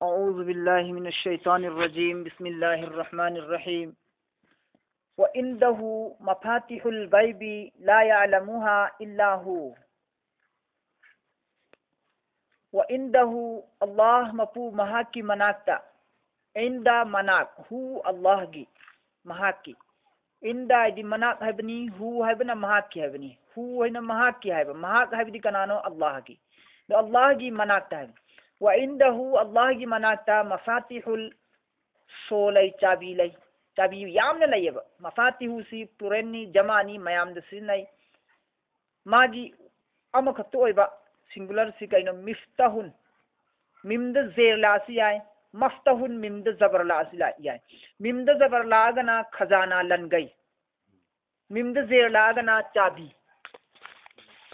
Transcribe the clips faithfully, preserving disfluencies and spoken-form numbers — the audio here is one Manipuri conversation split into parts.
أعوذ بالله من الشيطان الرجيم. بسم الله الرحمن الرحيم. وعنده مفاتح الغيب لا يعلمها إلا هو. وعنده, Allah ꯃꯄꯨ ꯃꯍꯥꯛꯀꯤ ꯃꯅꯥꯛꯇ. ꯏꯟꯗ ꯃꯅꯥꯛ, ꯍꯨ ꯑꯜꯂꯥꯍꯒꯤ, ꯃꯍꯥꯛꯀꯤ. ꯏꯟꯗ ꯍꯥꯏꯗꯤ ꯃꯅꯥꯛ ꯍꯥꯏꯕꯅꯤ, ꯍꯨ ꯍꯥꯏꯕꯅ ꯃꯍꯥꯛꯀꯤ ꯍꯥꯏꯕꯅꯤ. ꯍꯨ ꯍꯥꯏꯅ ꯃꯍꯥꯛꯀꯤ ꯍꯥꯏꯕ, ꯃꯍꯥꯛ ꯍꯥꯏꯕꯗꯤ ꯀꯅꯥꯅꯣ? ꯑꯜꯂꯥꯍꯒꯤ. ꯑꯗꯣ ꯑꯜꯂꯥꯍꯒꯤ ꯃꯅꯥꯛꯇ ꯍꯥꯏꯕ. ꯋꯥ ꯏꯟꯗꯍꯨ, ꯑꯜꯂꯥꯍꯒꯤ ꯃꯅꯥꯛꯇ ꯃꯐꯥꯇꯤꯍꯨꯜ ꯁꯣ ꯂꯩ, ꯆꯥꯕꯤ ꯂꯩ. ꯆꯥꯕꯤ ꯌꯥꯝꯅ ꯂꯩꯌꯦꯕ. ꯃꯐꯥꯇꯤꯍꯨꯁꯤ ꯄ꯭ꯂꯨꯔꯦꯜꯅꯤ, ꯖꯃꯥꯅꯤ, ꯃꯌꯥꯝꯗ ꯁꯤꯖꯤꯟꯅꯩ. ꯃꯥꯒꯤ ꯑꯃꯈꯛꯇ ꯑꯣꯏꯕ ꯁꯤꯡꯒꯨꯂꯔꯁꯤ ꯀꯩꯅꯣ? ꯃꯤꯐꯇꯥꯍꯨꯟ. ꯃꯤꯝꯗ ꯖꯦꯔ ꯂꯥꯛꯑꯁꯨ ꯌꯥꯏ, ꯃꯐꯇꯥꯍꯨꯟ, ꯃꯤꯝꯗ ꯖꯕꯔ ꯂꯥꯛꯑꯁꯨ ꯂꯥꯛ-, ꯌꯥꯏ. ꯃꯤꯝꯗ ꯖꯕꯔ ꯂꯥꯛꯑꯒꯅ ꯈꯖꯥꯅꯥ, ꯂꯟꯒꯩ. ꯃꯤꯝꯗ ꯖꯦꯔ ꯂꯥꯛꯑꯒꯅ ꯆꯥꯕꯤ.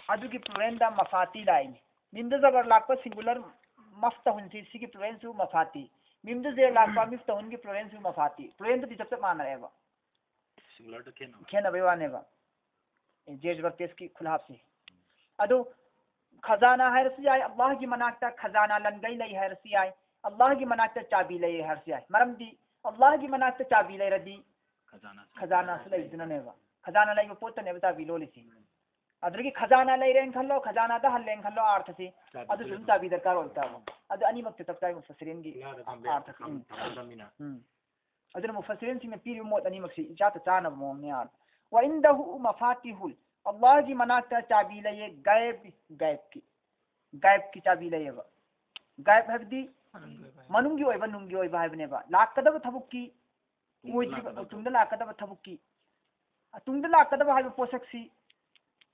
ꯑꯗꯨꯒꯤ ꯄ꯭ꯂꯨꯔꯦꯜꯗ ꯃꯐꯥꯇꯤ ꯂꯥꯛꯏꯅꯤ. ꯃꯤꯝꯗ ꯖꯕꯔ ꯂꯥꯛꯄ ꯁꯤꯡꯒꯨꯂꯔ ꯃꯐꯇꯥꯍꯨꯟꯁꯤ, ꯁꯤꯒꯤ ꯄ꯭ꯂꯨꯔꯦꯜꯁꯨ ꯃꯐꯥꯇꯤ. ꯃꯤꯝꯗ ꯖꯦꯔ ꯂꯥꯛꯄ ꯃꯤꯐꯇꯥꯍꯨꯟꯒꯤ ꯄ꯭ꯂꯨꯔꯦꯜꯁꯨ ꯃꯐꯥꯇꯤ. ꯄ꯭ꯂꯨꯔꯦꯜꯗꯗꯤ ꯆꯞ ꯆꯞ ꯃꯥꯟꯅꯔꯦꯕ. ꯁꯤꯡꯒꯨꯂꯔꯗ ꯈꯦꯠꯅꯕ꯫ ꯈꯦꯠꯅꯕꯩ ꯋꯥꯅꯦꯕ꯫ ꯑꯦ, ꯖꯦ ꯖꯕꯔ ꯄꯦꯁꯀꯤ ꯈꯨꯜꯍꯥꯞꯁꯦ꯫ ꯑꯗꯨ ꯈꯖꯥꯅꯥ ꯍꯥꯏꯔꯁꯨ ꯌꯥꯏ, ꯑꯜꯂꯥꯍꯒꯤ ꯃꯅꯥꯛꯇ ꯈꯖꯥꯅꯥ, ꯂꯟꯒꯩ ꯂꯩ ꯍꯥꯏꯔꯁꯨ ꯌꯥꯏ, ꯑꯜꯂꯥꯍꯒꯤ ꯃꯅꯥꯛꯇ ꯆꯥꯕꯤ ꯂꯩ ꯍꯥꯏꯔꯁꯨ ꯌꯥꯏ꯫ ꯃꯔꯝꯗꯤ ꯑꯜꯂꯥꯍꯒꯤ ꯃꯅꯥꯛꯇ ꯆꯥꯕꯤ ꯂꯩꯔꯗꯤ ꯈꯖꯥꯅꯥꯁꯨ ꯈꯖꯥꯅꯥꯁꯨ ꯂꯩ꯫ ꯂꯩꯗꯨꯅꯅꯦꯕ꯫ ꯈꯖꯥꯅꯥ ꯂꯩꯕ ꯄꯣꯠꯇꯅꯦꯕ ꯆꯥꯕꯤ ꯂꯣꯜꯂꯤꯁꯦ꯫ ꯑꯗꯨꯗꯒꯤ ꯈꯖꯥꯅꯥ ꯂꯩꯔꯦꯅ ꯈꯜꯂꯣ, ꯈꯖꯥꯅꯥꯗ ꯍꯜꯂꯦꯅ ꯈꯜꯂꯣ, ꯑꯥꯔꯊꯁꯤ꯫ ꯆꯥꯕꯤ ꯑꯗꯨꯁꯨ ꯑꯗꯨꯝ ꯂꯣꯜꯂꯤ꯫ ꯆꯥꯕꯤ ꯗꯔꯀꯥꯔ ꯑꯣꯏ ꯇꯥꯕ꯫ ꯑꯗꯨ ꯑꯅꯤꯃꯛꯇ ꯆꯞ ꯆꯥꯏ ꯃꯨꯐꯁꯤꯔꯤꯟꯒꯤ ꯈꯨꯂꯥꯗ ꯊꯝꯕ ꯌꯥ-, ꯑꯥꯔꯊꯁꯤ꯫ ꯊꯝ-, ꯎꯝ꯫ ꯊꯝꯒꯗꯕꯅꯤꯅ꯫ ꯎꯝ꯫ ꯑꯗꯨꯅ ꯃꯨꯐꯁꯤꯔꯤꯟꯁꯤꯡꯅ ꯄꯤꯔꯤꯕ ꯃꯣꯠ ꯑꯅꯤꯃꯛꯁꯤ ꯏꯆꯥꯇ ꯆꯥꯅꯕ ꯃꯑꯣꯡꯅꯤ꯫ ꯋꯥ ꯏꯟꯗꯍꯨ ꯃꯐꯥꯇꯤꯍꯨꯜ, ꯑꯜꯂꯥꯍꯒꯤ ꯃꯅꯥꯛꯇ ꯆꯥꯕꯤ ꯂꯩꯌꯦ, ꯒꯥꯏꯕ, ꯒꯥꯏꯕꯀꯤ, ꯒꯥꯏꯕꯀꯤ ꯆꯥꯕꯤ ꯂꯩꯌꯦꯕ꯫ ꯒꯥꯏꯕ ꯍꯥꯏꯕꯗꯤ ꯃꯅꯨꯡꯒꯤ ꯑꯣꯏꯕ, ꯅꯨꯡꯒꯤ ꯑꯣꯏꯕ ꯍꯥꯏꯕꯅꯦꯕ꯫ ꯂꯥꯛꯀꯗꯕ ꯊꯕꯛꯀꯤ, ꯇꯨꯡꯗ ꯑꯣꯏꯗ꯭ꯔꯤꯕ, ꯂꯥꯛꯀꯗꯕ ꯇꯨꯡꯗ ꯂꯥꯛꯀꯗꯕ ꯊꯕꯛꯀꯤ, ꯇꯨꯡꯗ ꯂꯥꯛꯀꯗꯕ ꯍꯥꯏꯕ ꯄꯣꯠꯁꯛꯁꯤ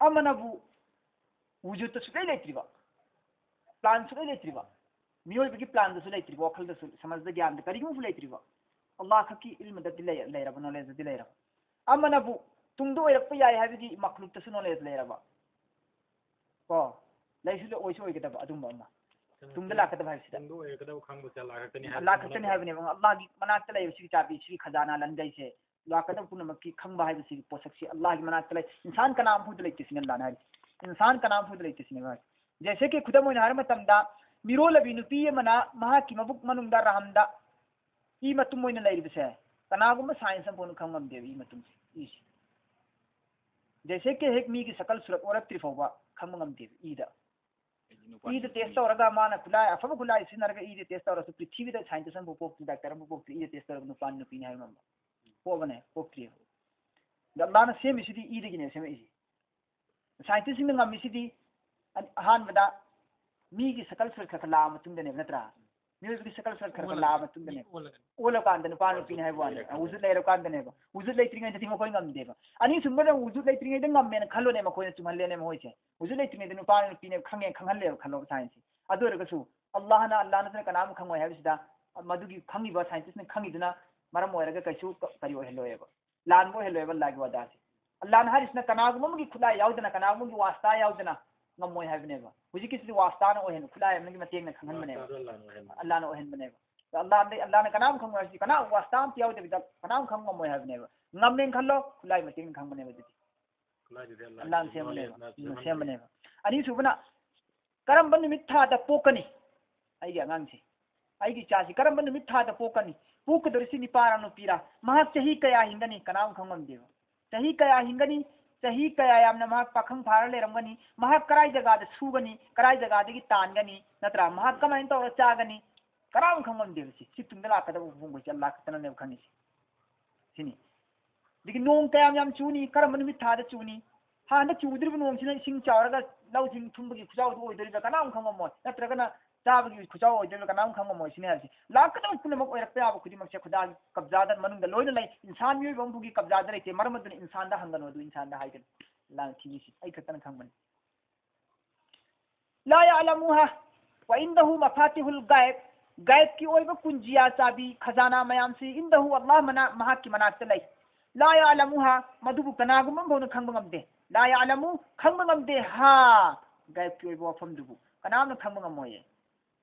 ꯑꯃꯅꯕꯨ ꯋꯨꯖꯨꯗꯇ ꯁꯨꯛꯂꯩ ꯂꯩꯇ꯭ꯔꯤꯕ, ꯄ꯭ꯂꯥꯟ ꯁꯨꯛꯂꯩ ꯂꯩꯇ꯭ꯔꯤꯕ, ꯃꯤꯑꯣꯏꯕꯒꯤ ꯄ꯭ꯂꯥꯟꯗꯁꯨ ꯂꯩꯇ꯭ꯔꯤꯕ, ꯋꯥꯈꯜꯗꯁꯨ, ꯁꯃꯥꯖꯗ, ꯒ꯭ꯌꯥꯟꯗ ꯀꯔꯤꯒꯨꯝꯕꯁꯨ ꯂꯩꯇ꯭ꯔꯤꯕ, ꯑꯜꯂꯥꯍ ꯈꯛꯀꯤ ꯏꯜꯃꯗꯗꯤ ꯂꯩ-, ꯂꯩꯔꯕ, ꯅꯣꯂꯦꯖꯇꯗꯤ ꯂꯩꯔꯕ꯫ ꯑꯃꯅꯕꯨ ꯇꯨꯡꯗ ꯑꯣꯏꯔꯛꯄ ꯌꯥꯏ ꯍꯥꯏꯕꯒꯤ ꯃꯈꯂꯨꯛꯇꯁꯨ ꯅꯣꯂꯦꯖ ꯂꯩꯔꯕ꯫ ꯀꯣ? ꯂꯩꯁꯨ ꯑꯣꯏꯁꯨ ꯑꯣꯏꯒꯗꯕ ꯑꯗꯨꯝꯕ ꯑꯃ꯫ ꯇꯨꯡꯗ ꯂꯥꯛꯀꯗꯕ ꯍꯥꯏꯕꯁꯤꯗ꯫ ꯇꯨꯡꯗ ꯑꯣꯏꯔꯛꯀꯗꯕ ꯈꯪꯕꯁꯦ ꯑꯜꯂꯥꯍ ꯈꯛꯇꯅꯤ ꯍꯥꯏꯕ ꯑꯜꯂꯥꯍ ꯈꯛꯇꯅꯤ ꯈꯪꯕ ꯍꯥꯏꯕꯅꯦꯕ꯫ ꯑꯜꯂꯥꯍꯒꯤ ꯃꯅꯥꯛꯇ ꯂꯩꯕ ꯁꯤꯒꯤ ꯆꯥꯕꯤ, ꯁꯤꯒꯤ ꯈꯖꯥꯅꯥ ꯂꯟꯒꯩꯁꯦ, ꯂꯥꯛꯀꯗꯕ ꯄꯨꯝꯅꯃꯛꯀꯤ ꯈꯪꯕ ꯍꯥꯏꯕꯁꯤꯒꯤ ꯄꯣꯠꯁꯛꯁꯤ ꯑꯜꯂꯥꯍꯒꯤ ꯃꯅꯥꯛꯇ ꯂꯩ꯫ ꯏꯟꯁꯥꯟ ꯀꯅꯥꯝꯐꯥꯎꯗ ꯂꯩꯇꯦ ꯁꯤꯅꯤ ꯑꯜꯂꯥꯍꯅ ꯍꯥꯏꯔꯤꯁꯦ꯫ ꯏꯟꯁꯥꯟ ꯀꯅꯥꯝꯐꯥꯎꯗ ꯂꯩꯇꯦ ꯁꯤꯅꯦꯕ ꯍꯥꯏꯔꯤꯁꯦ꯫ ꯖꯩꯁꯦ ꯀꯤ ꯈꯨꯗꯝ ꯑꯣꯏꯅ ꯍꯥꯏꯔ ꯃꯇꯝꯗ, ꯃꯤꯔꯣꯜꯂꯕꯤ ꯅꯨꯄꯤ ꯑꯃꯅ ꯃꯍꯥꯛꯀꯤ ꯃꯕꯨꯛ ꯃꯅꯨꯡꯗ ꯔꯍꯝꯗ ꯏ ꯃꯇꯨꯝ ꯑꯣꯏꯅ ꯂꯩꯔꯤꯕꯁꯦ ꯀꯅꯥꯒꯨꯝꯕ ꯁꯥꯏꯟꯁ ꯑꯃꯐꯥꯎꯅ ꯈꯪꯕ ꯉꯝꯗꯦꯕ, ꯏ ꯃꯇꯨꯝꯁꯦ, ꯏꯁꯦ꯫ ꯖꯩꯁꯦ ꯀꯦ ꯍꯦꯛ ꯃꯤꯒꯤ ꯁꯀꯜ ꯁꯨꯔꯠ ꯑꯣꯔꯛꯇ꯭ꯔꯤ ꯐꯥꯎꯕ ꯈꯪꯕ ꯉꯝꯗꯦꯕ ꯏꯗ꯫ ꯏꯗ ꯇꯦꯁ ꯇꯧꯔꯒ ꯃꯥꯅ ꯈꯨꯠꯂꯥꯏ, ꯑꯐꯕ ꯈꯨꯠꯂꯥꯏ ꯁꯤꯖꯤꯟꯅꯔꯒ ꯏꯗ ꯇꯦꯁ ꯇꯧꯔꯁꯨ ꯄ꯭ꯔꯤꯊꯤꯕꯤꯗ ꯁꯥꯏꯟꯇꯤꯁ ꯑꯃꯐꯥꯎ ꯄꯣꯛꯇ꯭ꯔꯤ, ꯗꯥꯛꯇꯔ ꯑꯃꯐꯥꯎ ꯄꯣꯛꯇ꯭ꯔꯤ, ꯏꯗ ꯇꯦꯁ ꯇꯧꯔꯒ ꯅꯨꯄꯥꯅꯤ ꯅꯨꯄꯤꯅꯤ ꯍꯥꯏꯕ ꯉꯝꯕ꯫ ꯄꯣꯛꯑꯕꯅꯦ? ꯄꯣꯛꯇ꯭ꯔꯤꯕ꯫ ꯑꯗ ꯑꯜꯂꯥꯅ ꯁꯦꯝꯃꯤꯁꯤꯗꯤ ꯏꯗꯒꯤꯅꯦ ꯁꯦꯝꯃꯛꯏꯁꯦ꯫ ꯁꯥꯏꯟꯇꯤꯁꯁꯤꯡꯅ ꯉꯝꯃꯤꯁꯤꯗꯤ ꯑ-, ꯑꯍꯥꯟꯕꯗ ꯃꯤꯒꯤ ꯁꯀꯜ ꯁꯨꯔꯠ ꯈꯔ ꯈꯔ ꯂꯥꯛꯑ ꯃꯇꯨꯡꯗꯅꯦꯕ, ꯅꯠꯇ꯭ꯔꯥ? ꯃꯤꯑꯣꯏꯕꯒꯤ ꯁꯀꯜ ꯁꯨꯔꯠ ꯈꯔ ꯈꯔ ꯂꯥꯛꯑ ꯃꯇꯨꯡꯗꯅꯦꯕ꯫ ꯑꯣꯜꯂꯀꯥꯟꯗ ꯅꯨꯄꯥ ꯅꯨꯄꯤꯅꯤ ꯍꯥꯏꯕ ꯋꯥꯅꯤ꯫ ꯋꯨꯖꯨꯗ ꯂꯩꯔꯀꯥꯟꯗꯅꯦꯕ꯫ ꯋꯨꯖꯨꯗ ꯂꯩꯇ꯭ꯔꯤꯉꯩꯗꯗꯤ ꯃꯈꯣꯏ ꯉꯝꯗꯦꯕ꯫ ꯑꯅꯤꯁꯨꯕꯗ ꯋꯨꯖꯨꯗ ꯂꯩꯇ꯭ꯔꯤꯉꯩꯗ ꯉꯝꯃꯦꯅ ꯈꯜꯂꯣꯅꯦ, ꯃꯈꯣꯏꯅ ꯆꯨꯝꯍꯜꯂꯦꯅꯦ ꯃꯈꯣꯏꯁꯦ꯫ ꯋꯨꯖꯨꯗ ꯂꯩꯇ꯭ꯔꯤꯉꯩꯗ ꯅꯨꯄꯥ ꯅꯨꯄꯤꯅꯦꯕ ꯈꯪꯉꯦ ꯈꯪꯍꯜꯂꯦꯕ ꯈꯜꯂꯣꯕ ꯁꯥꯏꯟꯁꯁꯦ꯫ ꯑꯗꯨ ꯑꯣꯏꯔꯒꯁꯨ ꯑꯜꯂꯥꯍꯅ, ꯑꯜꯂꯥꯍ ꯅꯠꯇꯅ ꯀꯅꯥꯝ ꯈꯪꯉꯣꯏ ꯍꯥꯏꯕꯁꯤꯗ ꯃꯗꯨꯒꯤ ꯈꯪꯉꯤꯕ ꯁꯥꯏꯟꯇꯤꯁꯅ ꯈꯪꯉꯤꯗꯨꯅ ꯃꯔꯝ ꯑꯣꯏꯔꯒ ꯀꯩꯁꯨ ꯀ-, ꯀꯔꯤ ꯑꯣꯏꯍꯜꯂꯣꯏꯕ꯫ ꯂꯥꯟꯕ ꯑꯣꯏꯍꯜꯂꯣꯏꯕ ꯑꯜꯂꯥꯍꯒꯤ ꯋꯥꯗꯥꯁꯦ꯫ ꯑꯜꯂꯥꯍꯅ ꯍꯥꯏꯔꯤꯁꯤꯅ ꯀꯅꯥꯒꯨꯝꯕ ꯑꯃꯒꯤ ꯈꯨꯠꯂꯥꯏ ꯌꯥꯎꯗꯅ, ꯀꯅꯥꯒꯨꯝꯕ ꯑꯃꯒꯤ ꯋꯥꯁꯇꯥ ꯌꯥꯎꯗꯅ ꯉꯝꯃꯣꯏ ꯍꯥꯏꯕꯅꯦꯕ꯫ ꯍꯧꯖꯤꯛꯀꯤꯁꯤꯗꯤ ꯋꯥꯁꯇꯥꯅ ꯑꯣꯏꯍꯟ-, ꯈꯨꯠꯂꯥꯏ ꯑꯃꯒꯤ ꯃꯇꯦꯡꯅ ꯈꯪꯍꯟꯕꯅꯦꯕ꯫ ꯋꯥꯁꯇꯥꯗꯣ ꯑꯜꯂꯥꯍꯅ ꯑꯣꯏꯍꯟꯕ꯫ ꯑꯜꯂꯥꯍꯅ ꯑꯣꯏꯍꯟꯕꯅꯦꯕ꯫ ꯑꯜꯂꯥꯍꯗꯤ, ꯑꯜꯂꯥꯍꯅ ꯀꯅꯥꯝ ꯈꯪꯉꯣꯏ ꯍꯥꯏꯁꯤꯗꯤ, ꯀꯅꯥ ꯋꯥꯁꯇꯥ ꯑꯝꯇ ꯌꯥꯎꯗꯕꯤꯗ ꯀꯅꯥꯝ ꯈꯪꯕ ꯉꯝꯃꯣꯏ ꯍꯥꯏꯕꯅꯦꯕ꯫ ꯉꯝꯃꯦꯅ ꯈꯜꯂꯣ, ꯈꯨꯠꯂꯥꯏ ꯃꯇꯦꯡꯅ ꯈꯪꯕꯅꯦꯕ ꯑꯗꯨꯗꯤ꯫ ꯈꯨꯠꯂꯥꯏꯗꯨꯗꯤ ꯑꯜꯂꯥꯍꯅ ꯑꯜꯂꯥꯍꯅ ꯁꯦꯝꯕꯅꯦꯕ꯫ ꯁꯦꯝꯕꯅꯦꯕ꯫ ꯎꯝ, ꯁꯦꯝꯕꯅꯦꯕ꯫ ꯑꯅꯤꯁꯨꯕꯅ, ꯀꯔꯝꯕ ꯅꯨꯃꯤꯠ ꯊꯥꯗ ꯄꯣꯛꯀꯅꯤ? ꯑꯩꯒꯤ ꯑꯉꯥꯡꯁꯤ, ꯑꯩꯒꯤ ꯏꯆꯥꯁꯤ ꯀꯔꯝꯕ ꯅꯨꯃꯤꯠ ꯊꯥꯗ ꯄꯣꯛꯀꯅꯤ? ꯄꯣꯛꯀꯗꯧꯔꯤꯁꯤ ꯅꯨꯄꯥꯔ ꯅꯨꯄꯤꯔ? ꯃꯍꯥꯛ ꯆꯍꯤ ꯀꯌꯥ ꯍꯤꯡꯒꯅꯤ? ꯀꯅꯥꯝ ꯈꯪꯉꯝꯗꯦꯕ꯫ ꯆꯍꯤ ꯀꯌꯥ ꯍꯤꯡꯒꯅꯤ? ꯆꯍꯤ ꯀꯌꯥ ꯌꯥꯝꯅ ꯃꯍꯥꯛ ꯄꯥꯈꯪ ꯐꯥꯔ ꯂꯩꯔꯝꯒꯅꯤ? ꯃꯍꯥꯛ ꯀꯔꯥꯏ ꯖꯒꯥꯗ ꯁꯨꯒꯅꯤ? ꯀꯔꯥꯏ ꯖꯒꯥꯗꯒꯤ ꯇꯥꯟꯒꯅꯤ? ꯅꯠꯇ꯭ꯔꯥ? ꯃꯍꯥꯛ ꯀꯃꯥꯏꯅ ꯇꯧꯔ ꯆꯥꯒꯅꯤ? ꯀꯅꯥꯝ ꯈꯪꯉꯝꯗꯦꯕ꯫ ꯁꯤ, ꯁꯤ ꯇꯨꯡꯗ ꯂꯥꯛꯀꯗꯕ ꯑꯍꯣꯡꯕꯁꯦ ꯑꯜꯂꯥꯍ ꯈꯛꯇꯅꯅꯦꯕ ꯈꯪꯉꯤꯁꯦ꯫ ꯁꯤꯅꯤ꯫ ꯑꯗꯒꯤ ꯅꯣꯡ ꯀꯌꯥꯝ ꯌꯥꯝ ꯆꯨꯅꯤ? ꯀꯔꯝꯕ ꯅꯨꯃꯤꯠ ꯊꯥꯗ ꯆꯨꯅꯤ? ꯍꯥꯟꯅ ꯆꯨꯗ꯭ꯔꯤꯕ ꯅꯣꯡꯁꯤꯅ ꯏꯁꯤꯡ ꯆꯥꯎꯔꯒ ꯂꯧꯁꯤꯡ ꯊꯨꯝꯕꯒꯤ ꯈꯨꯆꯥꯎꯗꯨ ꯑꯣꯏꯗꯣꯔꯤꯕ꯭ꯔꯥ? ꯀꯅꯥꯝ ꯈꯪꯉꯝꯃꯣꯏ꯫ ꯅꯠꯇ꯭ꯔꯒꯅ ꯆꯥꯕꯒꯤ ꯈꯨꯆꯥꯎ ꯑꯣꯏꯗꯣꯔꯤꯕ꯭ꯔꯥ? ꯀꯅꯥꯝ ꯈꯪꯉꯝꯃꯣꯏ꯫ ꯁꯤꯅꯤ ꯍꯥꯏꯕꯁꯦ꯫ ꯂꯥꯛꯀꯗꯕ ꯄꯨꯝꯅꯃꯛ ꯑꯣꯏꯔꯛꯄ ꯌꯥꯕ ꯈꯨꯗꯤꯡꯃꯛꯁꯦ ꯈꯨꯗꯥꯒꯤ ꯀꯕꯖꯥꯗ ꯃꯅꯨꯡꯗ ꯂꯣꯏꯅ ꯂꯩ꯫ ꯏꯟꯁꯥꯟ ꯃꯤꯑꯣꯏꯕ ꯑꯃꯐꯥꯎꯒꯤ ꯀꯕꯖꯥꯗ ꯂꯩꯇꯦ꯫ ꯃꯔꯝ ꯑꯗꯨꯅ ꯏꯟꯁꯥꯟꯗ ꯍꯪꯒꯅꯨ, ꯑꯗꯨ ꯏꯟꯁꯥꯟꯗ ꯍꯥꯏꯒꯅꯨ꯫ ꯑꯜꯂꯥꯍꯅ ꯊꯤꯡꯉꯤꯁꯤ ꯑꯩ ꯈꯛꯇꯅ ꯈꯪꯕꯅꯤ꯫ لا يعلمها وعنده مفاتيح الغيب. ꯒꯥꯏꯕꯀꯤ ꯑꯣꯏꯕ ꯀꯨꯟꯖꯤꯌꯥ ꯆꯥꯕꯤ, ꯈꯖꯥꯅꯥ ꯃꯌꯥꯝꯁꯤ, عنده, ꯑꯜꯂꯥꯍ ꯃꯅꯥ-, ꯃꯍꯥꯛꯀꯤ ꯃꯅꯥꯛꯇ ꯂꯩ꯫ لا يعلمها, ꯃꯗꯨꯕꯨ ꯀꯅꯥꯒꯨꯝꯕ ꯑꯃꯐꯥꯎꯅ ꯈꯪꯕ ꯉꯝꯗꯦ꯫ لا يعلم, ꯈꯪꯕ ꯉꯝꯗꯦ, ها, ꯒꯥꯏꯕꯀꯤ ꯑꯣꯏꯕ ꯋꯥꯐꯝꯗꯨꯕꯨ ꯀꯅꯥꯝꯅ ꯈꯪꯕ ꯉꯝꯃꯣꯏꯌꯦ꯫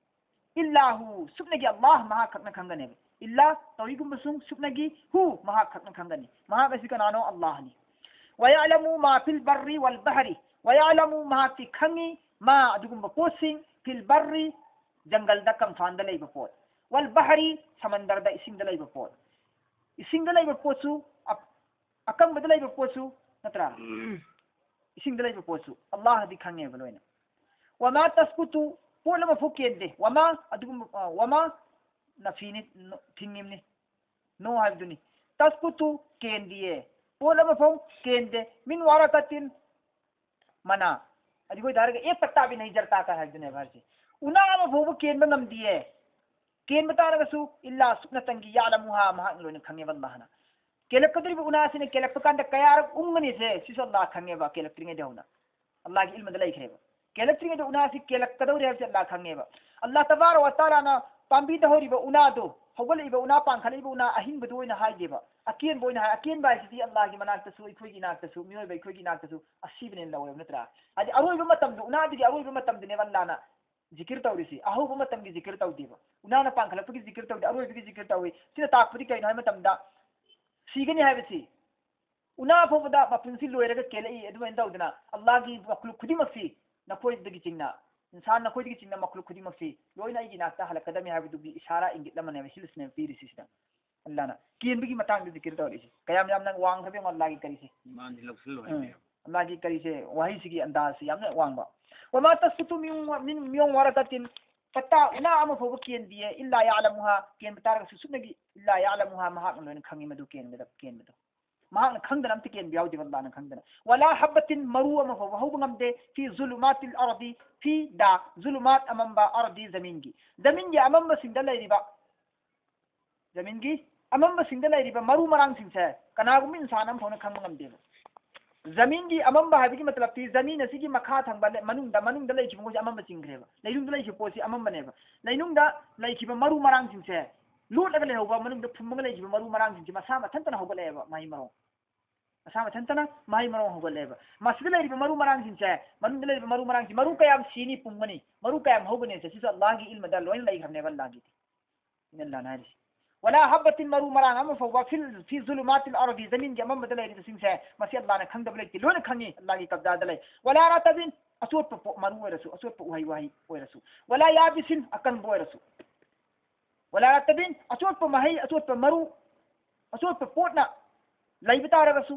إلا هو, ꯁꯨꯞꯅꯒꯤ ꯑꯜꯂꯥꯍ ꯃꯍꯥꯛ ꯈꯛꯅ ꯈꯪꯒꯅꯦꯕ꯫ إلا, ꯇꯧꯏꯒꯨꯝꯕꯁꯨꯡ, ꯁꯨꯞꯅꯒꯤ, هو, ꯃꯍꯥꯛ ꯈꯛꯅ ꯈꯪꯒꯅꯤ꯫ ꯃꯍꯥꯛ ꯑꯁꯤ ꯀꯅꯥꯅꯣ? ꯑꯜꯂꯥꯍꯅꯤ꯫ ويعلم ما في البر والبحر. ويعلم, ꯃꯍꯥꯛꯇꯤ ꯈꯪꯉꯤ, ما, ꯑꯗꯨꯒꯨꯝꯕ ꯄꯣꯠꯁꯤꯡ, في البر, ꯖꯪꯒꯜꯗ, ꯀꯪꯐꯥꯟꯗ ꯂꯩꯕ ꯄꯣꯠ꯫ ꯋꯥꯜ ꯕꯍꯔꯤ, ꯁꯃꯟꯗꯔꯗ, ꯏꯁꯤꯡꯗ ꯂꯩꯕ ꯄꯣꯠ꯫ ꯏꯁꯤꯡꯗ ꯂꯩꯕ ꯄꯣꯠꯁꯨ, ꯑ-, ꯑꯀꯪꯕꯗ ꯂꯩꯕ ꯄꯣꯠꯁꯨ, ꯅꯠꯇ꯭ꯔꯥ? ꯏꯁꯤꯡꯗ ꯂꯩꯕ ꯄꯣꯠꯁꯨ ꯑꯜꯂꯥꯍꯗꯤ ꯈꯪꯉꯦꯕ ꯂꯣꯏꯅ꯫ ꯋꯃꯥ ꯇꯁꯀꯨꯇꯨ, ꯄꯣꯠ ꯑꯃꯐꯥꯎ ꯀꯦꯟꯗꯦ꯫ ꯋꯃꯥ, ꯑꯗꯨꯒꯨꯝꯕ, ꯑ, ꯋꯃꯥ ꯅꯐꯤꯅꯤ, ꯅꯣ-, ꯊꯤꯡꯉꯤꯝꯅꯤ꯫ ꯅꯣ ꯍꯥꯏꯕꯗꯨꯅꯤ꯫ ꯇꯁꯀꯨꯇꯨ, ꯀꯦꯟꯗꯤꯌꯦ꯫ ꯄꯣꯠ ꯑꯃꯐꯥꯎ ꯀꯦꯟꯗꯦ꯫ ꯃꯤꯟ ꯋꯥꯔꯥꯀꯥꯇꯤꯟ, ꯃꯅꯥ꯫ ꯑꯗꯨ ꯑꯩꯈꯣꯏꯗ ꯍꯥꯏꯔꯒ ꯑꯦꯛ ꯄꯠꯇꯥ ꯚꯤ ꯅꯍꯤ ꯖꯔꯇꯥ ꯀꯥꯏ ꯍꯥꯏꯕꯗꯨꯅꯦꯕ ꯍꯥꯏꯁꯦ꯫ ꯎꯅꯥ ꯑꯃꯐꯥꯎꯕ ꯀꯦꯟꯕ ꯉꯝꯗꯤꯌꯦ꯫ ꯀꯦꯟꯕ ꯇꯥꯔꯒꯁꯨ, ꯏꯜꯂꯥ ꯁꯨꯞꯅꯇꯪꯒꯤ ꯌꯥꯂꯃꯨꯍꯥ, ꯃꯍꯥꯛꯅ ꯂꯣꯏꯅ ꯈꯪꯉꯦꯕ ꯑꯜꯂꯥꯍꯅ꯫ ꯀꯦꯜꯂꯛꯀꯗꯧꯔꯤꯕ ꯎꯅꯥꯁꯤꯅ ꯀꯦꯜꯂꯛꯄ ꯀꯥꯟꯗ ꯀꯌꯥꯔꯛ ꯎꯪꯒꯅꯤꯁꯦ, ꯁꯤꯁꯨ ꯑꯜꯂꯥꯍ ꯈꯪꯉꯦꯕ, ꯀꯦꯜꯂꯛꯇ꯭ꯔꯤꯉꯩꯗ ꯍꯧꯅ꯫ ꯑꯜꯂꯥꯍꯒꯤ ꯏꯜꯃꯗ ꯂꯩꯈ꯭ꯔꯦꯕ꯫ ꯀꯦꯜꯂꯛꯇ꯭ꯔꯤꯉꯩꯗ ꯎꯅꯥꯁꯤ ꯀꯦꯜꯂꯛꯀꯗꯧꯔꯦ ꯍꯥꯏꯕꯁꯦ ꯑꯜꯂꯥꯍ ꯈꯪꯉꯦꯕ꯫ ꯑꯜꯂꯥꯍ ꯇꯕꯥꯔꯛ ꯋ ꯇꯥꯂꯥꯅ ꯄꯥꯝꯕꯤꯗ ꯍꯧꯔꯤꯕ ꯎꯅꯥꯗꯣ, ꯍꯧꯒꯠꯂꯛꯏꯕ ꯎꯅꯥ, ꯄꯥꯟꯈꯠꯂꯛꯏꯕ ꯎꯅꯥ ꯑꯍꯤꯡꯕꯗꯨ ꯑꯣꯏꯅ ꯍꯥꯏꯗꯦꯕ, ꯑꯀꯦꯟꯕ ꯑꯣꯏꯅ ꯍꯥꯏ꯫ ꯑꯀꯦꯟꯕ ꯍꯥꯏꯁꯤꯗꯤ ꯑꯜꯂꯥꯍꯒꯤ ꯃꯅꯥꯛꯇꯁꯨ, ꯑꯩꯈꯣꯏꯒꯤ ꯏꯅꯥꯛꯇꯁꯨ, ꯃꯤꯑꯣꯏꯕ ꯑꯩꯈꯣꯏꯒꯤ ꯏꯅꯥꯛꯇꯁꯨ ꯑꯁꯤꯕꯅꯦꯅ ꯂꯧꯋꯦꯕ, ꯅꯠꯇ꯭ꯔꯥ? ꯍꯥꯏꯗꯤ ꯑꯔꯣꯏꯕ ꯃꯇꯝꯗ, ꯎꯅꯥꯗꯨꯒꯤ ꯑꯔꯣꯏꯕ ꯃꯇꯝꯗꯅꯦꯕ ꯑꯜꯂꯥꯍꯅ ꯖꯤꯀꯤꯔ ꯇꯧꯔꯤꯁꯤ꯫ ꯑꯍꯧꯕ ꯃꯇꯝꯒꯤ ꯖꯤꯀꯤꯔ ꯇꯧꯗꯦꯕ, ꯎꯅꯥꯅ ꯄꯥꯟꯈꯠꯂꯛꯄꯒꯤ ꯖꯤꯀꯤꯔ ꯇꯧꯗꯦ, ꯑꯔꯣꯏꯕꯒꯤ ꯖꯤꯀꯤꯔ ꯇꯧꯏ꯫ ꯁꯤꯅ ꯇꯥꯛꯄꯗꯤ ꯀꯩꯅꯣ ꯍꯥꯏꯕ ꯃꯇꯝꯗ, ꯁꯤꯒꯅꯤ ꯍꯥꯏꯕꯁꯤ, ꯎꯅꯥ ꯐꯥꯎꯕꯗ ꯃꯄꯨꯟꯁꯤ ꯂꯣꯏꯔꯒ ꯀꯦꯜꯂꯛꯏ꯫ ꯑꯗꯨꯃꯥꯏꯅ ꯇꯧꯗꯅ ꯑꯜꯂꯥꯍꯒꯤ ꯃꯈꯂꯨꯛ ꯈꯨꯗꯤꯡꯃꯛꯁꯤ, ꯅꯈꯣꯏꯗꯒꯤ ꯆꯤꯡꯅ, ꯏꯟꯁꯥꯟ ꯅꯈꯣꯏꯗꯒꯤ ꯆꯤꯡꯅ ꯃꯈꯂꯨꯛ ꯈꯨꯗꯤꯡꯃꯛꯁꯤ ꯂꯣꯏꯅ ꯑꯩꯒꯤ ꯏꯅꯥꯛꯇ ꯍꯜꯂꯛꯀꯗꯕꯅꯤ ꯍꯥꯏꯕꯗꯨꯒꯤ ꯏꯁꯥꯔꯥ, ꯏꯪꯒꯤꯠ ꯑꯃꯅꯦꯕ, ꯍꯤꯜꯁꯅꯦꯕ ꯄꯤꯔꯤꯁꯤ ꯁꯤꯗ꯫ ꯑꯜꯂꯥꯍꯅ ꯀꯦꯟꯕꯒꯤ ꯃꯇꯥꯡꯗ ꯖꯤꯀꯤꯔ ꯇꯧꯔꯛꯏꯁꯦ꯫ ꯀꯌꯥꯝ ꯌꯥꯝꯅ ꯋꯥꯡꯈ꯭ꯔꯕ ꯌꯦꯡꯉꯣ ꯑꯜꯂꯥꯍꯒꯤ ꯀꯔꯤꯁꯦ꯫ ꯏꯃꯥꯟꯁꯤ ꯂꯧꯁꯤꯜꯂꯣ ꯎꯝ꯫ ꯍꯥꯏꯕꯅꯦꯕ꯫ ꯑꯜꯂꯥꯍꯒꯤ ꯀꯔꯤꯁꯦ, ꯋꯥꯍꯩꯁꯤꯒꯤ ꯑꯟꯗꯥꯖꯁꯤ ꯌꯥꯝꯅ ꯋꯥꯡꯕ꯫ ꯋꯃꯥ ꯇꯁꯀꯨꯇꯨ ꯃꯤꯟ ꯋꯥ-, ꯃꯤꯟ, ꯃꯤꯟ ꯋꯥꯔꯥꯀꯥꯇꯤꯟ, ꯄꯠꯇꯥ, ꯎꯅꯥ ꯑꯃ ꯐꯥꯎꯕ ꯀꯦꯟꯗꯤꯌꯦ, ꯏꯜꯂꯥ ꯌꯥꯂꯃꯨꯍꯥ, ꯀꯦꯟꯕ ꯇꯥꯔꯒꯁꯨ ꯁꯨꯞꯅꯒꯤ, ꯏꯜꯂꯥ ꯌꯥꯂꯃꯨꯍꯥ, ꯃꯍꯥꯛꯅ ꯂꯣꯏꯅ ꯈꯪꯉꯤ ꯃꯗꯨ ꯀꯦꯟꯒꯗꯕ, ꯀꯦꯟꯕꯗꯣ꯫ ꯃꯍꯥꯛꯅ ꯈꯪꯗꯅ ꯑꯝꯇ ꯀꯦꯟꯕ ꯌꯥꯎꯗꯦꯕ, ꯑꯜꯂꯥꯍꯅ ꯈꯪꯗꯅ꯫ ꯋꯥꯂꯥ ꯍꯕꯇꯤꯟ, ꯃꯔꯨ ꯑꯃ ꯐꯥꯎꯕ ꯍꯧꯕ ꯉꯝꯗꯦ, ꯐꯤ ꯖꯨꯂꯨꯃꯥꯇꯤꯜ ꯑꯔꯗꯤ, ꯐꯤ ꯗ, ꯖꯨꯂꯨꯃꯥꯠ, ꯑꯃꯝꯕ, ꯑꯔꯗꯤ, ꯖꯃꯤꯟꯒꯤ, ꯖꯃꯤꯟꯒꯤ ꯑꯃꯝꯕꯁꯤꯡꯗ ꯂꯩꯔꯤꯕ, ꯖꯃꯤꯟꯒꯤ ꯑꯃꯝꯕꯁꯤꯡꯗ ꯂꯩꯔꯤꯕ ꯃꯔꯨ ꯃꯔꯥꯡꯁꯤꯡꯁꯦ ꯀꯅꯥꯒꯨꯝꯕ ꯏꯟꯁꯥꯟ ꯑꯃ ꯐꯥꯎꯅ ꯈꯪꯕ ꯉꯝꯗꯦꯕ꯫ ꯖꯃꯤꯟꯒꯤ ꯑꯃꯝꯕ ꯍꯥꯏꯕꯒꯤ ꯃꯇꯂꯕꯇꯤ, ꯖꯃꯤꯟ ꯑꯁꯤꯒꯤ ꯃꯈꯥ ꯊꯪꯕ ꯂꯩ-, ꯃꯅꯨꯡꯗ, ꯃꯅꯨꯡꯗ ꯂꯩꯈꯤꯕ ꯃꯈꯣꯏꯁꯦ ꯑꯃꯝꯕ ꯆꯤꯡꯈ꯭ꯔꯦꯕ꯫ ꯂꯩꯅꯨꯡꯗ ꯂꯩꯈꯤꯕ ꯄꯣꯠꯁꯤ ꯑꯃꯝꯕꯅꯦꯕ꯫ ꯂꯩꯅꯨꯡꯗ ꯂꯩꯈꯤꯕ ꯃꯔꯨ ꯃꯔꯥꯡꯁꯤꯡꯁꯦ, ꯂꯣꯠꯂꯒ ꯂꯩꯍꯧꯕ, ꯃꯅꯨꯡꯗ ꯐꯨꯝꯃꯒ ꯂꯩꯈꯤꯕ ꯃꯔꯨ ꯃꯔꯥꯡꯁꯤꯡꯁꯦ ꯃꯁꯥ ꯃꯊꯟꯇꯅ ꯍꯧꯒꯠꯂꯛꯑꯦꯕ, ꯃꯍꯩ ꯃꯔꯣꯡ꯫ ꯃꯁꯥ ꯃꯊꯟꯇꯅ ꯃꯍꯩ ꯃꯔꯣꯡ ꯍꯧꯒꯠꯂꯛꯑꯦꯕ꯫ ꯃꯁꯤꯗ ꯂꯩꯔꯤꯕ ꯃꯔꯨ ꯃꯔꯥꯡꯁꯤꯡꯁꯦ, ꯃꯅꯨꯡꯗ ꯂꯩꯔꯤꯕ ꯃꯔꯨ ꯃꯔꯥꯡꯁꯤ, ꯃꯔꯨ ꯀꯌꯥꯝ ꯁꯤꯅꯤ, ꯄꯨꯝꯒꯅꯤ, ꯃꯔꯨ ꯀꯌꯥꯝ ꯍꯧꯒꯅꯤ ꯍꯥꯏꯁꯦ, ꯁꯤꯁꯨ ꯑꯜꯂꯥꯍꯒꯤ ꯏꯜꯃꯗ ꯂꯣꯏꯅ ꯂꯩꯈ꯭ꯔꯕꯅꯦꯕ, ꯑꯜꯂꯥꯍꯒꯤꯗꯤ꯫ ꯁꯤꯅ ꯑꯜꯂꯥꯍꯅ ꯍꯥꯏꯔꯤꯁꯤ꯫ ꯋꯥꯂꯥ ꯍꯕꯇꯤꯟ, ꯃꯔꯨ ꯃꯔꯥꯡ ꯑꯃ ꯐꯥꯎꯕ, ꯐꯤꯜ, ꯐꯤ ꯖꯨꯂꯨꯃꯥꯇꯤꯜ ꯑꯔꯗꯤ, ꯖꯃꯤꯟꯒꯤ ꯑꯃꯝꯕꯗ ꯂꯩꯔꯤꯕꯁꯤꯡꯁꯦ, ꯃꯁꯤ ꯑꯜꯂꯥꯍꯅ ꯈꯪꯗꯕ ꯂꯩꯇꯦ, ꯂꯣꯏꯅ ꯈꯪꯉꯤ, ꯑꯜꯂꯥꯍꯒꯤ ꯀꯕꯖꯥꯗ ꯂꯩ꯫ ꯋꯥꯂꯥ ꯔꯇꯕꯤꯟ, ꯑꯆꯣꯠꯄ ꯄꯣꯠ, ꯃꯔꯨ ꯑꯣꯏꯔꯁꯨ, ꯑꯆꯣꯠꯄ ꯎꯍꯩ ꯋꯥꯍꯩ ꯑꯣꯏꯔꯁꯨ, ꯋꯂꯥ ꯌꯥꯕꯤꯁꯤꯟ, ꯑꯀꯪꯕ ꯑꯣꯏꯔꯁꯨ, ꯋꯂꯥ ꯔꯇꯕꯤꯟ, ꯑꯆꯣꯠꯄ ꯃꯍꯩ, ꯑꯆꯣꯠꯄ ꯃꯔꯨ, ꯑꯆꯣꯠꯄ ꯄꯣꯠꯅ ꯂꯩꯕ ꯇꯥꯔꯒꯁꯨ,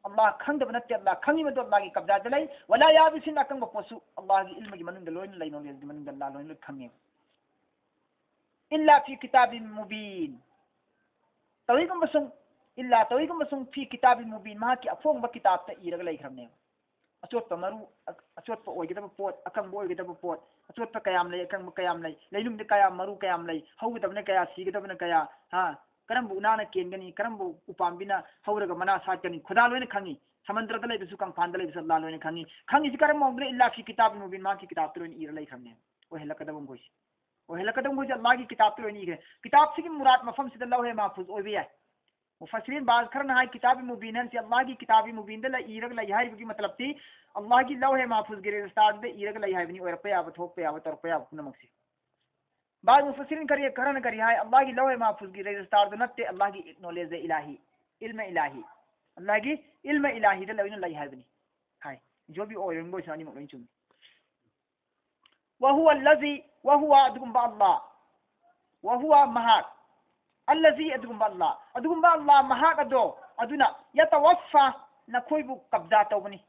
ꯑꯜꯂꯥꯍ ꯈꯪꯗꯕ ꯅꯠꯇꯦ, ꯑꯜꯂꯥꯍ ꯈꯪꯉꯤ, ꯃꯗꯨ ꯑꯜꯂꯥꯍꯒꯤ ꯀꯕꯖꯥꯗ ꯂꯩ꯫ ꯋꯂꯥ ꯌꯥꯕꯤꯁꯤꯟ, ꯑꯀꯪꯕ ꯄꯣꯠꯁꯨ ꯑꯜꯂꯥꯍꯒꯤ ꯏꯜꯃꯒꯤ ꯃꯅꯨꯡꯗ ꯂꯣꯏꯅ ꯂꯩ, ꯅꯣꯂꯦꯖꯀꯤ ꯃꯅꯨꯡꯗ ꯑꯜꯂꯥꯍ ꯂꯣꯏꯅ ꯂꯣꯏ ꯈꯪꯉꯦꯕ꯫ ꯏꯜꯂꯥ ꯐꯤ ꯀꯤꯇꯥꯕꯤꯟ ꯃꯨꯕꯤꯟ꯫ ꯇꯧꯏꯒꯨꯝꯕꯁꯨꯡ, ꯏꯜꯂꯥ ꯇꯧꯏꯒꯨꯝꯕꯁꯨꯡ ꯐꯤ ꯀꯤꯇꯥꯕꯤꯟ ꯃꯨꯕꯤꯟ, ꯃꯍꯥꯛꯀꯤ ꯑꯐꯣꯡꯕ ꯀꯤꯇꯥꯕꯇ ꯏꯔꯒ ꯂꯩꯈ꯭ꯔꯕꯅꯦꯕ꯫ ꯑꯆꯣꯠꯄ ꯃꯔꯨ, ꯑ-, ꯑꯆꯣꯠꯄ ꯑꯣꯏꯒꯗꯕ ꯄꯣꯠ, ꯑꯀꯪꯕ ꯑꯣꯏꯒꯗꯕ ꯄꯣꯠ, ꯑꯆꯣꯠꯄ ꯀꯌꯥꯝ ꯂꯩ, ꯑꯀꯪꯕ ꯀꯌꯥꯝ ꯂꯩ, ꯂꯩꯅꯨꯡꯗ ꯀꯌꯥꯝ ꯃꯔꯨ ꯀꯌꯥꯝ ꯂꯩ, ꯍꯧꯒꯗꯕꯅ ꯀꯌꯥ, ꯁꯤꯒꯗꯕꯅ ꯀꯌꯥ, ꯍꯥ? ꯀꯔꯝꯕ ꯎꯅꯥꯅ ꯀꯦꯟꯒꯅꯤ, ꯀꯔꯝꯕ ꯎꯄꯥꯝꯕꯤꯅ ꯍꯧꯔꯒ ꯃꯅꯥ ꯁꯥꯠꯀꯅꯤ, ꯈꯨꯗꯥ ꯂꯣꯏꯅ ꯈꯪꯉꯤ꯫ ꯁꯃꯟꯗ꯭ꯔꯗ ꯂꯩꯕꯁꯨ, ꯀꯪꯐꯥꯟꯗ ꯂꯩꯕꯁꯨ ꯑꯜꯂꯥꯍ ꯂꯣꯏꯅ ꯈꯪꯉꯤ꯫ ꯈꯪꯉꯤꯁꯤ ꯀꯔꯝꯕ ꯃꯑꯣꯡꯗꯅꯣ? ꯏꯜꯂꯥ ꯐꯤ ꯀꯤꯇꯥꯕꯤꯟ ꯃꯨꯕꯤꯟ, ꯃꯍꯥꯛꯀꯤ ꯀꯤꯇꯥꯕꯇ ꯂꯣꯏꯅ ꯏꯔ ꯂꯩꯈ꯭ꯔꯕꯅꯦꯕ꯫ ꯑꯣꯏꯍꯜꯂꯛꯀꯗꯕ ꯃꯈꯣꯏꯁꯦ, ꯑꯣꯏꯍꯜꯂꯛꯀꯗꯕ ꯃꯈꯣꯏꯁꯦ ꯑꯜꯂꯥꯍꯒꯤ ꯀꯤꯇꯥꯕꯇ ꯂꯣꯏꯅ ꯏꯈ꯭ꯔꯦ꯫ ꯀꯤꯇꯥꯕꯁꯤꯒꯤ ꯃꯨꯔꯥꯗ ꯃꯐꯝꯁꯤꯗ ꯂꯧꯍꯦ ꯃꯍꯐꯨꯖ ꯑꯣꯏꯕ ꯌꯥꯏ꯫ ꯃꯨꯐꯁꯤꯔꯤꯟ ꯕꯥꯖ ꯈꯔꯅ ꯍꯥꯏ, ꯀꯤꯇꯥꯕꯤ ꯃꯨꯕꯤꯟ ꯍꯥꯏꯁꯤ ꯑꯜꯂꯥꯍꯒꯤ ꯀꯤꯇꯥꯕꯤ ꯃꯨꯕꯤꯟꯗ ꯂꯩ, ꯏꯔꯒ ꯂꯩ ꯍꯥꯏꯔꯤꯕꯒꯤ ꯃꯇꯂꯕꯇꯤ ꯑꯜꯂꯥꯍꯒꯤ ꯂꯧꯍꯦ ꯃꯍꯐꯨꯖꯒꯤ ꯔꯦꯖꯤꯁꯇꯥꯔꯗ ꯏꯔꯒ ꯂꯩ ꯍꯥꯏꯕꯅꯤ, ꯑꯣꯏꯔꯛꯄ ꯌꯥꯕ, ꯊꯣꯛꯄ ꯌꯥꯕ, ꯇꯧꯔꯛꯄ ꯌꯥꯕ ꯄꯨꯝꯅꯃꯛꯁꯦ꯫ ꯕꯥꯖ ꯃꯨꯐꯁꯤꯔꯤꯟ ꯀꯔꯤ, ꯈꯔꯅ ꯀꯔꯤ ꯍꯥꯏ? ꯑꯜꯂꯥꯍꯒꯤ ꯂꯧꯍꯦ ꯃꯍꯐꯨꯖꯒꯤ ꯔꯦꯖꯤꯁꯇꯥꯔꯗ ꯅꯠꯇꯦ, ꯑꯜꯂꯥꯍꯒꯤ ꯅꯣꯂꯦꯖ ꯏꯂꯥꯍꯤ, ꯏꯜꯃ ꯏꯂꯥꯍꯤ, ꯑꯜꯂꯥꯍꯒꯤ ꯏꯜꯃ ꯏꯂꯥꯍꯤꯗ ꯂꯣꯏꯅ ꯂꯩ ꯍꯥꯏꯕꯅꯤ ꯍꯥꯏ꯫ ꯖꯣꯕꯤ ꯑꯣꯏꯔꯣꯏ, ꯃꯣꯏꯁꯨ ꯑꯅꯤꯃꯛ ꯂꯣꯏꯅ ꯆꯨꯝꯃꯤ꯫ ꯋꯍꯨꯋ ꯑꯜꯂꯖꯤ, ꯋꯍꯨꯋ, ꯑꯗꯨꯒꯨꯝꯕ ꯑꯜꯂꯥꯍ, ꯋꯍꯨꯋ, ꯃꯍꯥꯛ, ꯑꯜꯂꯖꯤ, ꯑꯗꯨꯒꯨꯝꯕ ꯑꯜꯂꯥꯍ, ꯑꯗꯨꯒꯨꯝꯕ ꯑꯜꯂꯥꯍ ꯃꯍꯥꯛ ꯑꯗꯣ, ꯑꯗꯨꯅ, ꯌꯇꯋꯐꯥ, ꯅꯈꯣꯏꯕꯨ ꯀꯕꯖꯥ ꯇꯧꯕꯅꯤ,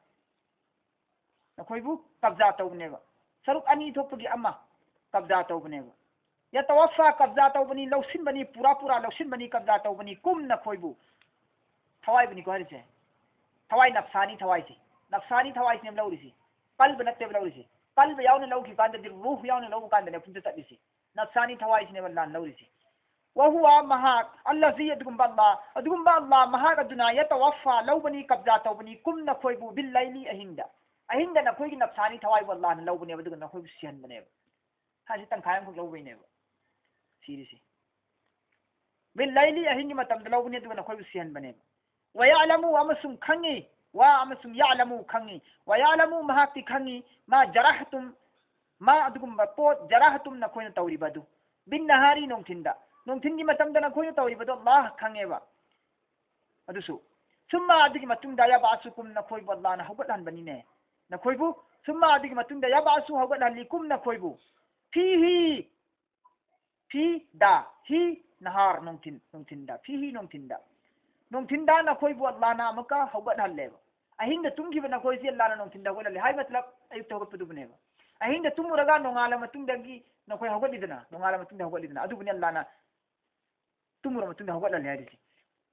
ꯅꯈꯣꯏꯕꯨ ꯀꯕꯖꯥ ꯇꯧꯕꯅꯦꯕ꯫ ꯁꯔꯨꯛ ꯑꯅꯤ ꯊꯣꯛꯄꯒꯤ ꯑꯃ ꯀꯕꯖꯥ ꯇꯧꯕꯅꯦꯕ꯫ ꯌꯇꯋꯐꯥ, ꯀꯕꯖꯥ ꯇꯧꯕꯅꯤ, ꯂꯧꯁꯤꯟꯕꯅꯤ, ꯄꯨꯔꯥ ꯄꯨꯔꯥ ꯂꯧꯁꯤꯟꯕꯅꯤ, ꯀꯕꯖꯥ ꯇꯧꯕꯅꯤ꯫ ꯀꯨꯝ, ꯅꯈꯣꯏꯕꯨ, ꯊꯋꯥꯏꯕꯨꯅꯤꯀꯣ ꯍꯥꯏꯔꯤꯁꯦ꯫ ꯊꯋꯥꯏ, ꯅꯐꯁꯥꯅꯤ ꯊꯋꯥꯏꯁꯦ, ꯅꯐꯁꯥꯅꯤ ꯊꯋꯥꯏꯁꯤꯅꯦꯕ ꯂꯧꯔꯤꯁꯦ꯫ ꯀꯜꯕ ꯅꯠꯇꯦꯕ ꯂꯧꯔꯤꯁꯦ꯫ ꯀꯜꯕ ꯌꯥꯎꯅ ꯂꯧꯈꯤꯕ ꯀꯥꯟꯗꯗꯤ, ꯔꯨꯍ ꯌꯥꯎꯅ ꯂꯧꯕ ꯀꯥꯟꯗꯅꯦ ꯄꯨꯟꯗ ꯆꯠꯂꯤꯁꯦ꯫ ꯅꯐꯁꯥꯅꯤ ꯊꯋꯥꯏꯁꯤꯅꯦꯕ ꯂꯥꯟ ꯂꯧꯔꯤꯁꯦ꯫ ꯋꯍꯨꯋ, ꯃꯍꯥꯛ, ꯑꯜꯂꯖꯤ, ꯑꯗꯨꯒꯨꯝꯕ ꯑꯜꯂꯥꯍ, ꯑꯗꯨꯒꯨꯝꯕ ꯑꯜꯂꯥꯍ ꯃꯍꯥꯛ ꯑꯗꯨꯅ, ꯌꯇꯋꯐꯥ, ꯂꯧꯕꯅꯤ, ꯀꯕꯖꯥ ꯇꯧꯕꯅꯤ, ꯀꯨꯝ, ꯅꯈꯣꯏꯕꯨ, ꯕꯤꯜ ꯂꯩꯂꯤ, ꯑꯍꯤꯡꯗ, ꯑꯍꯤꯡꯗ ꯅꯈꯣꯏꯒꯤ ꯅꯐꯁꯥꯅꯤ ꯊꯋꯥꯏꯕꯨ ꯑꯜꯂꯥꯍꯅ ꯂꯧꯕꯅꯦꯕ, ꯑꯗꯨꯒ ꯅꯈꯣꯏꯕꯨ ꯁꯤꯍꯟꯕꯅꯦꯕ꯫ ꯍꯥꯏꯁꯤ ꯇꯪꯈꯥꯏ ꯑꯃꯈꯛ ꯂꯧꯕꯩꯅꯦꯕ ꯁꯤꯔꯤꯁꯦ꯫ ꯕꯤꯜ ꯂꯩꯂꯤ, ꯑꯍꯤꯡꯒꯤ ꯃꯇꯝꯗ ꯂꯧꯕꯅꯤ, ꯑꯗꯨꯒ ꯅꯈꯣꯏꯕꯨ ꯁꯤꯍꯟꯕꯅꯦꯕ꯫ ꯋꯌꯥꯂꯃꯨ, ꯑꯃꯁꯨꯡ ꯈꯪꯉꯤ, ꯋꯥ ꯑꯃꯁꯨꯡ ꯌꯥꯂꯃꯨ, ꯈꯪꯉꯤ, ꯋꯌꯥꯂꯃꯨ, ꯃꯍꯥꯛꯇꯤ ꯈꯪꯉꯤ, ꯃꯥ ꯖꯔꯥꯍꯇꯨꯝ, ꯃꯥ, ꯑꯗꯨꯒꯨꯝꯕ ꯄꯣꯠ, ꯖꯔꯥꯍꯇꯨꯝ, ꯅꯈꯣꯏꯅ ꯇꯧꯔꯤꯕ ꯑꯗꯨ, ꯕꯤꯟ ꯅꯍꯥꯔꯤ, ꯅꯨꯡꯊꯤꯟꯗ, ꯅꯨꯡꯊꯤꯟꯒꯤ ꯃꯇꯝꯗ ꯅꯈꯣꯏꯅ ꯇꯧꯔꯤꯕꯗꯣ ꯑꯜꯂꯥꯍ ꯈꯪꯉꯦꯕ꯫ ꯑꯗꯨꯁꯨ, ꯁꯨꯝꯃ, ꯑꯗꯨꯒꯤ ꯃꯇꯨꯡꯗ, ꯌꯕꯥꯁꯨꯀꯨꯝ, ꯅꯈꯣꯏꯕꯨ ꯑꯜꯂꯥꯍꯅ ꯍꯧꯒꯠꯍꯟꯕꯅꯤꯅꯦ, ꯅꯈꯣꯏꯕꯨ ثم ꯑꯗꯨꯒꯤ ꯃꯇꯨꯡꯗ يبعث ꯍꯧꯒꯠꯍꯜꯂꯤꯀꯨꯝ ꯅꯈꯣꯏꯕꯨ. فيه في ذا، في نهار ꯅꯨꯡꯊꯤꯟ, ꯅꯨꯡꯊꯤꯟꯗ, فيه ꯅꯨꯡꯊꯤꯟꯗ. ꯅꯨꯡꯊꯤꯟꯗ ꯅꯈꯣꯏꯕꯨ ꯑꯜꯂꯥꯅ ꯑꯃꯨꯛꯀ ꯍꯧꯒꯠꯍꯜꯂꯦꯕ. ꯑꯍꯤꯡꯗ ꯇꯨꯝꯈꯤꯕ ꯅꯈꯣꯏꯁꯦ ꯑꯜꯂꯥꯅ ꯅꯨꯡꯊꯤꯟꯗ ꯍꯧꯒꯠꯍꯜꯂꯦ ꯍꯥꯏ ꯃꯇꯂꯕ ꯑꯌꯨꯛꯇ ꯍꯧꯒꯠꯄꯗꯨꯕꯨꯅꯦꯕ. ꯑꯍꯤꯡꯗ ꯇꯨꯝꯃꯨꯔꯒ ꯅꯣꯡꯉꯥꯜꯂ ꯃꯇꯨꯡꯗꯒꯤ ꯅꯈꯣꯏ ꯍꯧꯒꯠꯂꯤꯗꯅ, ꯅꯣꯡꯉꯥꯜꯂ ꯃꯇꯨꯡꯗ ꯍꯧꯒꯠꯂꯤꯗꯅ, ꯑꯗꯨꯕꯨꯅꯦ ꯑꯜꯂꯥꯅ ꯇꯨꯝꯃꯨꯔ ꯃꯇꯨꯡꯗ ꯍꯧꯒꯠꯍꯜꯂꯦ ꯍꯥꯏꯔꯤꯁꯦ.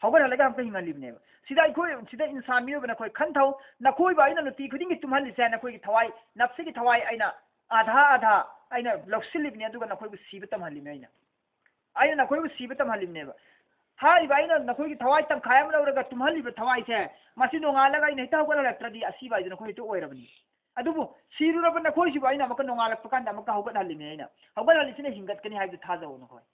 ꯍꯧꯒꯠꯍꯜꯂꯒ ꯑꯃꯨꯛꯀ ꯍꯤꯡꯍꯜꯂꯤꯕꯅꯦꯕ. ꯁꯤꯗ ꯑꯩꯈꯣꯏ, ꯁꯤꯗ ꯏꯟꯁꯥꯟ ꯃꯤꯑꯣꯏꯕ ꯅꯈꯣꯏ ꯈꯟꯊꯧ, ꯅꯈꯣꯏꯕꯨ ꯑꯩꯅ ꯅꯨꯡꯇꯤ ꯈꯨꯗꯤꯡꯒꯤ ꯇꯨꯝꯍꯜꯂꯤꯁꯦ ꯅꯈꯣꯏꯒꯤ ꯊꯋꯥꯏ, ꯅꯞꯁꯤꯒꯤ ꯊꯋꯥꯏ ꯑꯩꯅ ꯑꯥꯙꯥ ꯑꯥꯙꯥ ꯑꯩꯅ ꯂꯧꯁꯤꯜꯂꯤꯕꯅꯤ, ꯑꯗꯨꯒ ꯅꯈꯣꯏꯕꯨ ꯁꯤꯕ ꯇꯝꯍꯜꯂꯤꯕꯅꯤ ꯑꯩꯅ. ꯑꯩꯅ ꯅꯈꯣꯏꯕꯨ ꯁꯤꯕ ꯇꯝꯍꯜꯂꯤꯕꯅꯦꯕ. ꯍꯥꯏꯔꯤꯕ ꯑꯩꯅ ꯅꯈꯣꯏꯒꯤ ꯊꯋꯥꯏ ꯇꯪꯈꯥꯏ ꯑꯃ ꯂꯧꯔꯒ ꯇꯨꯝꯍꯜꯂꯤꯕ ꯊꯋꯥꯏꯁꯦ, ꯃꯁꯤ ꯅꯣꯡꯉꯥꯜꯂꯒ ꯑꯩꯅ ꯍꯦꯛꯇ ꯍꯧꯒꯠꯍꯜꯂꯛꯇ꯭ꯔꯗꯤ ꯑꯁꯤꯕ ꯍꯥꯏꯗꯨ ꯅꯈꯣꯏ ꯍꯦꯛꯇ ꯑꯣꯏꯔꯕꯅꯤ. ꯑꯗꯨꯕꯨ ꯁꯤꯔꯨꯔꯕ ꯅꯈꯣꯏꯁꯤꯕꯨ ꯑꯩꯅ ꯑꯃꯨꯛꯀ ꯅꯣꯡꯉꯥꯜꯂꯛꯄ ꯀꯥꯟꯗ ꯑꯃꯨꯛꯀ ꯍꯧꯒꯠꯍꯜꯂꯤꯅꯦ ꯑꯩꯅ. ꯍꯧꯒꯠꯍꯜꯂꯤꯁꯤꯅ ꯍꯤꯡꯒꯠꯀꯅꯤ ꯍꯥꯏꯕꯗꯨ ꯊꯥꯖꯧ ꯅꯈꯣꯏ.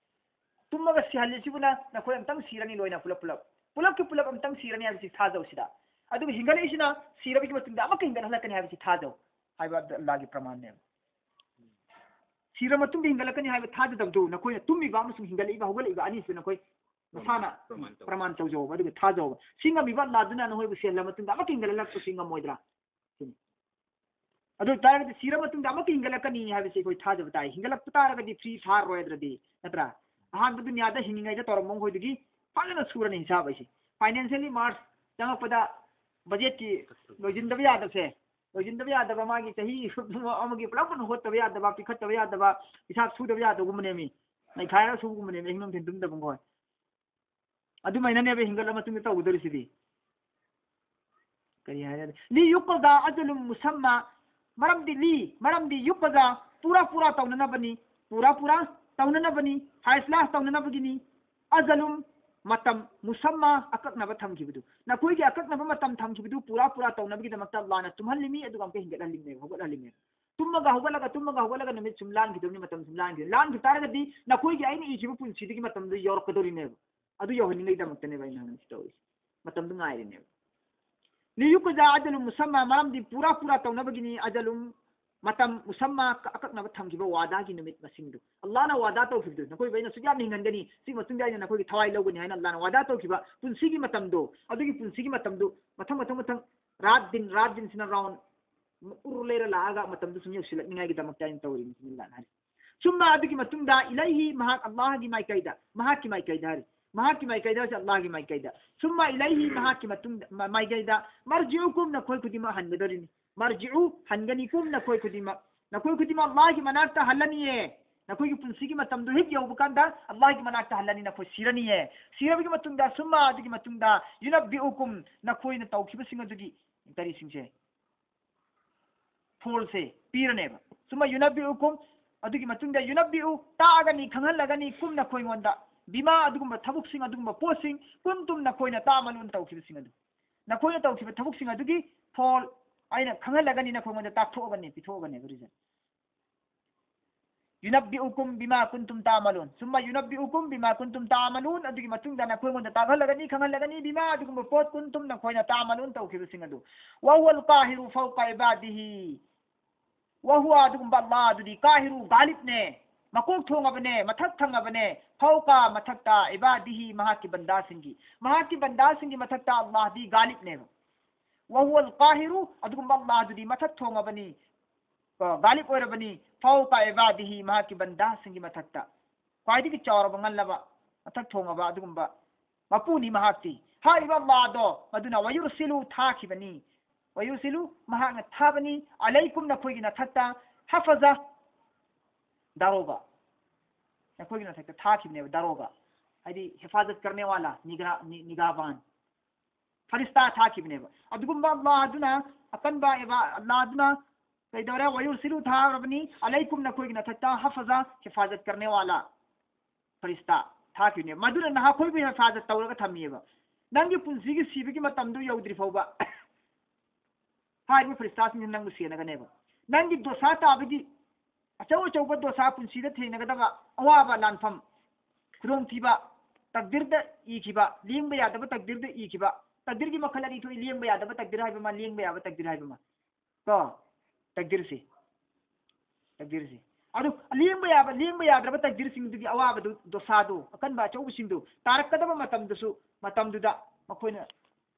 ꯇꯨꯝꯃꯒ ꯁꯤꯍꯜꯂꯤꯁꯤꯕꯨꯅ ꯅꯈꯣꯏ ꯑꯝꯇꯪ ꯁꯤꯔꯅꯤ ꯂꯣꯏꯅ ꯄꯨꯂꯞ ꯄꯨꯂꯞ. ꯄꯨꯂꯞꯀꯤ ꯄꯨꯂꯞ ꯑꯝꯇꯪ ꯁꯤꯔꯅꯤ ꯍꯥꯏꯕꯁꯤ ꯊꯥꯖꯧ ꯁꯤꯗ. ꯑꯗꯨꯒ ꯍꯤꯡꯒꯠꯂꯛꯏꯁꯤꯅ ꯁꯤꯔꯕꯒꯤ ꯃꯇꯨꯡꯗ ꯑꯃꯨꯛꯀ ꯍꯤꯡꯒꯠꯍꯜꯂꯛꯀꯅꯤ ꯍꯥꯏꯕꯁꯤ ꯊꯥꯖꯧ ꯍꯥꯏꯕ ꯑꯜꯂꯥꯒꯤ ꯄ꯭ꯔꯃꯥꯟꯅꯦꯕ. ꯁꯤꯔ ꯃꯇꯨꯡꯗ ꯍꯤꯡꯒꯠꯂꯛꯀꯅꯤ ꯍꯥꯏꯕ ꯊꯥꯖꯗꯕꯗꯨ ꯅꯈꯣꯏꯅ ꯇꯨꯝꯃꯤꯕ ꯑꯃꯁꯨꯡ ꯍꯤꯡꯒꯠꯂꯛꯏꯕ, ꯍꯧꯒꯠꯂꯛꯏꯕ ꯑꯅꯤꯁꯤꯗ ꯅꯈꯣꯏ ꯅꯁꯥꯅ ꯄ꯭ꯔꯃꯥꯟ ꯇꯧ. ꯄ꯭ꯔꯃꯥꯟ ꯇꯧꯖꯧꯕ, ꯑꯗꯨꯒ ꯊꯥꯖꯧꯕ. ꯁꯤ ꯉꯝꯃꯤꯕ ꯑꯜꯂꯥꯗꯨꯅ ꯅꯈꯣꯏꯕꯨ ꯁꯤꯍꯜꯂ ꯃꯇꯨꯡꯗ ꯑꯃꯨꯛꯀ ꯍꯤꯡꯒꯠꯍꯜꯂꯛꯄꯁꯤ ꯉꯝꯃꯣꯏꯗ꯭ꯔꯥ? ꯁꯤꯅꯤ. ꯑꯗꯨ ꯑꯣꯏ ꯇꯥꯔꯒꯗꯤ ꯁꯤꯔ ꯃꯇꯨꯡꯗ ꯑꯃꯨꯛꯀ ꯍꯤꯡꯒꯠꯂꯛꯀꯅꯤ ꯍꯥꯏꯕꯁꯤ ꯑꯩꯈꯣꯏ ꯊꯥꯖꯕ ꯇꯥꯏ. ꯍꯤꯡꯒꯠꯂꯛꯄ ꯇꯥꯔꯒꯗꯤ free ꯊꯥꯔꯔꯣꯏ ꯑꯗꯨꯗꯤ, ꯅꯠꯇ꯭ꯔꯥ? ꯑꯍꯥꯟꯕ ꯗꯨꯅꯤꯌꯥꯗ ꯍꯤꯡꯉꯤꯉꯩꯗ ꯇꯧꯔꯝꯕ ꯃꯈꯣꯏꯗꯨꯒꯤ ꯐꯖꯅ ꯁꯨꯔꯅꯤ ꯍꯤꯁꯥꯕ ꯍꯥꯏꯁꯦ. Financially March ꯆꯪꯉꯛꯄꯗ ꯕꯖꯦꯠꯀꯤ ꯂꯣꯏꯁꯤꯟꯗꯕ ꯌꯥꯗꯕꯁꯦ, ꯂꯣꯏꯁꯤꯟꯗꯕ ꯌꯥꯗꯕ ꯃꯥꯒꯤ ꯆꯍꯤ ꯑꯃꯒꯤ ꯄꯨꯂꯞ ꯄꯨꯟꯅ ꯍꯣꯠꯇꯕ ꯌꯥꯗꯕ, ꯄꯤꯈꯠꯇꯕ ꯌꯥꯗꯕ, ꯍꯤꯁꯥꯕ ꯁꯨꯗꯕ ꯌꯥꯗꯕꯒꯨꯝꯕꯅꯦꯃꯤ. ꯅꯩꯈꯥꯏꯔꯒ ꯁꯨꯕꯒꯨꯝꯕꯅꯦꯃꯤ, ꯑꯍꯤꯡ ꯅꯨꯡꯊꯤꯟ ꯇꯨꯝꯗꯕ ꯃꯈꯣꯏ. ꯑꯗꯨꯃꯥꯏꯅꯅꯦꯕ ꯍꯤꯡꯒꯠꯂ ꯃꯇꯨꯡꯗ ꯇꯧꯒꯗꯧꯔꯤꯁꯤꯗꯤ. ꯀꯔꯤ ꯍꯥꯏꯔꯦ? ليقضى أجل مسمى. ꯃꯔꯝꯗꯤ لي, ꯃꯔꯝꯗꯤ يقضى, ꯄꯨꯔꯥ ꯄꯨꯔꯥ ꯇꯧꯅꯅꯕꯅꯤ, ꯄꯨꯔꯥ ꯄꯨꯔꯥ ꯇꯧꯅꯅꯕꯅꯤ, ꯍꯥꯏꯁꯂꯥꯁ ꯇꯧꯅꯅꯕꯒꯤꯅꯤ. أجل, ꯃꯇꯝ, مسمى, ꯑꯀꯛꯅꯕ ꯊꯝꯈꯤꯕꯗꯨ, ꯅꯈꯣꯏꯒꯤ ꯑꯀꯛꯅꯕ ꯃꯇꯝ ꯊꯝꯈꯤꯕꯗꯨ ꯄꯨꯔꯥ ꯄꯨꯔꯥ ꯇꯧꯅꯕꯒꯤꯗꯃꯛꯇ ꯑꯜꯂꯥꯅ ꯇꯨꯝꯍꯜꯂꯤꯃꯤ, ꯑꯗꯨꯒ ꯑꯃꯨꯛꯀ ꯍꯤꯡꯒꯠꯍꯜꯂꯤꯃꯦꯕ, ꯍꯧꯒꯠꯍꯜꯂꯤꯃꯦꯕ. ꯇꯨꯝꯃꯒ ꯍꯧꯒꯠꯂꯒ, ꯇꯨꯝꯃꯒ ꯍꯧꯒꯠꯂꯒ ꯅꯨꯃꯤꯠ ꯁꯨꯝ ꯂꯥꯟꯈꯤꯗꯧꯅꯤ, ꯃꯇꯝ ꯁꯨꯝ ꯂꯥꯟꯈꯤꯗꯧꯅꯤ. ꯂꯥꯟꯈꯤꯕ ꯇꯥꯔꯒꯗꯤ ꯅꯈꯣꯏꯒꯤ ꯑꯩꯅ ꯏꯈꯤꯕ ꯄꯨꯟꯁꯤꯗꯨꯒꯤ ꯃꯇꯝꯗꯨ ꯌꯧꯔꯛꯀꯗꯧꯔꯤꯅꯦꯕ. ꯑꯗꯨ ꯌꯧꯍꯟꯅꯤꯡꯉꯩꯗꯃꯛꯇꯅꯦꯕ ꯑꯩꯅ ꯍꯥꯟꯅ ꯁꯤ ꯇꯧꯔꯤꯁꯦ. ꯃꯇꯝꯗꯨ ꯉꯥꯏꯔꯤꯅꯦꯕ. ليقضى أجل مسمى, ꯃꯔꯝꯗꯤ ꯄꯨꯔꯥ ꯄꯨꯔꯥ ꯇꯧꯅꯕꯒꯤꯅꯤ. أجل, ꯃꯇꯝ, مسمى, ꯑꯀꯛꯅꯕ ꯊꯝꯈꯤꯕ ꯋꯥꯗꯥꯒꯤ ꯅꯨꯃꯤꯠ ꯃꯁꯤꯡꯗꯨ. ꯑꯜꯂꯥꯅ ꯋꯥꯗꯥ ꯇꯧꯈꯤꯕꯗꯨ, ꯅꯈꯣꯏꯕꯨ ꯑꯩꯅ ꯑꯁꯨꯛ ꯌꯥꯝꯅ ꯍꯤꯡꯍꯟꯒꯅꯤ, ꯁꯤꯒꯤ ꯃꯇꯨꯡꯗ ꯑꯩꯅ ꯅꯈꯣꯏꯒꯤ ꯊꯋꯥꯏ ꯂꯧꯒꯅꯤ ꯍꯥꯏꯅ ꯑꯜꯂꯥꯅ ꯋꯥꯗꯥ ꯇꯧꯈꯤꯕ ꯄꯨꯟꯁꯤꯒꯤ ꯃꯇꯝꯗꯣ, ꯑꯗꯨꯒꯤ ꯄꯨꯟꯁꯤꯒꯤ ꯃꯇꯝꯗꯨ ꯃꯊꯪ, ꯃꯊꯪ, ꯃꯊꯪ, ꯔꯥꯠ ꯗꯤꯟ, ꯔꯥꯠ ꯗꯤꯟꯁꯤꯅ round ꯎꯔ ꯂꯩꯔ ꯂꯥꯛꯑꯒ ꯃꯇꯝꯗꯨ ꯁꯨꯝ ꯌꯧꯁꯤꯜꯂꯛꯅꯤꯡꯉꯥꯏꯒꯤꯗꯃꯛꯇ ꯑꯩꯅ ꯇꯧꯔꯤꯅꯤ ꯁꯤꯅꯤ ꯑꯜꯂꯥꯍꯅ ꯍꯥꯏꯔꯤ꯫ ꯁꯨꯝꯃ ꯑꯗꯨꯒꯤ ꯃꯇꯨꯡꯗ ꯏꯂꯩꯍꯤ ꯃꯍꯥꯛ ꯑꯜꯂꯥꯍꯒꯤ ꯃꯥꯏꯀꯩꯗ, ꯃꯍꯥꯛꯀꯤ ꯃꯥꯏꯀꯩꯗ ꯍꯥꯏꯔꯤ꯫ ꯃꯍꯥꯛꯀꯤ ꯃꯥꯏꯀꯩꯗ ꯍꯥꯏꯁꯦ ꯑꯜꯂꯥꯍꯒꯤ ꯃꯥꯏꯀꯩꯗ꯫ ꯁꯨꯝꯃ ꯏꯂꯩꯍꯤ ꯃꯍꯥꯛꯀꯤ ꯃꯇꯨꯡꯗ, ꯃ-, ꯃꯥꯏꯀꯩꯗ ꯃꯔꯖꯤꯎꯀꯨꯝ ꯅꯈꯣꯏ ꯈꯨꯗꯤꯡꯃꯛ ꯍꯟꯒꯗꯧꯔꯤꯅꯤ꯫ ꯃꯔꯖꯤꯎ ꯍꯟꯒꯅꯤꯀꯨꯝ ꯅꯈꯣꯏ ꯈꯨꯗꯤꯡꯃꯛ꯫ ꯅꯈꯣꯏ ꯈꯨꯗꯤꯡꯃꯛ ꯑꯜꯂꯥꯍꯒꯤ ꯃꯅꯥꯛꯇ ꯍꯜꯂꯅꯤꯌꯦ꯫ ꯅꯈꯣꯏꯒꯤ ꯄꯨꯟꯁꯤꯒꯤ ꯃꯇꯝꯗꯨ ꯍꯦꯛ ꯌꯧꯕ ꯀꯥꯟꯗ ꯑꯜꯂꯥꯍꯒꯤ ꯃꯅꯥꯛꯇ ꯍꯜꯂꯅꯤ, ꯅꯈꯣꯏ ꯁꯤꯔꯅꯤꯌꯦ꯫ ꯁꯤꯔꯕꯒꯤ ꯃꯇꯨꯡꯗ ꯁꯨꯝꯃ ꯑꯗꯨꯒꯤ ꯃꯇꯨꯡꯗ ꯌꯨꯅꯕꯤꯎꯀꯨꯝ ꯅꯈꯣꯏꯅ ꯇꯧꯈꯤꯕꯁꯤꯡ ꯑꯗꯨꯒꯤ ꯀꯔꯤꯁꯤꯡꯁꯦ ꯐꯣꯜꯁꯦ ꯄꯤꯔꯅꯦꯕ꯫ ꯁꯨꯝꯃ ꯌꯨꯅꯕꯤꯎꯀꯨꯝ, ꯑꯗꯨꯒꯤ ꯃꯇꯨꯡꯗ ꯌꯨꯅꯕꯤꯎ ꯇꯥꯛꯑꯒꯅꯤ, ꯈꯪꯍꯜꯂꯒꯅꯤ ꯀꯨꯝ ꯅꯈꯣꯏꯉꯣꯟꯗ ꯕꯤꯃꯥ ꯑꯗꯨꯒꯨꯝꯕ ꯊꯕꯛꯁꯤꯡ ꯑꯗꯨꯒꯨꯝꯕ ꯄꯣꯠꯁꯤꯡ ꯀꯨꯟꯇꯨꯝ ꯅꯈꯣꯏꯅ ꯇꯥꯃꯂꯨꯟ ꯇꯧꯈꯤꯕꯁꯤꯡ ꯑꯗꯨ, ꯅꯈꯣꯏꯅ ꯇꯧꯈꯤꯕ ꯊꯕꯛꯁꯤꯡ ꯑꯗꯨꯒꯤ ꯐꯣꯜ ꯑꯩꯅ ꯈꯪꯍꯜꯂꯒꯅꯤ, ꯅꯈꯣꯏꯉꯣꯟꯗ ꯇꯥꯛꯊꯣꯛꯑꯒꯅꯤ, ꯄꯤꯊꯣꯛꯑꯒꯅꯦꯕ ꯔꯤꯖꯜ꯫ ꯌꯨꯅꯕꯤꯎꯀꯨꯝ ꯕꯤꯃꯥ ꯀꯨꯟꯇꯨꯝ ꯇꯥꯃꯂꯨꯟ꯫ ꯁꯨꯝꯃ ꯌꯨꯅꯕꯤꯎꯀꯨꯝ ꯕꯤꯃꯥ ꯀꯨꯟꯇꯨꯝ ꯇꯥꯃꯂꯨꯟ꯫ ꯑꯗꯨꯒꯤ ꯃꯇꯨꯡꯗ ꯅꯈꯣꯏꯉꯣꯟꯗ ꯇꯥꯛꯍꯜꯂꯒꯅꯤ, ꯈꯪꯍꯜꯂꯒꯅꯤ, ꯕꯤꯃꯥ ꯑꯗꯨꯒꯨꯝꯕ ꯄꯣꯠ ꯀꯨꯟꯇꯨꯝ ꯅꯈꯣꯏꯅ ꯇꯥꯃꯂꯨꯟ ꯇꯧꯈꯤꯕꯁꯤꯡ ꯑꯗꯨ꯫ ꯋꯥꯍꯨꯋꯜ ꯀꯥꯍꯤꯔꯨ ꯐꯧꯀ ꯏꯕꯥꯗꯤꯍꯤ꯫ ꯋꯥꯍꯨꯋ ꯑꯗꯨꯒꯨꯝꯕ ꯑꯜꯂꯥꯍ ꯑꯗꯨꯗꯤ ꯀꯥꯍꯤꯔꯨ ꯒꯥꯂꯤꯕꯅꯦ, ꯃꯀꯣꯛ ꯊꯣꯡꯉꯕꯅꯦ, ꯃꯊꯛ ꯊꯪꯉꯕꯅꯦ, ꯐꯧꯀ ꯃꯊꯛꯇ ꯏꯕꯥꯗꯤꯍꯤ ꯃꯍꯥꯛꯀꯤ ꯕꯟꯗꯥꯁꯤꯡꯒꯤ, ꯃꯍꯥꯛꯀꯤ ꯕꯟꯗꯥꯁꯤꯡꯒꯤ ꯃꯊꯛꯇ ꯑꯜꯂꯥꯍꯗꯤ ꯒꯥꯂꯤꯕꯅꯦꯕ꯫ ꯋꯥꯍꯨꯋꯜ ꯀꯥꯍꯤꯔꯨ ꯑꯗꯨꯒꯨꯝꯕ ꯑꯜꯂꯥꯍ ꯑꯗꯨꯗꯤ ꯃꯊꯛ ꯊꯣꯡꯉꯕꯅꯤ, ꯒꯥꯂꯤꯕ ꯑꯣꯏꯔꯕꯅꯤ, ꯐꯧꯀ ꯏꯕꯥꯗꯤꯍꯤ ꯃꯍꯥꯛꯀꯤ ꯕꯟꯗꯥꯁꯤꯡꯒꯤ ꯃꯊꯛꯇ ꯈ꯭ꯋꯥꯏꯗꯒꯤ ꯆꯥꯎꯔꯕ ꯉꯜꯂꯕ ꯃꯊꯛ ꯊꯣꯡꯉꯕ ꯑꯗꯨꯒꯨꯝꯕ ꯃꯄꯨꯅꯤ ꯃꯍꯥꯛꯇꯤ꯫ ꯍꯥꯏꯔꯤꯕ ꯑꯜꯂꯥꯍꯗꯣ ꯃꯗꯨꯅ ꯋꯌꯨꯔꯁꯤꯂꯨ ꯊꯥꯈꯤꯕꯅꯤ꯫ ꯋꯌꯨꯔꯁꯤꯂꯨ ꯃꯍꯥꯛꯅ ꯊꯥꯕꯅꯤ꯫ ꯑꯂꯩꯀꯨꯝ ꯅꯈꯣꯏꯒꯤ ꯅꯊꯛꯇ ꯍꯐꯖ ꯗꯥꯔꯣꯒ ꯅꯈꯣꯏꯒꯤ ꯅꯊꯛꯇ ꯊꯥꯈꯤꯕꯅꯦꯕ ꯗꯥꯔꯣꯒ ꯍꯥꯏꯗꯤ ꯍꯦꯐꯥꯖꯠ ꯀꯔꯅꯦꯋꯥꯂꯥ ꯅꯤꯒ꯭ꯔꯥ ꯅꯤ- ꯅꯤꯒꯥꯕꯥꯟ ꯐꯔꯤꯁꯇꯥ ꯊꯥꯈꯤꯕꯅꯦꯕ꯫ ꯑꯗꯨꯒꯨꯝꯕ ꯑꯜꯂꯥꯍ ꯑꯗꯨꯅ ꯑꯀꯟꯕ ꯑꯦꯕ ꯑꯜꯂꯥꯍ ꯑꯗꯨꯅ ꯀꯩꯗꯧꯔꯦ? ꯋꯌꯨꯔꯁꯤꯂꯨ ꯊꯥꯔꯕꯅꯤ꯫ ꯑꯂꯩꯀꯨꯝ ꯅꯈꯣꯏꯒꯤ ꯅꯊꯛꯇ ꯍꯐꯖ ꯍꯦꯐꯥꯖꯠ ꯀꯔꯅꯦꯋꯥꯂꯥ ꯐꯔꯤꯁꯇꯥ ꯊꯥꯈꯤꯕꯅꯦꯕ꯫ ꯃꯗꯨꯅ ꯅꯍꯥꯛꯈꯣꯏꯕꯨ ꯍꯦꯐꯥꯖꯠ ꯇꯧꯔꯒ ꯊꯝꯃꯤꯑꯕ꯫ ꯅꯪꯒꯤ ꯄꯨꯟꯁꯤꯒꯤ ꯁꯤꯕꯒꯤ ꯃꯇꯝꯗꯨ ꯌꯧꯗ꯭ꯔꯤ ꯐꯥꯎꯕ ꯍꯥꯏꯔꯤꯕ ꯐꯔꯤꯁꯇꯥꯁꯤꯡꯁꯤ ꯅꯪꯕꯨ ꯁꯦꯟꯅꯒꯅꯦꯕ꯫ ꯅꯪꯒꯤ ꯗꯣꯁꯥ ꯇꯥꯕꯒꯤ ꯑꯆꯧ ꯑꯆꯧꯕ ꯗꯣꯁꯥ ꯄꯨꯟꯁꯤꯗ ꯊꯦꯡꯅꯒꯗꯕ ꯑꯋꯥꯕ ꯂꯥꯟꯐꯝ ꯈꯨꯗꯣꯡꯊꯤꯕ ꯇꯛꯗꯤꯔꯗ ꯏꯈꯤꯕ ꯂꯦꯡꯕ ꯌꯥꯗꯕ ꯇꯛꯗꯤꯔꯗ ꯏꯈꯤꯕ ꯇꯛꯗꯤꯔꯒꯤ ꯃꯈꯜ ꯑꯅꯤ ꯊꯣꯛꯏ ꯂꯦꯡꯕ ꯌꯥꯗꯕ ꯇꯛꯗꯤꯔ ꯍꯥꯏꯕ ꯑꯃ ꯂꯦꯡꯕ ꯌꯥꯕ ꯇꯛꯗꯤꯔ ꯍꯥꯏꯕ ꯑꯃ ꯀꯣ ꯇꯛꯗꯤꯔꯁꯤ ꯇꯛꯗꯤꯔꯁꯤ ꯑꯗꯨ ꯂꯦꯡꯕ ꯌꯥꯕ ꯂꯦꯡꯕ ꯌꯥꯗ꯭ꯔꯕ ꯇꯛꯗꯤꯔꯁꯤꯡꯗꯨꯒꯤ ꯑꯋꯥꯕꯗꯨ ꯗꯣꯁꯥꯗꯨ ꯑꯀꯟꯕ ꯑꯆꯧꯕꯁꯤꯡꯗꯨ ꯇꯥꯔꯛꯀꯗꯕ ꯃꯇꯝꯗꯁꯨ ꯃꯇꯝꯗꯨꯗ ꯃꯈꯣꯏꯅ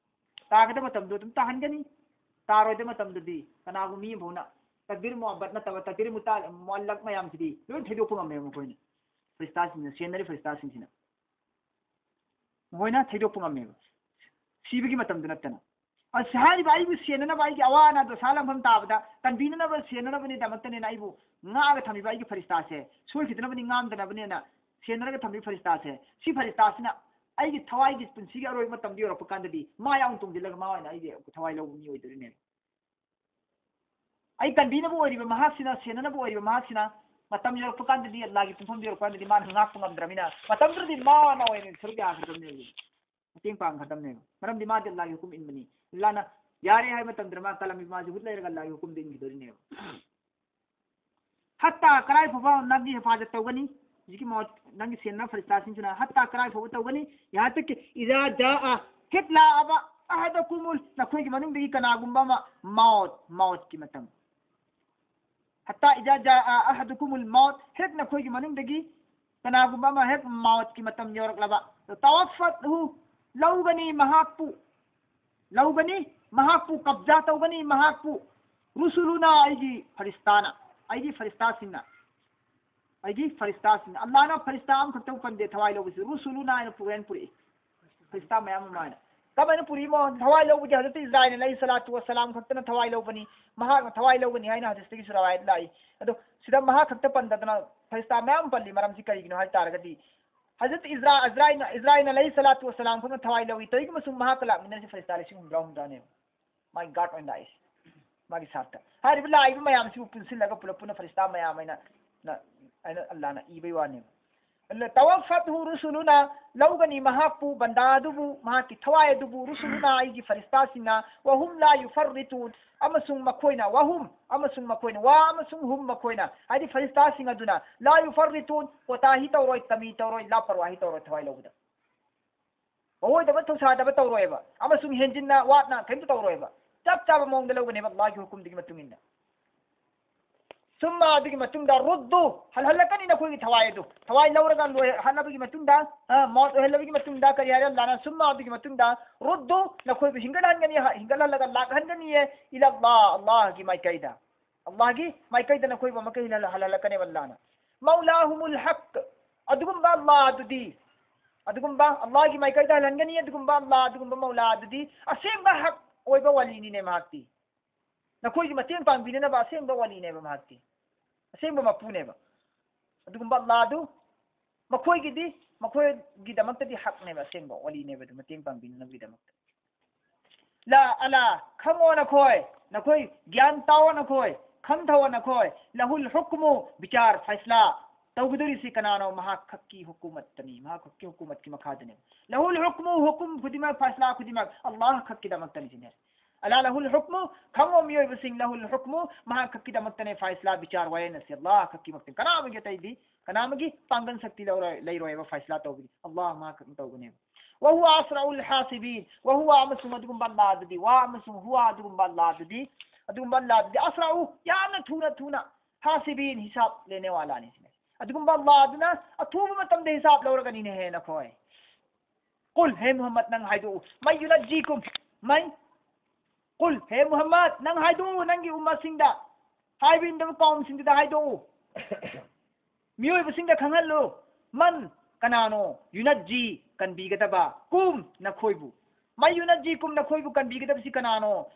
ꯇꯥꯒꯗꯕ ꯃꯇꯝꯗꯣ ꯑꯗꯨꯝ ꯇꯥꯍꯟꯒꯅꯤ꯫ ꯇꯥꯔꯣꯏꯗꯕ ꯃꯇꯝꯗꯗꯤ ꯀꯅꯥꯒꯨꯝꯕ ꯃꯤ ꯑꯃꯐꯥꯎꯅ ꯇꯛꯗꯤꯔ ꯃꯨꯑꯕꯠ ꯅꯠꯇꯕ ꯇꯛꯗꯤꯔ ꯃꯨꯇꯥ-, ꯃꯨꯑꯜꯂꯛ ꯃꯌꯥꯝꯁꯤꯗꯤ ꯂꯣꯏ ꯊꯩꯗꯣꯛꯄ ꯉꯝꯃꯦꯕ ꯃꯈꯣꯏꯅ꯫ ꯐꯔꯤꯁꯇꯥꯁꯤꯡꯅ, ꯁꯦꯟꯅꯔꯤ ꯐꯔꯤꯁꯇꯥꯁꯤꯡꯁꯤꯅ꯫ ꯃꯈꯣꯏꯅ ꯊꯩꯗꯣꯛꯄ ꯉꯝꯃꯦꯕ꯫ ꯁꯤꯕꯒꯤ ꯃꯇꯝꯗꯨ ꯅꯠꯇꯅ꯫ ꯑꯁ, ꯍꯥꯏꯔꯤꯕ ꯑꯩꯕꯨ ꯁꯦꯟꯅꯅꯕ, ꯑꯩꯒꯤ ꯑꯋꯥ ꯑꯅꯥ ꯗꯣꯁꯥ ꯂꯥꯡꯐꯝ ꯇꯥꯕꯗ ꯀꯟꯕꯤꯅꯅꯕ, ꯁꯦꯟꯅꯅꯕꯅꯤꯗꯃꯛꯇꯅꯦꯅ ꯑꯩꯕꯨ ꯉꯥꯛꯑꯒ ꯊꯝꯃꯤꯕ ꯑꯩꯒꯤ ꯐꯔꯤꯁꯇꯥꯁꯦ, ꯁꯣꯏꯈꯤꯗꯅꯕꯅꯤ, ꯉꯥꯝꯗꯅꯕꯅꯦꯅ ꯁꯦꯟꯅꯔꯒ ꯊꯝꯃꯤꯕ ꯐꯔꯤꯁꯇꯥꯁꯦ, ꯁꯤ ꯐꯔꯤꯁꯇꯥꯁꯤꯅ ꯑꯩꯒꯤ ꯊꯋꯥꯏꯒꯤ ꯄꯨꯟꯁꯤꯒꯤ ꯑꯔꯣꯏꯕ ꯃꯇꯝꯗ ꯌꯧꯔꯛꯄ ꯀꯥꯟꯗꯗꯤ ꯃꯥ ꯌꯥꯎꯅ ꯇꯣꯡꯁꯤꯜꯂꯒ ꯃꯥ ꯑꯣꯏꯅ ꯑꯩꯒꯤ ꯊꯋꯥꯏ ꯂꯧꯕ ꯃꯤ ꯑꯣꯏꯗꯣꯔꯤꯅꯦꯕ꯫ ꯑꯩ ꯀꯟꯕꯤꯅꯕ ꯑꯣꯏꯔꯤꯕ ꯃꯍꯥꯛꯁꯤꯅ, ꯁꯦꯟꯅꯅꯕ ꯑꯣꯏꯔꯤꯕ ꯃꯍꯥꯛꯁꯤꯅ ꯃꯇꯝ ꯌꯧꯔꯛꯄ ꯀꯥꯟꯗꯗꯤ, ꯑꯜꯂꯥꯒꯤ ꯄꯨꯡꯐꯝꯗꯨ ꯌꯧꯔꯛꯄ ꯀꯥꯟꯗꯗꯤ ꯃꯥꯅ ꯉꯥꯛꯄ ꯉꯝꯗ꯭ꯔꯕꯅꯤꯅ, ꯃꯇꯝꯗꯨꯗꯗꯤ ꯃꯥꯅ ꯑꯣꯏꯅ ꯁꯔꯨꯛ ꯌꯥꯈ꯭ꯔꯗꯕꯅꯦꯕ, ꯃꯇꯦꯡ ꯄꯥꯡꯈ꯭ꯔꯗꯕꯅꯦꯕ꯫ ꯃꯔꯝꯗꯤ ꯃꯥꯗꯤ ꯑꯜꯂꯥꯒꯤ ꯍꯨꯀꯨꯝ ꯏꯟꯕꯅꯤ꯫ ꯑꯜꯂꯥꯅ ꯌꯥꯔꯦ ꯍꯥꯏꯕ ꯃꯇꯝꯗ ꯃꯥ ꯀꯜꯂꯝꯃꯤ, ꯃꯥꯁꯦ ꯍꯨꯠ ꯂꯩꯔꯒ ꯑꯜꯂꯥꯒꯤ ꯍꯨꯀꯨꯝꯗ ꯏꯟꯈꯤꯗꯣꯔꯤꯅꯦꯕ꯫ ꯍꯠꯇꯥ ꯀꯔꯥꯏ ꯐꯥꯎꯕ ꯅꯪꯒꯤ ꯍꯤꯐꯥꯖꯠ ꯇꯧꯒꯅꯤ? ꯍꯧꯖꯤꯛꯀꯤ ꯃꯧꯠ, ꯅꯪꯒꯤ ꯁꯦꯟꯅ ꯐꯔꯤꯁꯇꯥꯁꯤꯡꯁꯤꯅ ꯍꯠꯇꯥ ꯀꯔꯥꯏ ꯐꯥꯎꯕ ꯇꯧꯒꯅꯤ? ꯌꯥꯍꯥꯟ ꯇꯛꯀꯤ ꯏꯖꯥ ꯖꯥꯑ, ꯍꯦꯛ ꯂꯥꯛꯑꯕ, ꯑꯍꯗꯀꯨꯃꯨꯜ, ꯅꯈꯣꯏꯒꯤ ꯃꯅꯨꯡꯗꯒꯤ ꯀꯅꯥꯒꯨꯝꯕ ꯑꯃ ꯃꯧꯠ, ꯃꯧꯠꯀꯤ ꯃꯇꯝ꯫ ꯍꯠꯇꯥ ꯏꯖꯥ ꯖꯥꯑ ꯑꯍꯗꯀꯨꯃꯨꯜ ꯃꯧꯠ, ꯍꯦꯛ ꯅꯈꯣꯏꯒꯤ ꯃꯅꯨꯡꯗꯒꯤ ꯀꯅꯥꯒꯨꯝꯕ ꯑꯃ ꯍꯦꯛ ꯃꯧꯠꯀꯤ ꯃꯇꯝ ꯌꯧꯔꯛꯂꯕ, ꯇꯋꯐꯠꯍꯨ, ꯂꯧꯒꯅꯤ ꯃꯍꯥꯛꯄꯨ, ꯂꯧꯒꯅꯤ, ꯃꯍꯥꯛꯄꯨ ꯀꯕꯖꯥ ꯇꯧꯒꯅꯤ, ꯃꯍꯥꯛꯄꯨ, ꯔꯨꯁꯨꯂꯨꯅ, ꯑꯩꯒꯤ ꯐꯔꯤꯁꯇꯥꯅ, ꯑꯩꯒꯤ ꯐꯔꯤꯁꯇꯥꯁꯤꯡꯅ, ꯑꯩꯒꯤ ꯐꯔꯤꯁꯇꯥꯁꯤꯡꯅ꯫ ꯑꯜꯂꯥꯅ ꯐꯔꯤꯁꯇꯥ ꯑꯃꯈꯛꯇꯕꯨ ꯄꯟꯗꯦ ꯊꯋꯥꯏ ꯂꯧꯕꯁꯤ, ꯔꯨꯁꯨꯂꯨꯅ ꯍꯥꯏꯅ ꯄꯨꯔꯦꯟ ꯄꯨꯔꯛꯏ꯫ ꯐꯔꯤꯁꯇꯥ ꯃꯌꯥꯝ ꯑꯃ ꯍꯥꯏꯅ꯫ ꯀꯃꯥꯏꯅ ꯄꯨꯔꯛꯏꯃꯣ? ꯊꯋꯥꯏ ꯂꯧꯕꯗꯤ ꯍꯖꯔꯠ ꯏꯁꯔꯥꯏꯜ ꯑꯂꯩꯍꯤ ꯁꯂꯥꯇꯨ ꯋꯁꯂꯥꯝ ꯈꯛꯇꯅ ꯊꯋꯥꯏ ꯂꯧꯕꯅꯤ, ꯃꯍꯥꯛꯅ ꯊꯋꯥꯏ ꯂꯧꯒꯅꯤ ꯍꯥꯏꯅ ꯍꯗꯤꯁꯇꯒꯤꯁꯨ ꯔꯋꯥꯌꯠ ꯂꯥꯛꯏ꯫ ꯑꯗꯣ ꯁꯤꯗ ꯃꯍꯥꯛ ꯈꯛꯇ ꯄꯟꯗꯗꯅ ꯐꯔꯤꯁꯇꯥ ꯃꯌꯥꯝ ꯄꯜꯂꯤ꯫ ꯃꯔꯝꯁꯤ ꯀꯔꯤꯒꯤꯅꯣ ꯍꯥꯏ ꯇꯥꯔꯒꯗꯤ, ꯍꯖꯔꯠ ꯏꯖ꯭ꯔꯥ-, ꯏꯖ꯭ꯔꯥꯏꯜꯅ, ꯏꯖ꯭ꯔꯥꯏꯜꯅ ꯑꯂꯩꯍꯤ ꯁꯂꯥꯇꯨ ꯋꯁꯂꯥꯝ ꯈꯛꯅ ꯊꯋꯥꯏ ꯂꯧꯏ꯫ ꯇꯧꯏꯒꯨꯝꯕꯁꯨꯡ ꯃꯍꯥꯛꯀ ꯂꯥꯛꯃꯤꯟꯅꯔꯤꯁꯤ ꯐꯔꯤꯁꯇꯥ ꯂꯤꯁꯤꯡ ꯍꯨꯝꯗ꯭ꯔꯥ ꯍꯨꯝꯗ꯭ꯔꯥꯅꯦꯕ꯫ ꯃꯥꯒꯤ ꯒꯥꯔꯗ ꯑꯣꯏꯅ ꯂꯥꯛꯏꯁꯦ꯫ ꯃꯥꯒꯤ ꯁꯥꯠꯇ꯫ ꯍꯥꯏꯔꯤꯕ ꯂꯥꯛꯏꯕ ꯃꯌꯥꯝꯁꯤꯕꯨ ꯄꯨꯟꯁꯤꯜꯂꯒ ꯄꯨꯂꯞ ꯄꯨꯟꯅ ꯐꯔꯤꯁꯇꯥ ꯃꯌꯥꯝ ꯍꯥꯏꯅ ꯅ-, ꯍꯥꯏꯅ ꯑꯜꯂꯥꯅ ꯏꯕꯩ ꯋꯥꯅꯦꯕ꯫ ꯑꯗꯨꯅ ꯇꯋꯐꯠꯍꯨ ꯔꯨꯁꯨꯂꯨꯅ, ꯂꯧꯒꯅꯤ ꯃꯍꯥꯛꯄꯨ, ꯕꯟꯗꯥ ꯑꯗꯨꯕꯨ, ꯃꯍꯥꯛꯀꯤ ꯊꯋꯥꯏ ꯑꯗꯨꯕꯨ, ꯔꯨꯁꯨꯂꯨꯅ, ꯑꯩꯒꯤ ꯐꯔꯤꯁꯇꯥꯁꯤꯡꯅ, ꯋꯍꯨꯝ ꯂꯥ ꯌꯨꯐꯔꯔꯤꯇꯨꯟ, ꯑꯃꯁꯨꯡ ꯃꯈꯣꯏꯅ, ꯋꯍꯨꯝ, ꯑꯃꯁꯨꯡ ꯃꯈꯣꯏꯅ, ꯋꯥ ꯑꯃꯁꯨꯡ ꯍꯨꯝ, ꯃꯈꯣꯏꯅ, ꯍꯥꯏꯗꯤ ꯐꯔꯤꯁꯇꯥꯁꯤꯡ ꯑꯗꯨꯅ, ꯂꯥ ꯌꯨꯐꯔꯔꯤꯇꯨꯟ, ꯀꯣꯇꯥꯍꯤ ꯇꯧꯔꯣꯏ, ꯀꯃꯤ ꯇꯧꯔꯣꯏ, ꯂꯥꯄꯔꯋꯥꯍꯤ ꯇꯧꯔꯣꯏ ꯊꯋꯥꯏ ꯂꯧꯕꯗ꯫ ꯃꯑꯣꯏꯗꯕ ꯊꯧꯁꯥꯗꯕ ꯇꯧꯔꯣꯏꯕ, ꯑꯃꯁꯨꯡ ꯍꯦꯟꯖꯤꯟꯅ ꯋꯥꯠꯅ ꯀꯔꯤꯝꯇ ꯇꯧꯔꯣꯏꯕ꯫ ꯆꯞ ꯆꯥꯕ ꯃꯑꯣꯡꯗ ꯂꯧꯒꯅꯦꯕ ꯑꯜꯂꯥꯍꯒꯤ ꯍꯨꯀꯨꯝꯗꯨꯒꯤ ꯃꯇꯨꯡ ꯏꯟꯅ꯫ ثم ꯑꯗꯨꯒꯤ ꯃꯇꯨꯡꯗ ردوا ꯍꯜꯍꯜꯂꯛꯀꯅꯤ ꯅꯈꯣꯏꯒꯤ ꯊꯋꯥꯏ ꯑꯗꯨ꯫ ꯊꯋꯥꯏ ꯂꯧꯔꯒ ꯂꯣꯏꯍꯜꯂꯕꯒꯤ ꯃꯇꯨꯡꯗ, ꯑ, ꯃꯧꯠ ꯑꯣꯏꯍꯜꯂꯕꯒꯤ ꯃꯇꯨꯡꯗ ꯀꯔꯤ ꯍꯥꯏꯔꯦ ꯑꯜꯂꯥꯍꯅ? ثم ꯑꯗꯨꯒꯤ ꯃꯇꯨꯡꯗ ردوا ꯅꯈꯣꯏꯕꯨ ꯍꯤꯡꯒꯠꯍꯟꯒꯅꯤ, ꯍꯤꯡꯒꯠꯍꯜꯂꯒ ꯂꯥꯛꯍꯟꯒꯅꯤꯌꯦ, إلى الله ꯑꯜꯂꯥꯍꯒꯤ ꯃꯥꯏꯀꯩꯗ꯫ ꯑꯜꯂꯥꯍꯒꯤ ꯃꯥꯏꯀꯩꯗ ꯅꯈꯣꯏꯕꯨ ꯑꯃꯨꯛꯀ ꯍꯜꯍꯜ-, ꯍꯜꯍꯜꯂꯛꯀꯅꯦꯕ ꯑꯜꯂꯥꯍꯅ꯫ مولاهم الحق ꯑꯗꯨꯒꯨꯝꯕ ꯑꯜꯂꯥꯍ ꯑꯗꯨꯗꯤ, ꯑꯗꯨꯒꯨꯝꯕ ꯑꯜꯂꯥꯍꯒꯤ ꯃꯥꯏꯀꯩꯗ ꯍꯜꯍꯟꯒꯅꯤ꯫ ꯑꯗꯨꯒꯨꯝꯕ ꯑꯜꯂꯥꯍ, ꯑꯗꯨꯒꯨꯝꯕ ꯃꯧꯂꯥ ꯑꯗꯨꯗꯤ ꯑꯁꯦꯡꯕ ꯍꯛ ꯑꯣꯏꯕ ꯋꯥꯂꯤꯅꯤꯅꯦ ꯃꯍꯥꯛꯇꯤ꯫ ꯅꯈꯣꯏꯒꯤ ꯃꯇꯦꯡ ꯄꯥꯡꯕꯤꯅꯅꯕ ꯑꯁꯦꯡꯕ ꯋꯥꯂꯤꯅꯦꯕ ꯃꯍꯥꯛꯇꯤ꯫ ꯑꯁꯦꯡꯕ ꯃꯄꯨꯅꯦꯕ꯫ ꯑꯗꯨꯒꯨꯝꯕ ꯑꯜꯂꯥꯍ ꯑꯗꯨ ꯃꯈꯣꯏꯒꯤꯗꯤ, ꯃꯈꯣꯏꯒꯤꯗꯃꯛꯇꯗꯤ ꯍꯛꯅꯦꯕ, ꯑꯁꯦꯡꯕ ꯋꯥꯂꯤꯅꯦꯕ ꯑꯗꯨ ꯃꯇꯦꯡ ꯄꯥꯡꯕꯤꯅꯅꯕꯒꯤꯗꯃꯛꯇ꯫ لا، ألا ꯈꯪꯉꯣ ꯅꯈꯣꯏ, ꯅꯈꯣꯏ ꯒ꯭ꯌꯥꯟ ꯇꯥꯑꯣ ꯅꯈꯣꯏ, ꯈꯪꯊꯧꯑꯣ ꯅꯈꯣꯏ, له الحكم ꯕꯤꯆꯥꯔ, ꯐꯩꯁꯂꯥ ꯇꯧꯒꯗꯧꯔꯤꯁꯤ ꯀꯅꯥꯅꯣ? ꯃꯍꯥꯛ ꯈꯛꯀꯤ ꯍꯨꯀꯨꯃꯠꯇꯅꯤ, ꯃꯍꯥꯛ ꯈꯛꯀꯤ ꯍꯨꯀꯨꯃꯠꯀꯤ ꯃꯈꯥꯗꯅꯦꯕ꯫ له الحكم ꯍꯨꯀꯨꯝ ꯈꯨꯗꯤꯡꯃꯛ, ꯐꯩꯁꯂꯥ ꯈꯨꯗꯤꯡꯃꯛ ꯑꯜꯂꯥꯍ ꯈꯛꯀꯤꯗꯃꯛꯇꯅꯤ ꯁꯤꯅꯦ꯫ ألا له الحكم ꯈꯪꯉꯣ ꯃꯤꯑꯣꯏꯕꯁꯤꯡ, له الحكم ꯃꯍꯥꯛ ꯈꯛꯀꯤꯗꯃꯛꯇꯅꯦ ꯐꯩꯁꯂꯥ, ꯕꯤꯆꯥꯔ, ꯋꯥꯌꯦꯜ ꯑꯁꯤ ꯑꯜꯂꯥꯍ ꯈꯛꯀꯤꯃꯛꯇꯅꯤ꯫ ꯀꯅꯥ ꯑꯃꯒꯤ ꯑꯇꯩꯗꯤ, ꯀꯅꯥ ꯑꯃꯒꯤ ꯄꯥꯡꯒꯜ ꯁꯛꯇꯤ ꯂꯧꯔꯣꯏ, ꯂꯩꯔꯣꯏꯕ ꯐꯩꯁꯂꯥ ꯇꯧꯕꯒꯤ꯫ ꯑꯜꯂꯥꯍ ꯃꯍꯥꯛ ꯈꯛꯅ ꯇꯧꯒꯅꯦꯕ꯫ وهو أسرع الحاسبين وهو ꯑꯃꯁꯨꯡ ꯑꯗꯨꯒꯨꯝꯕ ꯑꯜꯂꯥꯍ ꯑꯗꯨꯗꯤ, ꯋꯥ ꯑꯃꯁꯨꯡ ꯍꯨꯋꯥ ꯑꯗꯨꯒꯨꯝꯕ ꯑꯜꯂꯥꯍ ꯑꯗꯨꯗꯤ, ꯑꯗꯨꯒꯨꯝꯕ ꯑꯜꯂꯥꯍ ꯑꯗꯨꯗꯤ أسرع ꯌꯥꯝꯅ ꯊꯨꯅ ꯊꯨꯅ حاسبين ꯍꯤꯁꯥꯕ ꯂꯦꯅꯦ ꯋꯥꯂꯥꯅꯤ ꯁꯤꯅꯦ꯫ ꯑꯗꯨꯒꯨꯝꯕ ꯑꯜꯂꯥꯍ ꯑꯗꯨꯅ ꯑꯊꯨꯕ ꯃꯇꯝꯗ ꯍꯤꯁꯥꯕ ꯂꯧꯔꯒꯅꯤꯅꯦꯍꯦ ꯅꯈꯣꯏ꯫ قل ꯍꯦ ꯃꯨꯍꯝꯃꯗ ꯅꯪ ꯍꯥꯏꯗꯣꯛꯎ꯫ من ينجيكم من قل ꯍꯦ ꯃꯨꯍꯝꯃꯗ ꯅꯪ ꯍꯥꯏꯗꯣꯛꯎ ꯅꯪꯒꯤ ꯎꯝꯃꯁꯤꯡꯗ, ꯍꯥꯏꯕ ꯏꯟꯗꯕ ꯀꯥꯎꯝꯁꯤꯡꯗꯨꯗ ꯍꯥꯏꯗꯣꯛꯎ꯫ ꯃꯤꯑꯣꯏꯕꯁꯤꯡꯗ ꯈꯪꯍꯜꯂꯨ꯫ من ꯀꯅꯥꯅꯣ? ينجيكم ꯀꯟꯕꯤꯒꯗꯕ꯫ ꯀꯨꯝ ꯅꯈꯣꯏꯕꯨ꯫ من ينجيكم ꯅꯈꯣꯏꯕꯨ ꯀꯟꯕꯤꯒꯗꯕꯁꯤ ꯀꯅꯥꯅꯣ?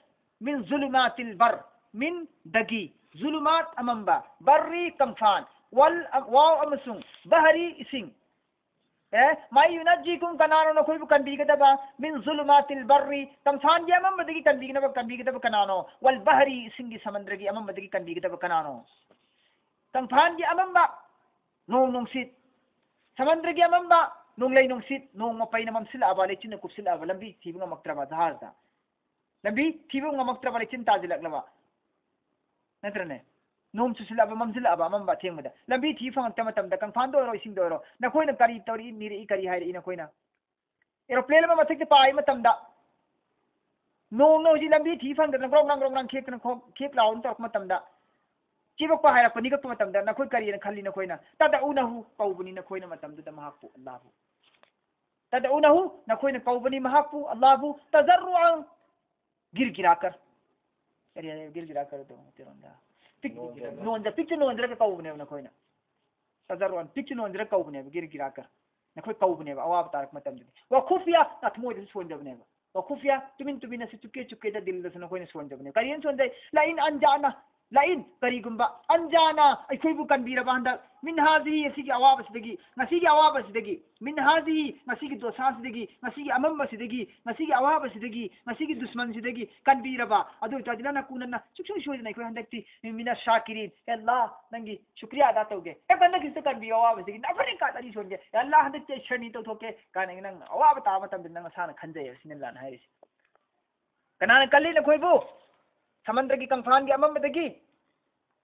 من ظلمات البر من ꯗꯒꯤ, ظꯨꯂꯨꯃꯥꯠ ꯑꯃꯝꯕ, ꯕꯔꯔꯤ ꯀꯪꯐꯥꯟ, ꯋꯥꯜ, ꯋꯥꯎ ꯑꯃꯁꯨꯡ ꯕꯍꯔꯤ ꯏꯁꯤꯡ꯫ ꯑꯦ, من ينجيكم ꯀꯅꯥꯅꯣ ꯅꯈꯣꯏꯕꯨ ꯀꯟꯕꯤꯒꯗꯕ? من ظلمات البر ꯀꯪꯐꯥꯟꯒꯤ ꯑꯃꯝꯕꯗꯒꯤ ꯀꯟꯕꯤꯒꯗꯕ, ꯀꯟꯕꯤꯒꯗꯕ ꯀꯅꯥꯅꯣ? والبحر ꯏꯁꯤꯡꯒꯤ ꯁꯃꯨꯗ꯭ꯔꯒꯤ ꯑꯃꯝꯕꯗꯒꯤ ꯀꯟꯕꯤꯒꯗꯕ ꯀꯅꯥꯅꯣ? ꯀꯪꯐꯥꯟꯒꯤ ꯑꯃꯝꯕ, ꯅꯣꯡ ꯅꯨꯡꯁꯤꯠ, ꯁꯃꯨꯗ꯭ꯔꯒꯤ ꯑꯃꯝꯕ, ꯅꯣꯡꯂꯩ ꯅꯨꯡꯁꯤꯠ, ꯅꯣꯡ ꯃꯄꯩꯅ ꯃꯝꯁꯤꯜꯂꯛꯑꯕ, ꯂꯩꯆꯤꯟꯅ ꯀꯨꯞꯁꯤꯜꯂꯛꯑꯕ, ꯂꯝꯕꯤ ꯊꯤꯕ ꯉꯝꯃꯛꯇ꯭ꯔꯕ ꯖꯍꯥꯖꯗ꯫ ꯂꯝꯕꯤ ꯊꯤꯕ ꯉꯝꯃꯛꯇ꯭ꯔꯕ, ꯂꯩꯆꯤꯟ ꯇꯥꯁꯤꯜꯂꯛꯂꯕ, ꯅꯠꯇ꯭ꯔꯅꯦ? ꯅꯣꯡ ꯆꯨꯁꯤꯜꯂꯛꯑꯕ, ꯃꯝꯁꯤꯜꯂꯛꯑꯕ, ꯑꯃꯝꯕ ꯑꯊꯦꯡꯕꯗ꯫ ꯂꯝꯕꯤ ꯊꯤꯕ ꯐꯪꯉꯛꯇꯕ ꯃꯇꯝꯗ ꯀꯪꯐꯥꯟꯗ ꯑꯣꯏꯔꯣ, ꯏꯁꯤꯡꯗ ꯑꯣꯏꯔꯣ, ꯅꯈꯣꯏꯅ ꯀꯔꯤ ꯇꯧꯔꯛꯏ, ꯅꯤꯔꯛꯏ, ꯀꯔꯤ ꯍꯥꯏꯔꯛꯏ ꯅꯈꯣꯏꯅ? ꯑꯦꯔꯣꯄ꯭ꯂꯦꯟ ꯑꯃ ꯃꯊꯛꯇ ꯄꯥꯏꯕ ꯃꯇꯝꯗ, ꯅꯣꯡꯅ ꯍꯧꯖꯤꯛ ꯂꯝꯕꯤ ꯊꯤ ꯐꯪꯗꯅ ꯒ꯭ꯔꯣꯡ ꯒ꯭ꯔꯥꯡ ꯒ꯭ꯔꯣꯡ ꯒ꯭ꯔꯥꯡ ꯈꯦꯛꯇꯅ ꯈꯣꯡ-, ꯈꯦꯛ ꯂꯥꯎꯅ ꯇꯧꯔꯛꯄ ꯃꯇꯝꯗ, ꯆꯦꯕꯛꯄ ꯍꯥꯏꯔꯛꯄꯅꯤ ꯀꯛꯄ ꯃꯇꯝꯗ ꯅꯈꯣꯏ ꯀꯔꯤꯅ ꯈꯜꯂꯤ? ꯅꯈꯣꯏꯅ ꯇꯗꯎꯅꯍꯨ ꯀꯧꯕꯅꯤ ꯅꯈꯣꯏꯅ ꯃꯇꯝꯗꯨꯗ ꯃꯍꯥꯛꯄꯨ ꯑꯜꯂꯥꯍꯕꯨ꯫ ꯇꯗꯎꯅꯍꯨ ꯅꯈꯣꯏꯅ ꯀꯧꯕꯅꯤ ꯃꯍꯥꯛꯄꯨ ꯑꯜꯂꯥꯍꯕꯨ ꯇꯖꯔꯔꯨꯑꯟ ꯒꯤꯔꯒꯤꯔꯥꯀꯔ꯫ ꯀꯔꯤ ꯍꯥꯏ ꯒꯤꯔꯒꯤꯔꯥꯀꯔ ꯑꯗꯣ ꯃꯩꯇꯩꯂꯣꯟꯗ? ꯄꯤꯛ-, ꯅꯣꯟꯖꯔꯒ꯫ ꯅꯣꯟꯖ-, ꯄꯤꯛꯇꯨ ꯅꯣꯟꯖꯔꯒ ꯀꯧꯕꯅꯦꯕ ꯅꯈꯣꯏꯅ꯫ ꯇꯖꯔꯔꯨꯑꯟ ꯄꯤꯛꯇꯨ ꯅꯣꯟꯖꯔꯒ ꯀꯧꯕꯅꯦꯕ ꯒꯤꯔꯒꯤꯔꯥꯀꯔ꯫ ꯅꯈꯣꯏ ꯀꯧꯕꯅꯦꯕ ꯑꯋꯥꯕ ꯇꯥꯔꯛꯄ ꯃꯇꯝꯗꯗꯤ꯫ ꯋꯈꯨꯐꯤꯌꯥ ꯅꯊꯃꯣꯏꯗꯁꯨ ꯁꯣꯟꯖꯕꯅꯦꯕ꯫ ꯋꯈꯨꯐꯤꯌꯥ ꯇꯨꯃꯤꯟ ꯇꯨꯃꯤꯟꯅꯁꯨ ꯆꯨꯞꯀꯦ ꯆꯨꯞꯀꯦꯗ ꯗꯤꯜꯗꯁꯨ ꯅꯈꯣꯏꯅ ꯁꯣꯟꯖꯕꯅꯦꯕ꯫ ꯀꯔꯤꯅ ꯁꯣꯟꯖꯩ? ꯂꯥꯏꯟ ꯑꯟꯖꯥꯅ ꯂꯥꯏꯟ ꯀꯔꯤꯒꯨꯝꯕ ꯑꯟꯖꯥꯅ ꯑꯩꯈꯣꯏꯕꯨ ꯀꯟꯕꯤꯔꯕ ꯍꯟꯗꯛ ꯃꯤꯟꯍꯥꯖꯤ ꯑꯁꯤꯒꯤ ꯑꯋꯥꯕꯁꯤꯗꯒꯤ, ꯉꯁꯤꯒꯤ ꯑꯋꯥꯕꯁꯤꯗꯒꯤ, ꯃꯤꯟꯍꯥꯖꯤ ꯉꯁꯤꯒꯤ ꯗꯣꯁꯥꯁꯤꯗꯒꯤ, ꯉꯁꯤꯒꯤ ꯑꯃꯝꯕꯁꯤꯗꯒꯤ, ꯉꯁꯤꯒꯤ ꯑꯋꯥꯕꯁꯤꯗꯒꯤ, ꯉꯁꯤꯒꯤ ꯗꯨꯁꯃꯟꯁꯤꯗꯒꯤ ꯀꯟꯕꯤꯔꯕ ꯑꯗꯨ ꯑꯣꯏꯇꯥꯔꯗꯤ ꯅꯪꯅ ꯀꯨꯅꯅ ꯁꯨꯡꯁꯣꯏ ꯁꯣꯏꯗꯅ ꯑꯩꯈꯣꯏ ꯍꯟꯗꯛꯇꯤ ꯃꯤꯅ ꯁꯥꯀꯤꯔꯤꯟ, ꯑꯦ ꯑꯜꯂꯥ, ꯅꯪꯒꯤ ꯁꯨꯀ꯭ꯔꯤꯌꯥ ꯑꯗꯥ ꯇꯧꯒꯦ꯫ ꯑꯦ ꯍꯟꯗꯛꯀꯤꯁꯤꯗ ꯀꯟꯕꯤꯌꯣ ꯑꯋꯥꯕꯁꯤꯗꯒꯤ ꯅꯐꯔꯤꯀꯥ ꯑꯅꯤ ꯁꯣꯟꯒꯦ꯫ ꯑꯦ ꯑꯜꯂꯥ, ꯍꯟꯗꯛꯇꯤ ꯑꯩ ꯁꯔꯅꯤ ꯇꯧꯊꯣꯛꯀꯦ ꯀꯥꯏꯅ ꯅꯪ ꯑꯋꯥꯕ ꯇꯥꯕ ꯃꯇꯝꯗ ꯅꯪ ꯅꯁꯥꯅ ꯈꯟꯖꯩ ꯍꯥꯏꯕꯁꯤꯅ ꯑꯜꯂꯥꯅ ꯍꯥꯏꯔꯤꯁꯦ꯫ ꯀꯅꯥꯅ ꯀꯜꯂꯤ ꯅꯈꯣꯏꯕꯨ? ꯁꯃꯟꯗ꯭ꯔꯒꯤ ꯀꯪꯐꯥꯟꯒꯤ ꯑꯃꯝꯕꯗꯒꯤ,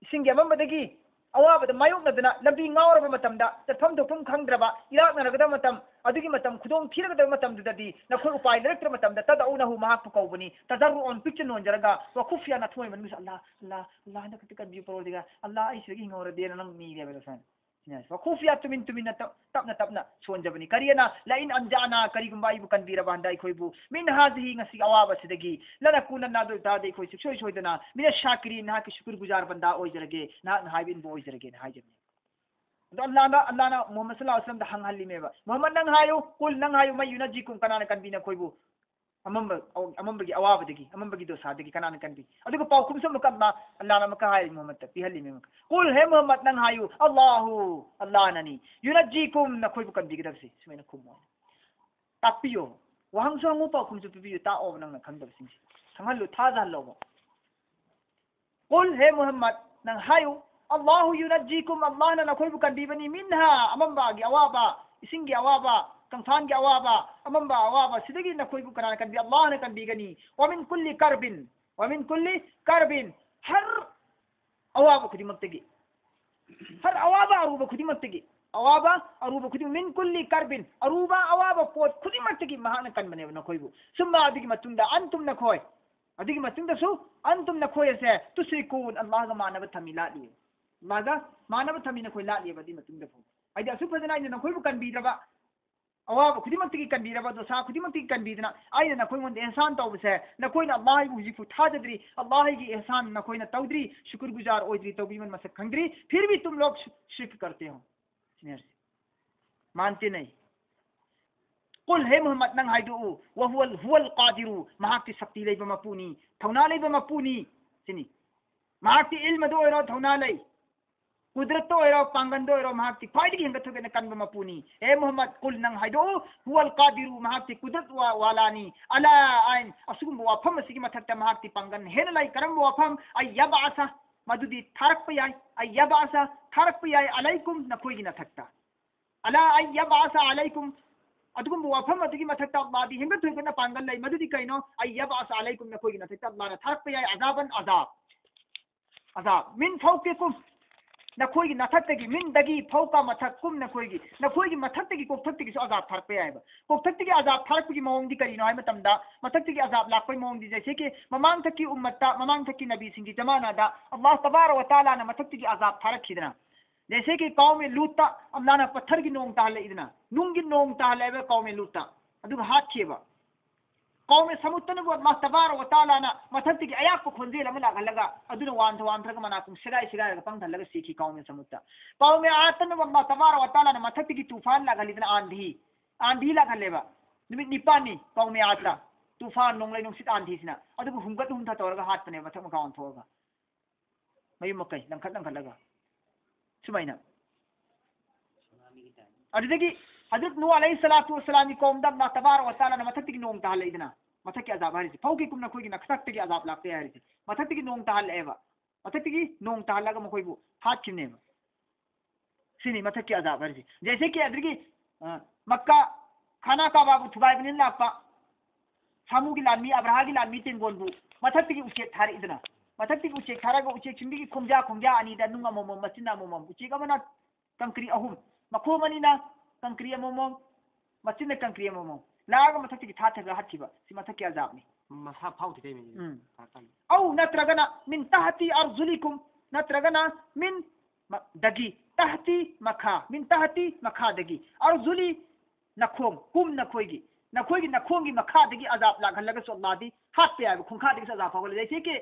ꯏꯁꯤꯡꯒꯤ ꯑꯃꯝꯕꯗꯒꯤ, ꯑꯋꯥꯕꯗ ꯃꯥꯌꯣꯛꯅꯗꯅ ꯂꯝꯕꯤ ꯉꯥꯎꯔꯕ ꯃꯇꯝꯗ, ꯆꯠꯐꯝ ꯊꯣꯛꯐꯝ ꯈꯪꯗ꯭ꯔꯕ, ꯏꯔꯥꯛꯅꯔꯒꯗꯕ ꯃꯇꯝ, ꯑꯗꯨꯒꯤ ꯃꯇꯝ ꯈꯨꯗꯣꯡ ꯊꯤꯔꯒꯗꯕ ꯃꯇꯝꯗꯨꯗꯗꯤ ꯅꯈꯣꯏ ꯎꯄꯥꯏ ꯂꯩꯔꯛꯇ꯭ꯔꯕ ꯃꯇꯝꯗ ꯇꯗꯎꯅꯍꯨ ꯃꯍꯥꯛꯄꯨ ꯀꯧꯕꯅꯤ꯫ ꯇꯖꯔꯔꯨꯑꯟ ꯄꯤꯛꯆ ꯅꯣꯟꯖꯔꯒ ꯋꯈꯨꯐꯤꯌꯥ ꯅꯊꯃꯣꯏ ꯃꯅꯨꯡꯗ ꯑꯜꯂꯥ, ꯑꯜꯂꯥ, ꯑꯜꯂꯥ ꯍꯟꯗꯛ ꯈꯛꯇ ꯀꯟꯕꯤꯌꯨ ꯄꯔꯣꯔꯗꯤꯒꯥꯔ, ꯑꯜꯂꯥ ꯑꯩ ꯁꯤꯗꯒꯤ ꯍꯤꯡꯍꯧꯔꯗꯤꯅ ꯅꯪ ꯅꯤꯔꯦꯕ ꯁꯨꯃꯥꯏꯅ꯫ ꯁꯤꯅ ꯋꯈꯨꯐꯤꯌꯥ ꯇꯨꯃꯤꯟ ꯇꯨꯃꯤꯟꯅ ꯇꯞ-, ꯇꯞꯅ ꯇꯞꯅ ꯁꯣꯟꯖꯕꯅꯤ꯫ ꯀꯔꯤꯑꯅ ꯂꯥꯏꯟ ꯑꯟꯖꯥꯅ ꯀꯔꯤꯒꯨꯝꯕ ꯑꯩꯕꯨ ꯀꯟꯕꯤꯔꯕ ꯍꯟꯗ ꯑꯩꯈꯣꯏꯕꯨ ꯃꯤꯟ ꯍꯥꯖꯤꯍꯤ ꯉꯁꯤꯒꯤ ꯑꯋꯥꯕꯁꯤꯗꯒꯤ ꯂꯅꯀꯨꯅꯟꯅ ꯑꯗꯨ ꯑꯣꯏꯇꯥꯔꯗꯤ ꯑꯩꯈꯣꯏ ꯁꯨꯡꯁꯣꯏ ꯁꯣꯏꯗꯅ ꯃꯤꯅ ꯁꯥꯀꯤꯔꯤ ꯅꯍꯥꯛꯀꯤ ꯁꯨꯀꯨꯔ ꯒꯨꯖꯥꯔ ꯕꯟꯗꯥ ꯑꯣꯏꯖꯔꯒꯦ, ꯅꯍꯥꯛꯅ ꯍꯥꯏꯕ ꯏꯟꯕ ꯑꯣꯏꯖꯔꯒꯦꯅ ꯍꯥꯏꯖꯕꯅꯤ꯫ ꯑꯗꯣ ꯑꯜꯂꯥꯅ, ꯑꯜꯂꯥꯅ ꯃꯨꯍꯝꯃꯗ ꯁꯜꯂꯜꯂꯥꯍꯨ ꯑꯂꯩꯍꯤ ꯋꯁꯜꯂꯝꯗ ꯍꯪꯍꯜꯂꯤꯃꯦꯕ, ꯃꯨꯍꯝꯃꯗ ꯅꯪ ꯍꯥꯏꯌꯨ, ꯀꯨꯜ ꯅꯪ ꯍꯥꯏꯌꯨ, ꯃꯩ ꯌꯨꯅꯖꯤꯀꯨꯝ ꯀꯅꯥꯅ ꯀꯟꯕꯤ ꯅꯈꯣꯏꯕꯨ? ꯑꯃꯝꯕ, ꯑꯃꯝꯕꯒꯤ ꯑꯋꯥꯕꯗꯒꯤ, ꯑꯃꯝꯕꯒꯤ ꯗꯣꯁꯥꯗꯒꯤ ꯀꯅꯥꯅ ꯀꯟꯕꯤ? ꯑꯗꯨꯒ ꯄꯥꯎꯈꯨꯝꯁꯨ ꯑꯃꯨꯛꯀ ꯑꯜꯂꯥ, ꯑꯜꯂꯥꯅ ꯑꯃꯨꯛꯀ ꯍꯥꯏꯔꯤ ꯃꯨꯍꯝꯃꯗꯇ, ꯄꯤꯍꯜꯂꯤ ꯃꯨꯍꯝꯃꯗ꯫ ꯀꯨꯜ, ꯍꯦ ꯃꯨꯍꯝꯃꯗ, ꯅꯪ ꯍꯥꯏꯌꯨ, ꯑꯜꯂꯥꯍꯨ, ꯑꯜꯂꯥꯅꯅꯤ, ꯌꯨꯅꯖꯤꯀꯨꯝ, ꯅꯈꯣꯏꯕꯨ ꯀꯟꯕꯤꯒꯗꯕꯁꯤ꯫ ꯁꯨꯃꯥꯏꯅ ꯈꯨꯝꯃꯣ꯫ ꯇꯥꯛꯄꯤꯌꯣ꯫ ꯋꯥꯍꯪꯁꯨ ꯍꯪꯉꯨ, ꯄꯥꯎꯈꯨꯝꯁꯨ ꯄꯤꯕꯤꯌꯨ, ꯇꯥꯛꯑꯣꯕ ꯅꯪꯅ ꯈꯪꯗꯕꯁꯤꯡꯁꯦ꯫ ꯈꯪꯍꯜꯂꯨ, ꯊꯥꯖꯍꯜꯂꯣꯕ꯫ ꯀꯨꯜ, ꯍꯦ ꯃꯨꯍꯝꯃꯗ, ꯅꯪ ꯍꯥꯏꯌꯨ, ꯑꯜꯂꯥꯍꯨ ꯌꯨꯅꯖꯤꯀꯨꯝ, ꯑꯜꯂꯥꯍꯅ ꯅꯈꯣꯏꯕꯨ ꯀꯟꯕꯤꯕꯅꯤ, ꯃꯤꯟꯍꯥ, ꯑꯃꯝꯕꯒꯤ ꯑꯋꯥꯕ, ꯏꯁꯤꯡꯒꯤ ꯑꯋꯥꯕ, ꯀꯪꯐꯥꯟꯒꯤ ꯑꯋꯥꯕ, ꯑꯃꯝꯕ ꯑꯋꯥꯕ, ꯁꯤꯗꯒꯤ ꯅꯈꯣꯏꯕꯨ ꯀꯅꯥꯅ ꯀꯟꯕꯤ? ꯑꯜꯂꯥꯍꯅ ꯀꯟꯕꯤꯒꯅꯤ꯫ ꯋꯥꯃꯤꯟ ꯀꯨꯜꯂꯤ ꯀꯔꯕꯤꯟ, ꯋꯥꯃꯤꯟ ꯀꯨꯜꯂꯤ ꯀꯔꯕꯤꯟ, ꯍꯔ ꯑꯋꯥꯕ ꯈꯨꯗꯤꯡꯃꯛꯇꯒꯤ, ꯍꯔ ꯑꯋꯥꯕ ꯑꯔꯨꯕ ꯈꯨꯗꯤꯡꯃꯛꯇꯒꯤ, ꯑꯋꯥꯕ ꯑꯔꯨꯕ ꯈꯨꯗꯤꯡ-, ꯃꯤꯟ ꯀꯨꯜꯂꯤ ꯀꯔꯕꯤꯟ, ꯑꯔꯨꯕ ꯑꯋꯥꯕ ꯄꯣꯠ ꯈꯨꯗꯤꯡꯃꯛꯇꯒꯤ ꯃꯍꯥꯛꯅ ꯀꯟꯕꯅꯦꯕ ꯅꯈꯣꯏꯕꯨ꯫ ꯁꯨꯝꯕ ꯑꯗꯨꯒꯤ ꯃꯇꯨꯡꯗ ꯑꯟꯇꯨꯝ ꯅꯈꯣꯏ, ꯑꯗꯨꯒꯤ ꯃꯇꯨꯡꯗꯁꯨ, "ꯑꯟꯇꯨꯝ ꯅꯈꯣꯏ ꯑꯁꯦ ꯇꯨꯁ꯭ꯔꯤꯀꯨꯟ, ꯑꯜꯂꯥꯍꯒ ꯃꯥꯟꯅꯕ ꯊꯝꯃꯤ ꯂꯥꯠꯂꯤ꯫ ꯑꯜꯂꯥꯍꯒ ꯃꯥꯟꯅꯕ ꯊꯝꯃꯤ ꯅꯈꯣꯏ ꯂꯥꯠꯂꯤꯕ ꯑꯗꯨꯒꯤ ꯃꯇꯨꯡꯗ ꯐꯥꯎ꯫ ꯍꯥꯏꯗꯤ ꯑꯁꯨꯛ ꯐꯖꯅ ꯑꯩꯅ ꯅꯈꯣꯏꯕꯨ ꯀꯟꯕꯤꯗ꯭ꯔꯕ, ꯑꯋꯥꯕ ꯈꯨꯗꯤꯡꯃꯛꯇꯒꯤ ꯀꯟꯕꯤꯔꯕ, ꯗꯣꯁꯥ ꯈꯨꯗꯤꯡꯃꯛꯇꯒꯤ ꯀꯟꯕꯤꯗꯨꯅ ꯑꯩꯅ ꯅꯈꯣꯏꯉꯣꯟꯗ ꯑꯦꯍꯁꯥꯟ ꯇꯧꯕꯁꯦ, ꯅꯈꯣꯏꯅ ꯑꯜꯂꯥꯍꯕꯨ ꯍꯧꯖꯤꯛꯄꯨ ꯊꯥꯖꯗ꯭ꯔꯤ, ꯑꯜꯂꯥꯍꯒꯤ ꯑꯦꯍꯁꯥꯟ ꯅꯈꯣꯏꯅ ꯇꯧꯗ꯭ꯔꯤ, ꯁꯨꯀꯨꯔ ꯒꯨꯖꯥꯔ ꯑꯣꯏꯗ꯭ꯔꯤ, ꯇꯧꯕꯤꯃꯟ ꯃꯁꯛ ꯈꯪꯗ꯭ꯔꯤ, ꯐꯤꯔꯕꯤ ꯇꯨꯝ ꯂꯣꯛ ꯁꯤꯔꯛ ꯀꯔꯇꯦ ꯍꯣ꯫ ꯁꯤꯅꯤ ꯍꯥꯏꯔꯤꯁꯦ꯫ ꯃꯥꯟꯇꯦ ꯅꯩ꯫ ꯀꯨꯜ, ꯍꯦ ꯃꯨꯍꯝꯃꯗ, ꯅꯪ ꯍꯥꯏꯗꯣꯛꯎ, "ꯋꯍꯨꯋꯜ, ꯍꯨꯋꯜ ꯀꯥꯗꯤꯔꯨ, ꯃꯍꯥꯛꯇꯤ ꯁꯛꯇꯤ ꯂꯩꯕ ꯃꯄꯨꯅꯤ, ꯊꯧꯅꯥ ꯂꯩꯕ ꯃꯄꯨꯅꯤ" ꯁꯤꯅꯤ꯫ ꯃꯍꯥꯛꯇꯤ ꯏꯜꯃꯗ ꯑꯣꯏꯔꯣ ꯊꯧꯅꯥ ꯂꯩ, ꯀꯨꯗꯔꯠꯇ ꯑꯣꯏꯔꯣ, ꯄꯥꯡꯒꯟꯗ ꯑꯣꯏꯔꯣ, ꯃꯍꯥꯛꯇꯤ ꯈ꯭ꯋꯥꯏꯗꯒꯤ ꯍꯦꯟꯒꯠ ꯊꯣꯏꯒꯠꯅ ꯀꯟꯕ ꯃꯄꯨꯅꯤ꯫ ꯍꯦ ꯃꯨꯍꯝꯃꯗ, ꯀꯨꯜ, ꯅꯪ ꯍꯥꯏꯗꯣꯛꯎ, "ꯍꯨꯋꯜ ꯀꯥꯗꯤꯔꯨ, ꯃꯍꯥꯛꯇꯤ ꯀꯨꯗꯔꯠ ꯋꯥ-, ꯋꯥꯂꯥꯅꯤ, ꯑꯂꯥ ꯑꯥꯏꯟ, ꯑꯁꯤꯒꯨꯝꯕ ꯋꯥꯐꯝ ꯑꯁꯤꯒꯤ ꯃꯊꯛꯇ ꯃꯍꯥꯛꯇꯤ ꯄꯥꯡꯒꯟ ꯍꯦꯟꯅ ꯂꯩ"꯫ ꯀꯔꯝꯕ ꯋꯥꯐꯝ? "ꯑꯩ ꯌꯕꯥꯁ, ꯃꯗꯨꯗꯤ ꯊꯥꯔꯛꯄ ꯌꯥꯏ"꯫ "ꯑꯩ ꯌꯕꯥꯁ, ꯊꯥꯔꯛꯄ ꯌꯥꯏ, ꯑꯂꯩꯀꯨꯝ, ꯅꯈꯣꯏꯒꯤ ꯅꯊꯛꯇ"꯫ "ꯑꯂꯥ ꯑꯩ ꯌꯕꯥꯁ ꯑꯂꯩꯀꯨꯝ", ꯑꯗꯨꯒꯨꯝꯕ ꯋꯥꯐꯝ ꯑꯗꯨꯒꯤ ꯃꯊꯛꯇ ꯑꯜꯂꯥꯍꯗꯤ ꯍꯦꯟꯒꯠ ꯊꯣꯏꯒꯠꯅ ꯄꯥꯡꯒꯜ ꯂꯩ꯫ ꯃꯗꯨꯗꯤ ꯀꯩꯅꯣ? "ꯑꯩ ꯌꯕꯥꯁ ꯑꯂꯩꯀꯨꯝ", ꯅꯈꯣꯏꯒꯤ ꯃꯊꯛꯇ ꯑꯜꯂꯥꯍꯅ ꯊꯥꯔꯛꯄ ꯌꯥꯏ, "ꯑꯖꯥꯕꯟ", ꯑꯖꯥꯕ꯫ "ꯑꯖꯥꯕ", ꯃꯤꯟ ꯐꯧꯀꯤꯀꯨꯝ, ꯅꯈꯣꯏꯒꯤ ꯃꯊꯛꯇꯒꯤ, ꯃꯤꯟꯗꯒꯤ, ꯐꯧꯀ, ꯃꯊꯛ, ꯀꯨꯝ, ꯅꯈꯣꯏꯒꯤ, ꯅꯈꯣꯏꯒꯤ ꯃꯊꯛꯇꯒꯤ ꯀꯣꯛꯊꯛꯇꯒꯤꯁꯨ ꯑꯖꯥꯕ ꯊꯥꯔꯛꯄ ꯌꯥꯏꯕ꯫ ꯀꯣꯛꯊꯛꯇꯒꯤ ꯑꯖꯥꯕ ꯊꯥꯔꯛꯄꯒꯤ ꯃꯑꯣꯡꯗꯤ ꯀꯔꯤꯅꯣ ꯍꯥꯏꯕ ꯃꯇꯝꯗ, ꯃꯊꯛꯇꯒꯤ ꯑꯖꯥꯕ ꯂꯥꯛꯄꯒꯤ ꯃꯑꯣꯡꯗꯤ, ꯖꯩꯁꯦ ꯀꯤ ꯃꯃꯥꯡꯊꯛꯀꯤ ꯎꯝꯃꯠꯇ, ꯃꯃꯥꯡꯊꯛꯀꯤ ꯅꯕꯤꯁꯤꯡꯒꯤ ꯖꯃꯥꯅꯥꯗ ꯑꯜꯂꯥꯍ ꯇꯕꯥꯔꯛ ꯋ ꯇꯥꯂꯥꯅ ꯃꯊꯛꯇꯒꯤ ꯑꯖꯥꯕ ꯊꯥꯔꯛꯈꯤꯗꯅ, ꯖꯩꯁꯦ ꯀꯤ ꯀꯧꯃꯦ ꯂꯨꯠꯇ ꯑꯜꯂꯥꯍꯅ ꯄꯠꯊꯔꯒꯤ ꯅꯣꯡ ꯇꯥꯍꯜꯂꯛꯏꯗꯅ, ꯅꯨꯡꯒꯤ ꯅꯣꯡ ꯇꯥꯍꯜꯂꯦꯕ ꯀꯧꯃꯦ ꯂꯨꯠꯇ, ꯑꯗꯨꯒ ꯍꯥꯠꯈꯤꯑꯕ꯫ ꯀꯧꯃꯦ ꯁꯃꯨꯠꯇꯅꯕꯨ ꯑꯜꯂꯥꯍ ꯇꯕꯥꯔꯛ ꯋ ꯇꯥꯂꯥꯅ ꯃꯊꯛꯇꯒꯤ ꯑꯌꯥꯛꯄ ꯈꯣꯟꯖꯦꯜ ꯑꯃ ꯂꯥꯛꯍꯜꯂꯒ, ꯑꯗꯨꯅ ꯋꯥꯟꯊ ꯋꯥꯟꯊꯔꯒ ꯃꯅꯥꯀꯣꯡ ꯁꯦꯒꯥꯏ ꯁꯦꯒꯥꯏꯔꯒ ꯄꯪꯊꯍꯜꯂꯒ ꯁꯤꯈꯤ ꯀꯧꯃꯦ ꯁꯃꯨꯠꯇ꯫ ꯀꯧꯃꯦ ꯑꯥꯗꯇꯅꯕꯨ ꯑꯜꯂꯥꯍ ꯇꯕꯥꯔꯛ ꯋ ꯇꯥꯂꯥꯅ ꯃꯊꯛꯇꯒꯤ ꯇꯨꯐꯥꯟ ꯂꯥꯛꯍꯜꯂꯤꯗꯅ, ꯑꯥꯟꯙꯤ, ꯑꯥꯟꯙꯤ ꯂꯥꯛꯍꯜꯂꯦꯕ꯫ ꯅꯨꯃꯤꯠ ꯅꯤꯄꯥꯟꯅꯤ ꯀꯧꯃꯦ ꯑꯥꯗꯇ ꯇꯨꯐꯥꯟ, ꯅꯣꯡꯂꯩ ꯅꯨꯡꯁꯤꯠ, ꯑꯥꯟꯙꯤꯁꯤꯅ꯫ ꯑꯗꯨꯕꯨ ꯍꯨꯝꯒꯠ ꯍꯨꯝꯊ ꯇꯧꯔꯒ ꯍꯥꯠꯄꯅꯦꯕ, ꯃꯊꯛ ꯃꯈꯥ ꯑꯣꯟꯊꯣꯛꯑꯒ꯫ ꯃꯌꯨꯝ ꯃꯀꯩ ꯂꯪꯈꯠ ꯂꯪꯈꯠꯂꯒ꯫ ꯁꯨꯃꯥꯏꯅ꯫ ꯑꯗꯨꯗꯒꯤ ꯍꯖꯔꯠ ꯅꯨꯍ ꯑꯂꯩꯍꯤ ꯁꯂꯥꯇꯨ ꯋꯁꯁꯂꯥꯝꯒꯤ ꯀꯧꯝꯗ ꯑꯜꯂꯥꯍ ꯇꯕꯥꯔꯛ ꯋ ꯇꯥꯂꯥꯅ ꯃꯊꯛꯇꯒꯤ ꯅꯣꯡ ꯇꯥꯍꯜꯂꯛꯏꯗꯅ, ꯃꯊꯛꯀꯤ ꯑꯖꯥꯕ ꯍꯥꯏꯔꯤꯁꯦ꯫ ꯐꯧꯀꯤꯀꯨꯝ, ꯅꯈꯣꯏꯒꯤ ꯅꯊꯛꯇꯒꯤ ꯑꯖꯥꯕ ꯂꯥꯛꯄ ꯌꯥꯏ ꯍꯥꯏꯔꯤꯁꯦ꯫ ꯃꯊꯛꯇꯒꯤ ꯅꯣꯡ ꯇꯥꯍꯜꯂꯛꯑꯦꯕ꯫ ꯃꯊꯛꯇꯒꯤ ꯅꯣꯡ ꯇꯥꯍꯜꯂꯒ ꯃꯈꯣꯏꯕꯨ ꯍꯥꯠꯈꯤꯕꯅꯦꯕ꯫ ꯁꯤꯅꯤ ꯃꯊꯛꯀꯤ ꯑꯖꯥꯕ ꯍꯥꯏꯔꯤꯁꯦ꯫ ꯖꯩꯁꯦ ꯀꯤ ꯑꯗꯨꯗꯒꯤ, ꯑ, ꯃꯛꯀꯥ, ꯈꯥꯅꯥ ꯀꯥꯕꯥꯕꯨ ꯊꯨꯒꯥꯏꯕꯅꯤꯅ ꯂꯥꯛꯄ ꯁꯥꯃꯨꯒꯤ ꯂꯥꯟꯃꯤ, ꯑꯕ꯭ꯔꯥꯍꯥꯒꯤ ꯂꯥꯟꯃꯤ ꯇꯦꯡꯒꯣꯜꯕꯨ ꯃꯊꯛꯇꯒꯤ ꯎꯆꯦꯛ ꯊꯥꯔꯛꯏꯗꯅ, ꯃꯊꯛꯇꯒꯤ ꯎꯆꯦꯛ ꯊꯥꯔꯒ ꯎꯆꯦꯛꯁꯤꯡꯗꯒꯤ ꯈꯣꯡꯖꯥ ꯈꯣꯡꯖꯥ ꯑꯅꯤꯗ ꯅꯨꯡ ꯑꯃꯃꯝ, ꯃꯆꯤꯟ ꯑꯃꯃꯝ, ꯎꯆꯦꯛ ꯑꯃꯅ ꯀꯪꯀ꯭ꯔꯤ ꯑꯍꯨꯝ, ꯃꯈꯣꯡ ꯑꯅꯤꯅ ꯀꯪꯀ꯭ꯔꯤ ꯑꯃꯃꯝ, ꯃꯆꯤꯟꯅ ꯀꯪꯀ꯭ꯔꯤ ꯑꯃꯃꯝ ꯂꯥꯛꯑꯒ ꯃꯊꯛꯇꯒꯤ ꯊꯥꯊꯔꯒ ꯍꯥꯠꯈꯤꯕ, ꯁꯤ ꯃꯊꯛꯀꯤ ꯑꯖꯥꯕꯅꯤ꯫ ꯃꯁꯥ ꯐꯥꯎꯗꯦ ꯀꯩꯅꯣ꯫ ꯎꯝ꯫ ꯐꯔꯛ ꯇꯥꯏ꯫ ꯑꯧ ꯅꯠꯇ꯭ꯔꯒꯅ ꯃꯤꯟ ꯇꯍꯇꯤ ꯑꯔꯖꯨꯂꯤꯀꯨꯝ, ꯅꯠꯇ꯭ꯔꯒꯅ ꯃꯤꯟ ꯃ- ꯗꯒꯤ, ꯇꯍꯇꯤ ꯃꯈꯥ, ꯃꯤꯟ ꯇꯍꯇꯤ ꯃꯈꯥꯗꯒꯤ, ꯑꯔꯖꯨꯂꯤ ꯅꯈꯣꯡ, ꯀꯨꯝ ꯅꯈꯣꯏꯒꯤ, ꯅꯈꯣꯏꯒꯤ ꯅꯈꯣꯡꯒꯤ ꯃꯈꯥꯗꯒꯤ ꯑꯖꯥꯕ ꯂꯥꯛꯍꯜꯂꯒꯁꯨ ꯑꯜꯂꯥꯍꯗꯤ ꯍꯥꯠꯄ ꯌꯥꯏꯕ, ꯈꯣꯡꯈꯥꯗꯒꯤꯁꯨ ꯑꯖꯥꯕ ꯐꯥꯎꯍꯜꯂꯦ꯫ ꯖꯩꯁꯦ ꯀꯤ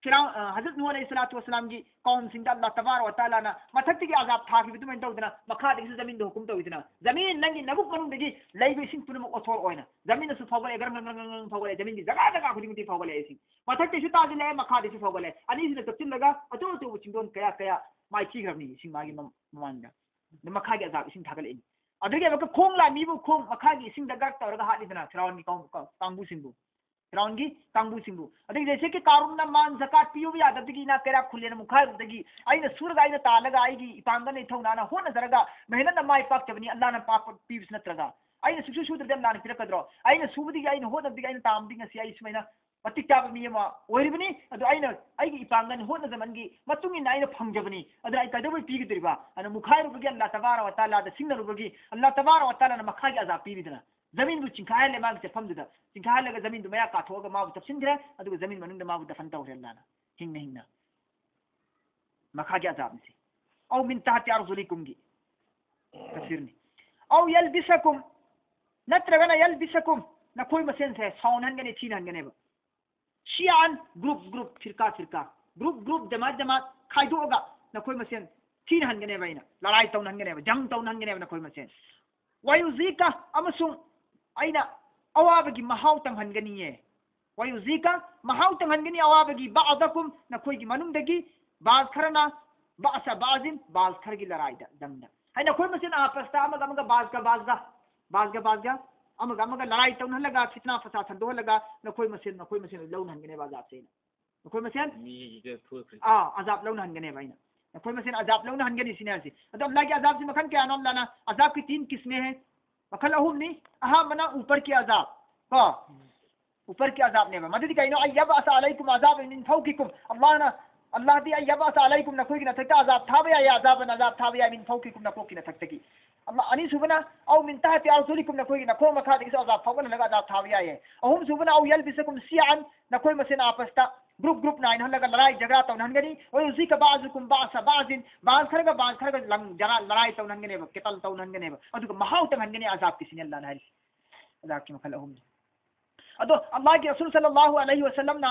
ꯐꯤꯔꯥꯎ ꯑ, ꯍꯖꯔꯠ ꯅꯨꯍ ꯑꯂꯩꯍꯤ ꯁꯂꯥꯇꯨ ꯋꯁꯂꯥꯝꯒꯤ ꯀꯧꯝꯁꯤꯡꯗ ꯑꯜꯂꯥꯍ ꯇꯕꯥꯔ ꯋ ꯇꯥꯂꯥꯅ ꯃꯊꯛꯇꯒꯤ ꯑꯖꯥꯕ ꯊꯥꯈꯤꯕ ꯑꯗꯨꯃꯥꯏꯅ ꯇꯧꯗꯅ ꯃꯈꯥꯗꯒꯤꯁꯨ ꯖꯃꯤꯟꯗ ꯍꯨꯀꯨꯝ ꯇꯧꯋꯤꯗꯅ, ꯖꯃꯤꯟ ꯅꯪꯒꯤ ꯅꯕꯨꯛ ꯃꯅꯨꯡꯗꯒꯤ ꯂꯩꯕ ꯏꯁꯤꯡ ꯄꯨꯝꯅꯃꯛ ꯑꯣꯊꯣꯔ ꯑꯣꯏꯅ ꯖꯃꯤꯟꯗꯁꯨ ꯐꯥꯎꯒꯠꯂꯦ, ꯒ꯭ꯔꯪ ꯒ꯭ꯔꯪ ꯒ꯭ꯔꯪ ꯒ꯭ꯔꯪ ꯐꯥꯎꯒꯠꯂꯦ, ꯖꯃꯤꯟꯒꯤ ꯖꯒꯥ ꯖꯒꯥ ꯈꯨꯗꯤꯡꯃꯛꯇꯤ ꯐꯥꯎꯒꯠꯂꯦ ꯏꯁꯤꯡ꯫ ꯃꯊꯛꯇꯩꯁꯨ ꯇꯥꯁꯤꯜꯂꯛꯑꯦ, ꯃꯈꯥꯗꯩꯁꯨ ꯐꯥꯎꯒꯠꯂꯦ, ꯑꯅꯤꯁꯤꯅ ꯆꯞꯁꯤꯜꯂꯒ ꯑꯆꯧ ꯑꯆꯧꯕ ꯆꯤꯡꯗꯣꯟ ꯀꯌꯥ ꯀꯌꯥ ꯃꯥꯏꯊꯤꯈ꯭ꯔꯕꯅꯤ ꯏꯁꯤꯡ ꯃꯥꯒꯤ ꯃꯃꯥꯡꯗ꯫ ꯑꯗꯨ ꯃꯈꯥꯒꯤ ꯑꯖꯥꯕ ꯏꯁꯤꯡ ꯊꯥꯒꯠꯂꯛꯏꯅꯤ꯫ ꯑꯗꯨꯒꯤ ꯑꯃꯨꯛꯀ ꯈꯣꯡ ꯂꯥꯝꯃꯤꯕꯨ ꯈꯣꯡ ꯃꯈꯥꯒꯤ ꯏꯁꯤꯡꯗ ꯒꯔꯛ ꯇꯧꯔꯒ ꯍꯥꯠꯂꯤꯗꯅ ꯐꯤꯔꯥꯎꯟꯒꯤ ꯀꯥꯡ- ꯀꯥꯡ- ꯀꯥꯡꯕꯨꯁꯤꯡꯕꯨ꯫ ꯐꯤꯔꯥꯎꯟꯒꯤ ꯀꯥꯡꯕꯨꯁꯤꯡꯕꯨ꯫ ꯑꯗꯒꯤ ꯖꯩꯁꯦ ꯀꯤ ꯀꯥꯔꯨꯟꯅ ꯃꯥꯟ ꯖꯀꯥꯠ ꯄꯤꯌꯨꯕ ꯌꯥꯗꯕꯗꯒꯤ ꯏꯅꯥꯛ ꯀꯩꯔꯥꯛ ꯈꯨꯜꯂꯦꯅ ꯃꯨꯛꯈꯥꯏꯔꯨꯕꯗꯒꯤ ꯑꯩꯅ ꯁꯨꯔꯒ ꯑꯩꯅ ꯇꯥꯜꯂꯒ ꯑꯩꯒꯤ ꯏꯄꯥꯡꯒꯜꯅ ꯏꯊꯧꯅꯥꯅ ꯍꯣꯠꯅꯖꯔꯒ ꯃꯦꯍꯅꯠꯅ ꯃꯥꯏ ꯄꯥꯛꯆꯕꯅꯤ, ꯑꯜꯂꯥꯍꯅ ꯄꯥꯛꯄ ꯄꯤꯕꯁꯨ ꯅꯠꯇ꯭ꯔꯒ ꯑꯩꯅ ꯁꯨꯛꯁꯨ ꯁꯨꯗ꯭ꯔꯗꯤ ꯑꯜꯂꯥꯍꯅ ꯄꯤꯔꯛꯀꯗ꯭ꯔꯣ? ꯑꯩꯅ ꯁꯨꯕꯗꯒꯤ ꯑꯩꯅ ꯍꯣꯠꯅꯕꯗꯒꯤ ꯑꯩꯅ ꯇꯥꯟꯕꯗꯒꯤ ꯉꯁꯤ ꯑꯩ ꯁꯨꯃꯥꯏꯅ ꯃꯇꯤꯛ ꯆꯥꯕ ꯃꯤ ꯑꯃ ꯑꯣꯏꯔꯤꯕꯅꯤ꯫ ꯑꯗꯨ ꯑꯩꯅ ꯑꯩꯒꯤ ꯏꯄꯥꯡꯒꯜ ꯍꯣꯠꯅꯖꯃꯟꯒꯤ ꯃꯇꯨꯡ ꯏꯟꯅ ꯑꯩꯅ ꯐꯪꯖꯕꯅꯤ꯫ ꯑꯗꯨꯅ ꯑꯩ ꯀꯩꯗꯧꯕꯩ ꯄꯤꯒꯗꯣꯔꯤꯕ? ꯑꯗꯨꯅ ꯃꯨꯈꯥꯏꯔꯨꯕꯒꯤ ꯑꯜꯂꯥꯍ ꯇꯕꯥꯔ ꯋ ꯇꯥꯂꯥꯗ ꯁꯤꯡꯅꯔꯨꯕꯒꯤ ꯑꯜꯂꯥꯍ ꯇꯕꯥꯔ ꯋ ꯇꯥꯂꯥꯅ ꯃꯈꯥꯒꯤ ꯑꯖꯥꯕ ꯄꯤꯔꯤꯗꯅ꯫ ꯖꯃꯤꯟꯕꯨ ꯆꯤꯡꯈꯥꯏꯍꯜꯂꯦ ꯃꯥꯒꯤ ꯆꯠꯐꯝꯗꯨꯗ꯫ ꯆꯤꯡꯈꯥꯏꯍꯜꯂꯒ ꯖꯃꯤꯟꯗꯨ ꯃꯌꯥ ꯀꯥꯊꯣꯛꯑꯒ ꯃꯥꯕꯨ ꯆꯞꯁꯤꯟꯈ꯭ꯔꯦ꯫ ꯑꯗꯨꯒ ꯖꯃꯤꯟ ꯃꯅꯨꯡꯗ ꯃꯥꯕꯨ ꯗꯐꯟ ꯇꯧꯈ꯭ꯔꯦ ꯑꯜꯂꯥꯍꯅ꯫ ꯍꯤꯡꯅ ꯍꯤꯡꯅ꯫ ꯃꯈꯥꯒꯤ ꯑꯖꯥꯕꯅꯤꯁꯦ꯫ ꯑꯧ ꯃꯤꯟ ꯇꯍꯇꯤ ꯑꯔꯖꯨꯂꯤꯀꯨꯝꯒꯤ ꯇꯐꯁꯤꯔꯅꯤ꯫ ꯑꯧ ꯌꯜꯕꯤꯁꯀꯨꯝ, ꯅꯠꯇ꯭ꯔꯒꯅ ꯌꯜꯕꯤꯁꯀꯨꯝ, ꯅꯈꯣꯏ ꯃꯁꯦꯟꯁꯦ ꯁꯥꯎꯅꯍꯟꯒꯅꯤ, ꯊꯤꯅꯍꯟꯒꯅꯦꯕ꯫ ꯁꯤꯌꯥꯟ, group group, ꯐꯤꯔꯀꯥ ꯐꯤꯔꯀꯥ, group group, ꯖꯃꯥꯠ ꯖꯃꯥꯠ ꯈꯥꯏꯗꯣꯛꯑꯒ ꯅꯈꯣꯏ ꯃꯁꯦꯟ ꯊꯤꯅꯍꯟꯒꯅꯦꯕ ꯑꯩꯅ, ꯂꯔꯥꯏ ꯇꯧꯅꯍꯟꯒꯅꯦꯕ, ꯖꯪ ꯇꯧꯅꯍꯟꯒꯅꯦꯕ ꯅꯈꯣꯏ ꯃꯁꯦꯟ꯫ ꯋꯥꯌꯨꯖꯤꯀ, ꯑꯃꯁꯨꯡ ꯑꯩꯅ ꯑꯋꯥꯕꯒꯤ ꯃꯍꯥꯎ ꯇꯪꯍꯟꯒꯅꯤꯌꯦ꯫ ꯋꯥꯌꯨꯖꯤꯀ, ꯃꯍꯥꯎ ꯇꯪꯍꯟꯒꯅꯤ ꯑꯋꯥꯕꯒꯤ, ꯕꯥꯗꯀꯨꯝ, ꯅꯈꯣꯏꯒꯤ ꯃꯅꯨꯡꯗꯒꯤ, ꯕꯥꯜ ꯈꯔꯅ, ꯕꯥꯁ ꯕꯥꯖꯤꯟ, ꯕꯥꯜ ꯈꯔꯒꯤ ꯂꯔꯥꯏꯗ, ꯖꯪꯗ꯫ ꯍꯥꯏꯅ ꯑꯩꯈꯣꯏ ꯃꯁꯦꯟ ꯑꯥꯄꯁꯇ ꯑꯃꯒ ꯑꯃꯒ ꯕꯥꯜꯒ ꯕꯥꯜꯒ, ꯕꯥꯜꯒ ꯕꯥꯜꯒ, ꯑꯃꯒ ꯑꯃꯒ ꯂꯔꯥꯏ ꯇꯧꯅꯍꯜꯂꯒ, ꯐꯤꯠꯅꯥ ꯐꯁꯥ ꯁꯟꯗꯣꯛꯍꯜꯂꯒ, ꯅꯈꯣꯏ ꯃꯁꯦꯟ, ꯅꯈꯣꯏ ꯃꯁꯦꯟ ꯂꯧꯅꯍꯟꯒꯅꯦꯕ ꯑꯖꯥꯕꯁꯦ ꯑꯩꯅ꯫ ꯅꯈꯣꯏ ꯃꯁꯦꯟ? ꯃꯤꯁꯦ ꯊꯣꯛꯈ꯭ꯔꯦ꯫ ꯑꯥ, ꯑꯖꯥꯕ ꯂꯧꯅꯍꯟꯒꯅꯦꯕ ꯑꯩꯅ꯫ ꯅꯈꯣꯏ ꯃꯁꯦꯟ ꯑꯖꯥꯕ ꯂꯧꯅꯍꯟꯒꯅꯤ ꯁꯤꯅꯦ ꯍꯥꯏꯁꯦ꯫ ꯑꯗꯣ ꯑꯜꯂꯥꯍꯒꯤ ꯑꯖꯥꯕꯁꯤ ꯃꯈꯜ ꯀꯌꯥꯅꯣ? ꯑꯜꯂꯥꯍꯅ ꯑꯖꯥꯕ ꯀꯤ ꯇꯤꯟ ꯀꯤꯁꯃꯦ ꯍꯦ꯫ ꯃꯈꯜ ꯑꯍꯨꯝꯅꯤ꯫ ꯑꯍꯥꯟꯕꯅ ꯎꯄꯔ ꯀꯤ ꯑꯖꯥꯕ꯫ ꯀꯣ? ꯎꯄꯔ ꯀꯤ ꯑꯖꯥꯕꯅꯦꯕ꯫ ꯃꯗꯨꯗꯤ ꯀꯩꯅꯣ? ꯑꯩ ꯌꯕ ꯑꯁ ꯑꯂꯩꯀꯨꯝ ꯑꯖꯥꯕ ꯃꯤꯟ ꯐꯧꯀꯤꯀꯨꯝ꯫ ꯑꯜꯂꯥꯍꯅ, ꯑꯜꯂꯥꯍꯗꯤ ꯑꯩ ꯌꯕ ꯑꯁ ꯑꯂꯩꯀꯨꯝ, ꯅꯈꯣꯏꯒꯤ ꯅꯊꯛꯇ ꯑꯖꯥꯕ ꯊꯥꯕ ꯌꯥꯏ, ꯑꯖꯥꯕꯅ ꯑꯖꯥꯕ ꯊꯥꯕ ꯌꯥꯏ, ꯃꯤꯟ ꯐꯧꯀꯤꯀꯨꯝ, ꯅꯀꯣꯛꯀꯤ ꯅꯊꯛꯇꯒꯤ꯫ ꯑꯃ, ꯑꯅꯤꯁꯨꯕꯅ, "أو من تحت أرجلكم", ꯅꯈꯣꯏꯒꯤ ꯅꯈꯣꯡ ꯃꯈꯥꯗꯒꯤꯁꯨ ꯑꯖꯥꯕ ꯐꯥꯎꯒꯠꯍꯜꯂꯒ ꯑꯖꯥꯕ ꯊꯥꯕ ꯌꯥꯏꯌꯦ꯫ ꯑꯍꯨꯝꯁꯨꯕꯅ, "أو يلبسكم شيعا", ꯅꯈꯣꯏ ꯃꯁꯦꯟ ꯑꯥꯄꯁꯇ group group ꯅꯥꯏꯅꯍꯜꯂꯒ ꯂꯔꯥꯏ ꯖꯒ꯭ꯔꯥ ꯇꯧꯅꯍꯟꯒꯅꯤ꯫ "ويذيق بعضكم بأس بعض", ꯕꯥꯁ ꯈꯔꯒ ꯕꯥꯁ ꯈꯔꯒ ꯂꯪ ꯖꯒ꯭ꯔꯥ ꯂꯔꯥꯏ ꯇꯧꯅꯍꯟꯒꯅꯦꯕ, ꯀꯦꯇꯜ ꯇꯧꯅꯍꯟꯒꯅꯦꯕ, ꯑꯗꯨꯒ ꯃꯍꯥꯎ ꯇꯪꯍꯟꯒꯅꯤ ꯑꯖꯥꯕꯀꯤꯁꯤꯅꯤ ꯑꯜꯂꯥꯅ ꯍꯥꯏꯔꯤꯁꯦ꯫ ꯑꯖꯥꯕꯀꯤ ꯃꯈꯜ ꯑꯍꯨꯝꯅꯤ꯫ ꯑꯗꯣ ꯑꯜꯂꯥꯍꯒꯤ ꯔꯁꯨꯜ ꯁꯜꯂꯜꯂꯥꯍꯨ ꯑꯂꯩꯍꯤ ꯋꯁꯜꯂꯝꯅ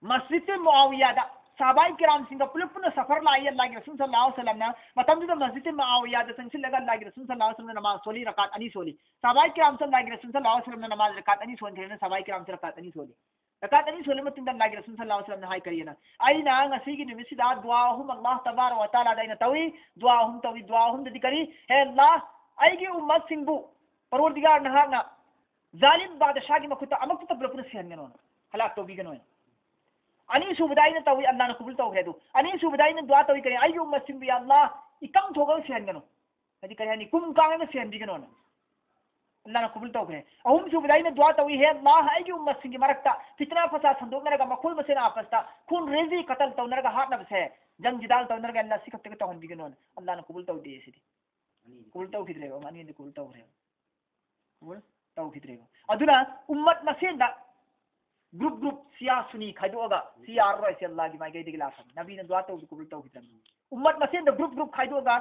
ꯃꯁꯖꯤꯗ ꯃꯨꯑꯥꯋꯤꯌꯥꯗ ꯁꯍꯥꯕꯥꯏ ꯀꯤꯔꯥꯝꯁꯤꯡꯒ ꯄꯨꯂꯞ ꯄꯨꯟꯅ ꯁꯐꯔ ꯂꯥꯛꯏ ꯑꯜꯂꯥꯍꯒꯤ ꯔꯁꯨꯜ ꯁꯜꯂꯜꯂꯥꯍꯨ ꯑꯂꯩꯍꯤ ꯋꯁꯜꯂꯝꯅ꯫ ꯃꯇꯝꯗꯨꯗ ꯃꯁꯖꯤꯗ ꯃꯨꯑꯥꯋꯤꯌꯥꯗ ꯆꯪꯁꯤꯜꯂꯒ ꯑꯜꯂꯥꯍꯒꯤ ꯔꯁꯨꯜ ꯁꯜꯂꯜꯂꯥꯍꯨ ꯑꯂꯩꯍꯤ ꯋꯁꯜꯂꯝꯅ ꯅꯃꯥꯖ ꯁꯣꯜꯂꯤ, ꯔꯀꯥꯠ ꯑꯅꯤ ꯁꯣꯜꯂꯤ꯫ ꯁꯍꯥꯕꯥꯏ ꯀꯤꯔꯥꯝꯁꯨ ꯑꯜꯂꯥꯍꯒꯤ ꯔꯁꯨꯜ ꯁꯜꯂꯜꯂꯥꯍꯨ ꯑꯂꯩꯍꯤ ꯋꯁꯜꯂꯝꯅ ꯅꯃꯥꯖ ꯔꯀꯥꯠ ꯑꯅꯤ ꯁꯣꯟꯈ꯭ꯔꯦꯅ ꯁꯍꯥꯕꯥꯏ ꯀꯤꯔꯥꯝꯁꯨ ꯔꯀꯥꯠ ꯑꯅꯤ ꯁꯣꯜꯂꯤ꯫ ꯔꯀꯥꯠ ꯑꯅꯤ ꯁꯣꯜꯂ ꯃꯇꯨꯡꯗ ꯑꯜꯂꯥꯍꯒꯤ ꯔꯁꯨꯜ ꯁꯜꯂꯜꯂꯥꯍꯨ ꯑꯂꯩꯍꯤ ꯋꯁꯜꯂꯝꯅ ꯍꯥꯏ ꯀꯔꯤꯅ? "ꯑꯩꯅ ꯉꯁꯤꯒꯤ ꯅꯨꯃꯤꯠꯁꯤꯗ ꯗꯨꯋꯥ ꯑꯍꯨꯝ ꯑꯜꯂꯥꯍ ꯇꯕꯥꯔꯛ ꯋ ꯇꯥꯂꯥꯗ ꯑꯩꯅ ꯇꯧꯏ꯫ ꯗꯨꯋꯥ ꯑꯍꯨꯝ ꯇꯧꯏ꯫ ꯗꯨꯋꯥ ꯑꯍꯨꯝꯗꯗꯤ ꯀꯔꯤ? ꯍꯦ ꯑꯜꯂꯥꯍ, ꯑꯩꯒꯤ ꯎꯝꯃꯠꯁꯤꯡꯕꯨ ꯄꯔꯣꯔꯗꯤꯒꯥꯔ ꯅꯍꯥꯛꯅ ꯖꯥꯂꯤꯝ ꯕꯥꯗꯁꯥꯒꯤ ꯃꯈꯨꯠꯇ ꯑꯃꯨꯛꯇ ꯄꯨꯂꯞ ꯄꯨꯟꯅ ꯁꯤꯍꯟꯒꯅꯨ, ꯍꯂꯥꯛ ꯇꯧꯕꯤꯒꯅꯨ"꯫ ꯑꯅꯤꯁꯨꯕꯗ ꯑꯩꯅ ꯇꯧꯏ, ꯑꯜꯂꯥꯍꯅ ꯀꯕꯨꯜ ꯇꯧꯈ꯭ꯔꯦ꯫ ꯑꯗꯨ ꯑꯅꯤꯁꯨꯕꯗ ꯑꯩꯅ ꯗꯨꯋꯥ ꯇꯧꯏ ꯀꯔꯤ? "ꯑꯩꯒꯤ ꯎꯝꯃꯠꯁꯤꯡꯕꯨ ꯌꯥ ꯑꯜꯂꯥꯍ, ꯏꯀꯪ ꯊꯣꯛꯑꯒ ꯁꯤꯍꯟꯒꯅꯨ"꯫ ꯍꯥꯏꯗꯤ ꯀꯔꯤ ꯍꯥꯏꯅꯤ? ꯀꯨꯝ ꯀꯥꯡꯉꯒ ꯁꯤꯍꯟꯕꯤꯒꯅꯣꯅ꯫ ꯑꯜꯂꯥꯍꯅ ꯀꯕꯨꯜ ꯇꯧꯈ꯭ꯔꯦ꯫ ꯑꯍꯨꯝꯁꯨꯕꯗ ꯑꯩꯅ ꯗꯨꯋꯥ ꯇꯧꯏ, "ꯍꯦ ꯑꯜꯂꯥꯍ, ꯑꯩꯒꯤ ꯎꯝꯃꯠꯁꯤꯡꯒꯤ ꯃꯔꯛꯇ ꯐꯤꯇꯅꯥ ꯐꯁꯥꯗ ꯁꯟꯗꯣꯛꯅꯔꯒ ꯃꯈꯣꯏ ꯃꯁꯦꯟ ꯑꯥꯄꯁꯇ ꯈꯨꯟ ꯔꯦꯖꯤ ꯀꯇꯜ ꯇꯧꯅꯔꯒ ꯍꯥꯠꯅꯕꯁꯦ, ꯖꯪ ꯖꯤꯗꯥꯜ ꯇꯧꯅꯔꯒ ꯑꯜꯂꯥꯍ ꯁꯤ ꯈꯛꯇꯒ ꯇꯧꯍꯟꯕꯤꯒꯅꯣꯅ"꯫ ꯑꯜꯂꯥꯍꯅ ꯀꯕꯨꯜ ꯇꯧꯗꯦ ꯁꯤꯗꯤ꯫ ꯀꯕꯨꯜ ꯇꯧꯈꯤꯗ꯭ꯔꯦꯕ, ꯑꯅꯤꯗꯤ ꯀꯕꯨꯜ ꯇꯧꯈ꯭ꯔꯦꯕ꯫ ꯀꯕꯨꯜ ꯇꯧꯈꯤꯗ꯭ꯔꯦꯕ꯫ ꯑꯗꯨꯅ ꯎꯝꯃꯠ ꯃꯁꯦꯟꯗ group group, ꯁꯤꯌꯥ ꯁꯨꯅꯤ ꯈꯥꯏꯗꯣꯛꯑꯒ, ꯁꯤ ꯌꯥꯔꯔꯣꯏ, ꯁꯤ ꯑꯜꯂꯥꯍꯒꯤ ꯃꯥꯏꯀꯩꯗꯒꯤ ꯂꯥꯛꯈ꯭ꯔꯕꯅꯤ꯫ ꯅꯕꯤꯅ ꯗꯨꯋꯥ ꯇꯧꯕꯗꯨ ꯀꯕꯨꯜ ꯇꯧꯈꯤꯗ꯭ꯔꯕꯅꯤ꯫ ꯎꯝꯃꯠ ꯃꯁꯦꯟꯗ group group ꯈꯥꯏꯗꯣꯛꯑꯒ,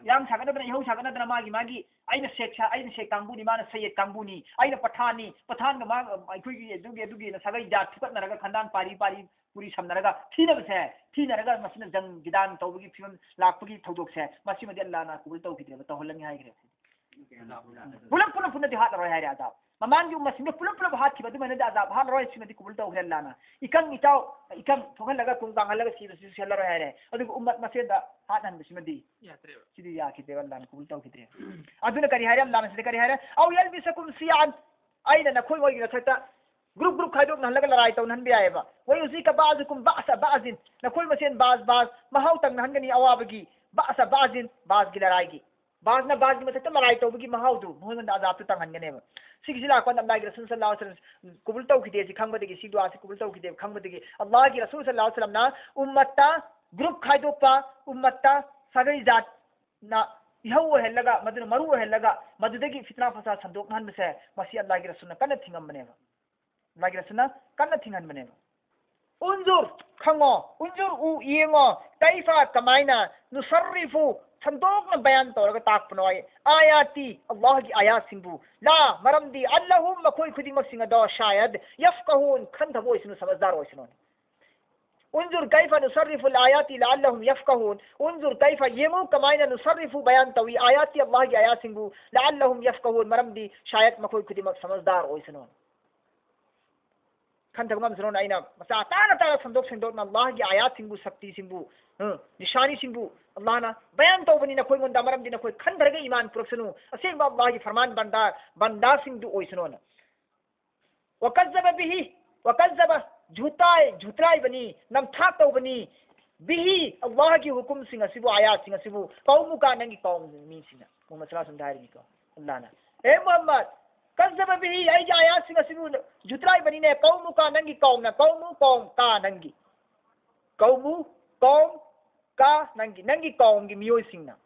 ꯏꯔꯥꯡ ꯁꯥꯒꯠꯅꯗꯅ, ꯏꯍꯧ ꯁꯥꯒꯠꯅꯗꯅ, ꯃꯥꯒꯤ ꯃꯥꯒꯤ, "ꯑꯩꯅ ꯁꯦꯈ ꯁꯥ-, ꯑꯩꯅ ꯁꯦꯈ ꯀꯥꯡꯕꯨꯅꯤ, ꯃꯥꯅ ꯁꯌꯦꯗ ꯀꯥꯡꯕꯨꯅꯤ, ꯑꯩꯅ ꯄꯊꯥꯟꯅꯤ, ꯄꯊꯥꯟꯒ ꯃꯥ, ꯑꯩꯈꯣꯏꯒꯤ ꯑꯗꯨꯒꯤ, ꯑꯗꯨꯒꯤꯅ ꯁꯥꯒꯩ ꯖꯥꯠ ꯐꯨꯀꯠꯅꯔꯒ ꯈꯟꯗꯥꯟ ꯄꯥꯔꯤ ꯄꯥꯔꯤ ꯄꯨꯔꯤ ꯁꯝꯅꯔꯒ ꯊꯤꯅꯕꯁꯦ, ꯊꯤꯅꯔꯒ ꯃꯁꯤꯅ ꯖꯪ ꯖꯤꯗꯥꯟ ꯇꯧꯕꯒꯤ ꯐꯤꯕꯝ ꯂꯥꯛꯄꯒꯤ ꯊꯧꯗꯣꯛꯁꯦ, ꯃꯁꯤꯃꯗꯤ ꯑꯜꯂꯥꯍꯅ ꯀꯕꯨꯜ ꯇꯧꯈꯤꯗ꯭ꯔꯦꯕ, ꯇꯧꯍꯜꯂꯅꯤ ꯍꯥꯏꯈ꯭ꯔꯦ꯫ ꯄꯨꯂꯞ ꯄꯨꯂꯞ ꯄꯨꯟꯅꯗꯤ ꯍꯥꯠꯂꯔꯣꯏ ꯍꯥꯏꯔꯦ ꯑꯖꯥꯕ꯫ ꯃꯃꯥꯡꯒꯤ ꯎꯝꯃꯠꯁꯤꯡꯗꯣ ꯄꯨꯂꯞ ꯄꯨꯂꯞ ꯍꯥꯠꯈꯤꯕ ꯑꯗꯨꯃꯥꯏꯅꯗꯤ ꯑꯖꯥꯕ ꯍꯥꯠꯂꯔꯣꯏ, ꯁꯤꯃꯗꯤ ꯀꯕꯨꯜ ꯇꯧꯈ꯭ꯔꯦ ꯑꯜꯂꯥꯍꯅ꯫ ꯏꯀꯪ ꯏꯆꯥꯎ, ꯏꯀꯪ ꯊꯣꯛꯍꯜꯂꯒ ꯀꯨꯝ ꯀꯥꯡꯍꯜꯂꯒ ꯁꯤꯕꯁꯤꯁꯨ ꯁꯦꯜꯂꯔꯣꯏ ꯍꯥꯏꯔꯦ꯫ ꯑꯗꯨꯒ ꯎꯝꯃꯠ ꯃꯁꯦꯟꯗ ꯍꯥꯠꯍꯟꯕꯁꯤꯃꯗꯤ ꯌꯥꯗ꯭ꯔꯦꯕ꯫ ꯁꯤꯗꯤ ꯌꯥꯈꯤꯗ꯭ꯔꯦꯕ, ꯑꯜꯂꯥꯍꯅ ꯀꯕꯨꯜ ꯇꯧꯈꯤꯗ꯭ꯔꯦ꯫ ꯑꯗꯨꯅ ꯀꯔꯤ ꯍꯥꯏꯔꯦ? ꯑꯜꯂꯥꯍꯅ ꯁꯤꯗ ꯀꯔꯤ ꯍꯥꯏꯔꯦ? "أو يلبسكم شيعا"꯫ ꯑꯩꯅ ꯅꯈꯣꯏ ꯃꯣꯏꯒꯤ ꯃꯊꯛꯇ group group ꯈꯥꯏꯗꯣꯛꯅꯍꯜꯂꯒ ꯂꯔꯥꯏ ꯇꯧꯅꯍꯟꯕ ꯌꯥꯏꯑꯕ꯫ "ويذيق بعضكم بأس بعض"꯫ ꯅꯈꯣꯏ ꯃꯁꯦꯟ ꯕꯥꯁ ꯕꯥꯁ ꯃꯍꯥꯎ ꯇꯪꯅꯍꯟꯒꯅꯤ ꯑꯋꯥꯕꯒꯤ꯫ "بعض بعض"، ꯕꯥꯁꯒꯤ ꯂꯔꯥꯏꯒꯤ꯫ ꯕꯥꯁꯅ ꯕꯥꯁꯒꯤ ꯃꯊꯛꯇ ꯂꯔꯥꯏ ꯇꯧꯕꯒꯤ ꯃꯍꯥꯎꯗꯨ ꯃꯉꯣꯟꯗ ꯑꯖꯥꯕꯇꯨ ꯇꯪꯍꯟꯒꯅꯦꯕ꯫ ꯁꯤꯒꯤꯁꯤ ꯂꯥꯛꯄ ꯀꯥꯟꯗ ꯑꯜꯂꯥꯍꯒꯤ ꯔꯁꯨꯜ ꯁꯜꯂꯜꯂꯥꯍꯨ ꯑꯂꯩꯍꯤ ꯋꯁꯜꯂꯝ ꯀꯕꯨꯜ ꯇꯧꯈꯤꯗꯦ ꯁꯤ ꯈꯪꯕꯗꯒꯤ, ꯁꯤ ꯗꯨꯋꯥꯁꯤ ꯀꯕꯨꯜ ꯇꯧꯈꯤꯗꯦ ꯈꯪꯕꯗꯒꯤ, ꯑꯜꯂꯥꯍꯒꯤ ꯔꯁꯨꯜ ꯁꯜꯂꯜꯂꯥꯍꯨ ꯑꯂꯩꯍꯤ ꯋꯁꯜꯂꯝꯅ ꯎꯝꯃꯠꯇ group ꯈꯥꯏꯗꯣꯛꯄ, ꯎꯝꯃꯠꯇ ꯁꯥꯒꯩ ꯖꯥꯠꯅ ꯏꯍꯧ ꯑꯣꯏꯍꯜꯂꯒ, ꯃꯗꯨꯅ ꯃꯔꯨ ꯑꯣꯏꯍꯜꯂꯒ, ꯃꯗꯨꯗꯒꯤ ꯐꯤꯇꯅꯥ ꯐꯁꯥꯗ ꯁꯟꯗꯣꯛꯅꯍꯟꯕꯁꯦ, ꯃꯁꯤ ꯑꯜꯂꯥꯍꯒꯤ ꯔꯁꯨꯜꯅ ꯀꯟꯅ ꯊꯤꯡꯉꯝꯕꯅꯦꯕ꯫ ꯑꯜꯂꯥꯍꯒꯤ ꯔꯁꯨꯜꯅ ꯀꯟꯅ ꯊꯤꯡꯍꯟꯕꯅꯦꯕ꯫ ꯎꯟꯖꯨꯔ, ꯈꯪꯉꯣ, ꯎꯟꯖꯨꯔ, ꯎ, ꯌꯦꯡꯉꯣ, ꯀꯩꯐ, ꯀꯃꯥꯏꯅ, ꯅꯨꯁꯔꯔꯤꯐꯨ, ꯁꯟꯗꯣꯛꯅ ꯕꯌꯥꯟ ꯇꯧꯔꯒ ꯇꯥꯛꯄꯅꯣ ꯑꯩ, ꯑꯥꯌꯥꯇꯤ, ꯑꯜꯂꯥꯍꯒꯤ ꯑꯥꯌꯥꯠꯁꯤꯡꯕꯨ, ꯂꯥ, ꯃꯔꯝꯗꯤ, ꯑꯜꯂꯍꯨꯝ, ꯃꯈꯣꯏ ꯈꯨꯗꯤꯡꯃꯛꯁꯤꯡ ꯑꯗꯣ, ꯁꯥꯌꯗ, ꯌꯐꯀꯍꯨꯟ, ꯈꯟꯊꯕ ꯑꯣꯏꯁꯅꯨ, ꯁꯃꯖꯗꯥꯔ ꯑꯣꯏꯁꯅꯨ꯫ ꯎꯟꯖꯨꯔ ꯀꯩꯐ ꯅꯨꯁꯔꯔꯤꯐꯨ ꯑꯥꯌꯥꯇꯤ ꯂꯥꯑꯜꯂꯍꯨꯝ ꯌꯐꯀꯍꯨꯟ꯫ ꯎꯟꯖꯨꯔ ꯀꯩꯐ, ꯌꯦꯡꯉꯨ ꯀꯃꯥꯏꯅ, ꯅꯨꯁꯔꯔꯤꯐꯨ ꯕꯌꯥꯟ ꯇꯧꯏ, ꯑꯥꯌꯥꯇꯤ, ꯑꯜꯂꯥꯍꯒꯤ ꯑꯥꯌꯥꯠꯁꯤꯡꯕꯨ, ꯂꯥꯑꯜꯂꯍꯨꯝ ꯌꯐꯀꯍꯨꯟ, ꯃꯔꯝꯗꯤ ꯁꯥꯌꯗ ꯃꯈꯣꯏ ꯈꯨꯗꯤꯡꯃꯛ ꯁꯃꯖꯗꯥꯔ ꯑꯣꯏꯁꯅꯨ꯫ ꯈꯟꯊꯕ ꯉꯝꯁꯅꯨꯅ ꯑꯩꯅ ꯃꯆꯥ ꯇꯥꯅ ꯇꯥꯅ ꯁꯟꯗꯣꯛ ꯁꯦꯡꯗꯣꯛꯅ ꯑꯜꯂꯥꯍꯒꯤ ꯑꯥꯌꯥꯠꯁꯤꯡꯕꯨ, ꯁꯛꯇꯤꯁꯤꯡꯕꯨ, ꯑ, ꯅꯤꯁꯥꯅꯤꯁꯤꯡꯕꯨ ꯑꯜꯂꯥꯍꯅ ꯕꯌꯥꯟ ꯇꯧꯕꯅꯤ ꯅꯈꯣꯏꯉꯣꯟꯗ, ꯃꯔꯝꯗꯤ ꯅꯈꯣꯏ ꯈꯟꯊꯔꯒ ꯏꯃꯥꯟ ꯄꯨꯔꯛꯁꯅꯨ, ꯑꯁꯦꯡꯕ ꯑꯜꯂꯥꯍꯒꯤ ꯐꯔꯃꯥꯟ ꯕꯟꯗꯥ, ꯕꯟꯗꯥꯁꯤꯡꯗꯨ ꯑꯣꯏꯁꯅꯨꯅ꯫ ꯋꯀꯖꯕ ꯕꯤꯍꯤ, ꯋꯀꯖꯕ, ꯖꯨꯇꯥꯏ, ꯖꯨꯇ꯭ꯔꯥꯏꯕꯅꯤ, ꯅꯝꯊꯥꯛ ꯇꯧꯕꯅꯤ, ꯕꯤꯍꯤ, ꯑꯜꯂꯥꯍꯒꯤ ꯍꯨꯀꯨꯝꯁꯤꯡ ꯑꯁꯤꯕꯨ, ꯑꯥꯌꯥꯠꯁꯤꯡ ꯑꯁꯤꯕꯨ, ꯀꯧꯃꯨꯀꯥ, ꯅꯪꯒꯤ ꯀꯧꯝ ꯃꯤꯁꯤꯡꯅ꯫ ꯃꯨꯍꯝꯃꯗ ꯁꯜꯂꯜꯂꯥꯍꯨ ꯑꯂꯥꯏꯍꯤ ꯋꯥꯁꯜꯂꯝꯗ ꯍꯥꯏꯔꯤꯅꯤꯀꯣ, ꯑꯜꯂꯥꯍꯅ꯫ ꯑꯦ ꯃꯨꯍꯝꯃꯗ, ꯀꯖꯕ ꯕꯤꯍꯤ, ꯑꯩꯒꯤ ꯑꯥꯌꯥꯠꯁꯤꯡ ꯑꯁꯤꯕꯨ ꯖꯨꯇ꯭ꯔꯥꯏꯕꯅꯤꯅꯦ, ꯀꯧꯃꯨꯀꯥ, ꯅꯪꯒꯤ ꯀꯧꯝꯅ, ꯀꯧꯃꯨ, ꯀꯧꯝ, ꯀꯥ, ꯅꯪꯒꯤ꯫ ꯀꯧꯃꯨ, ꯀꯧꯝ, ꯀꯥ, ꯅꯪꯒꯤ, ꯅꯪꯒꯤ ꯀꯧꯝꯒꯤ ꯃꯤꯑꯣꯏꯁꯤꯡꯅ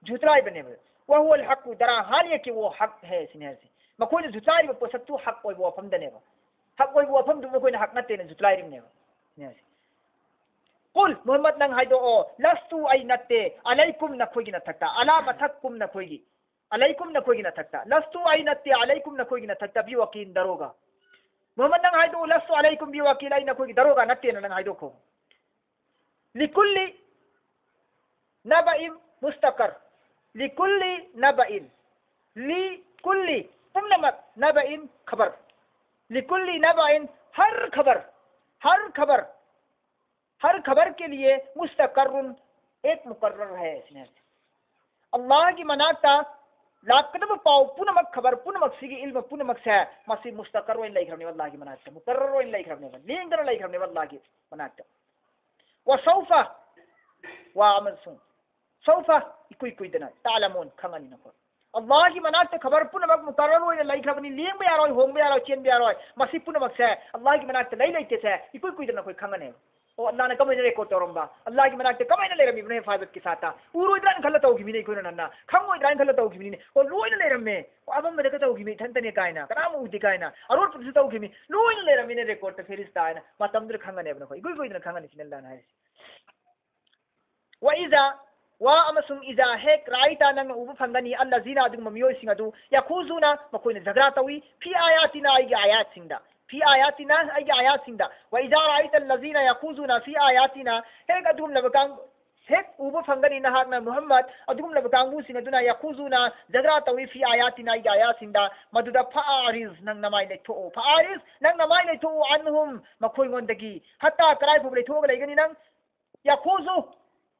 ꯖꯨꯇ꯭ꯔꯥꯏꯕꯅꯦꯕ꯫ ꯋꯍꯨꯋꯜ ꯍꯛꯀꯨ, ꯗꯔꯍꯥꯜ ꯌꯦꯛꯀꯤ ꯋꯣ ꯍꯛ ꯍꯦ ꯁꯤꯅꯦ ꯍꯥꯏꯁꯦ꯫ ꯃꯈꯣꯏꯅ ꯖꯨꯇ꯭ꯔꯥꯏꯔꯤꯕ ꯄꯣꯠꯁꯛꯇꯨ ꯍꯛ ꯑꯣꯏꯕ ꯋꯥꯐꯝꯗꯅꯦꯕ꯫ ꯍꯛ ꯑꯣꯏꯕ ꯋꯥꯐꯝꯗꯨ ꯃꯈꯣꯏꯅ ꯍꯛ ꯅꯠꯇꯦꯅ ꯖꯨꯇ꯭ꯔꯥꯏꯔꯤꯕꯅꯦꯕ ꯁꯤꯅꯦ ꯍꯥꯏꯁꯦ꯫ ꯀꯨꯜ, ꯃꯨꯍꯝꯃꯗ, ꯅꯪ ꯍꯥꯏꯗꯣꯛꯑꯣ, ꯂꯁꯇꯨ, ꯑꯩ ꯅꯠꯇꯦ, ꯑꯂꯩꯀꯨꯝ, ꯅꯈꯣꯏꯒꯤ ꯅꯊꯛꯇ, ꯑꯂꯥ, ꯃꯊꯛ, ꯀꯨꯝ, ꯅꯈꯣꯏꯒꯤ, ꯑꯂꯩꯀꯨꯝ, ꯅꯈꯣꯏꯒꯤ ꯅꯊꯛꯇ, ꯂꯁꯇꯨ, ꯑꯩ ꯅꯠꯇꯦ, ꯑꯂꯩꯀꯨꯝ, ꯅꯈꯣꯏꯒꯤ ꯅꯊꯛꯇ, ꯕꯤꯋꯀꯤꯜ, ꯗꯔꯣꯒ꯫ ꯃꯨꯍꯝꯃꯗ, ꯅꯪ ꯍꯥꯏꯗꯣꯛꯑꯣ, ꯂꯁꯇꯨ ꯑꯂꯩꯀꯨꯝ ꯕꯤꯋꯀꯤꯜ, ꯑꯩ ꯅꯈꯣꯏꯒꯤ ꯗꯔꯣꯒ ꯅꯠꯇꯦꯅ ꯅꯪ ꯍꯥꯏꯗꯣꯛꯈꯣ꯫ ꯂꯤꯀꯨꯜꯂꯤ ꯅꯕꯏꯝ ꯃꯨꯁꯇꯀꯔ꯫ ꯂꯤꯀꯨꯜꯂꯤ ꯅꯕꯏꯟ꯫ ꯂꯤꯀꯨꯜꯂꯤ, ꯄꯨꯝꯅꯃꯛ, ꯅꯕꯏꯟ, ꯈꯕꯔ꯫ ꯂꯤꯀꯨꯜꯂꯤ ꯅꯕꯏꯟ, ꯍꯔ ꯈꯕꯔ, ꯍꯔ ꯈꯕꯔ, ꯍꯔ ꯈꯕꯔ ꯀꯦ ꯂꯤꯌꯦ ꯃꯨꯁꯇꯀꯔꯨꯟ, ꯑꯦꯛ ꯃꯨꯀꯔꯔ ꯍꯦ ꯁꯤꯅꯦ꯫ ꯑꯜꯂꯥꯍꯒꯤ ꯃꯅꯥꯛꯇ ꯂꯥꯛꯀꯗꯕ ꯄꯥꯎ ꯄꯨꯝꯅꯃꯛ, ꯈꯕꯔ ꯄꯨꯝꯅꯃꯛꯁꯤꯒꯤ, ꯏꯜꯃ ꯄꯨꯝꯅꯃꯛꯁꯦ, ꯃꯁꯤ ꯃꯨꯁꯇꯀꯔ ꯑꯣꯏꯅ ꯂꯩꯈ꯭ꯔꯕꯅꯦꯕ ꯑꯜꯂꯥꯍꯒꯤ ꯃꯅꯥꯛꯇ, ꯃꯨꯀꯔꯔ ꯑꯣꯏꯅ ꯂꯩꯈ꯭ꯔꯕꯅꯦꯕ, ꯂꯦꯡꯗꯅ ꯂꯩꯈ꯭ꯔꯕꯅꯦꯕ ꯑꯜꯂꯥꯍꯒꯤ ꯃꯅꯥꯛꯇ꯫ ꯋꯁꯧꯐ, ꯋꯥ ꯑꯃꯁꯨꯡ ꯁꯧꯐ, ꯏꯀꯨꯏ ꯀꯨꯏꯗꯅ, ꯇꯥꯂꯃꯨꯟ, ꯈꯪꯉꯅꯤ ꯅꯈꯣꯏ꯫ ꯑꯜꯂꯥꯍꯒꯤ ꯃꯅꯥꯛꯇ ꯈꯕꯔ ꯄꯨꯝꯅꯃꯛ ꯃꯨꯀꯔꯔ ꯑꯣꯏꯅ ꯂꯩꯈ꯭ꯔꯕꯅꯤ, ꯂꯦꯡꯕ ꯌꯥꯔꯣꯏ, ꯍꯣꯡꯕ ꯌꯥꯔꯣꯏ, ꯆꯦꯟꯕ ꯌꯥꯔꯣꯏ, ꯃꯁꯤ ꯄꯨꯝꯅꯃꯛꯁꯦ ꯑꯜꯂꯥꯍꯒꯤ ꯃꯅꯥꯛꯇ ꯂꯩ ꯂꯩꯇꯦꯁꯦ ꯏꯀꯨꯏ ꯀꯨꯏꯗꯅ ꯅꯈꯣꯏ ꯈꯪꯉꯅꯦꯕ꯫ ꯑꯣ, ꯑꯜꯂꯥꯅ ꯀꯃꯥꯏꯅ ꯔꯦꯀꯣꯔꯗ ꯇꯧꯔꯝꯕ? ꯑꯜꯂꯥꯒꯤ ꯃꯅꯥꯛꯇ ꯀꯃꯥꯏꯅ ꯂꯩꯔꯝꯃꯤꯕꯅꯣ ꯍꯦꯐꯥꯖꯠꯀꯤ ꯁꯥꯠꯇ? ꯎꯔꯣꯏꯗ꯭ꯔꯥꯅ ꯈꯜꯂ ꯇꯧꯈꯤꯕꯅꯤꯅꯦ ꯑꯩꯈꯣꯏꯅ ꯅꯟꯅ꯫ ꯈꯪꯉꯣꯏꯗ꯭ꯔꯥꯅ ꯈꯜꯂ ꯇꯧꯈꯤꯕꯅꯤꯅꯦ꯫ ꯑꯣ, ꯂꯣꯏꯅ ꯂꯩꯔꯝꯃꯦ꯫ ꯑꯣ, ꯑꯃꯝꯕꯗꯒ ꯇꯧꯈꯤꯕꯅꯤ, ꯏꯊꯟꯇꯅꯦ ꯀꯥꯏꯅ, ꯀꯅꯥꯝ ꯎꯗꯦ ꯀꯥꯏꯅ, ꯑꯔꯣꯠꯄꯗꯁꯨ ꯇꯧꯈꯤꯕꯅꯤ, ꯂꯣꯏꯅ ꯂꯩꯔꯝꯃꯤꯅꯦ ꯔꯦꯀꯣꯔꯗꯇ, ꯐꯦꯔꯤꯁꯇ ꯍꯥꯏꯅ꯫ ꯃꯇꯝꯗꯨꯗ ꯈꯪꯒꯅꯦꯕ ꯅꯈꯣꯏ, ꯏꯀꯨꯏ ꯀꯨꯏꯗꯅ ꯈꯪꯒꯅꯤ ꯁꯤꯅ ꯑꯜꯂꯥꯅ ꯍꯥꯏꯔꯤꯁꯦ꯫ ꯋꯥ ꯏꯖꯥ, ꯋꯥ ꯑꯃꯁꯨꯡ ꯏꯖꯥ, ꯍꯦꯛ ꯔꯥꯏꯇ, ꯅꯪꯅ ꯎꯕ ꯐꯪꯒꯅꯤ, ꯑꯜꯂꯖꯤꯅ, ꯑꯗꯨꯒꯨꯝꯕ ꯃꯤꯑꯣꯏꯁꯤꯡ ꯑꯗꯨ, ꯌꯥꯈꯨꯖꯨꯅ, ꯃꯈꯣꯏꯅ ꯖꯒ꯭ꯔꯥ ꯇꯧꯏ, ꯐꯤ ꯑꯥꯌꯥꯇꯤꯅ, ꯑꯩꯒꯤ ꯑꯥꯌꯥꯠꯁꯤꯡꯗ, ꯐꯤ ꯑꯥꯌꯥꯇꯤꯅ, ꯑꯩꯒꯤ ꯑꯥꯌꯥꯠꯁꯤꯡꯗ, ꯋꯥ ꯏꯖꯥ ꯔꯥꯏꯇ ꯑꯜꯂꯖꯤꯅ ꯌꯥꯈꯨꯖꯨꯅ ꯐꯤ ꯑꯥꯌꯥꯇꯤꯅ, ꯍꯦꯛ ꯑꯗꯨꯒꯨꯝꯂꯕ ꯀꯥꯡ-, ꯍꯦꯛ ꯎꯕ ꯐꯪꯒꯅꯤ ꯅꯍꯥꯛꯅ ꯃꯨꯍꯝꯃꯗ, ꯑꯗꯨꯒꯨꯝꯂꯕ ꯀꯥꯡꯕꯨꯁꯤꯡ ꯑꯗꯨꯅ ꯌꯥꯈꯨꯖꯨꯅ, ꯖꯒ꯭ꯔꯥ ꯇꯧꯏ, ꯐꯤ ꯑꯥꯌꯥꯇꯤꯅ, ꯑꯩꯒꯤ ꯑꯥꯌꯥꯠꯁꯤꯡꯗ, ꯃꯗꯨꯗ ꯐꯥꯔꯤꯖ, ꯅꯪ ꯅꯃꯥꯏ ꯂꯩꯊꯣꯛꯑꯣ, ꯐꯥꯔꯤꯖ, ꯅꯪ ꯅꯃꯥꯏ ꯂꯩꯊꯣꯛꯑꯣ, ꯑꯟꯍꯨꯝ, ꯃꯈꯣꯏꯉꯣꯟꯗꯒꯤ, ꯍꯠꯇꯥ, ꯀꯗꯥꯏ ꯐꯥꯎꯕ ꯂꯩꯊꯣꯛꯑꯒ ꯂꯩꯒꯅꯤ ꯅꯪ? ꯌꯥꯈꯨꯖꯨ,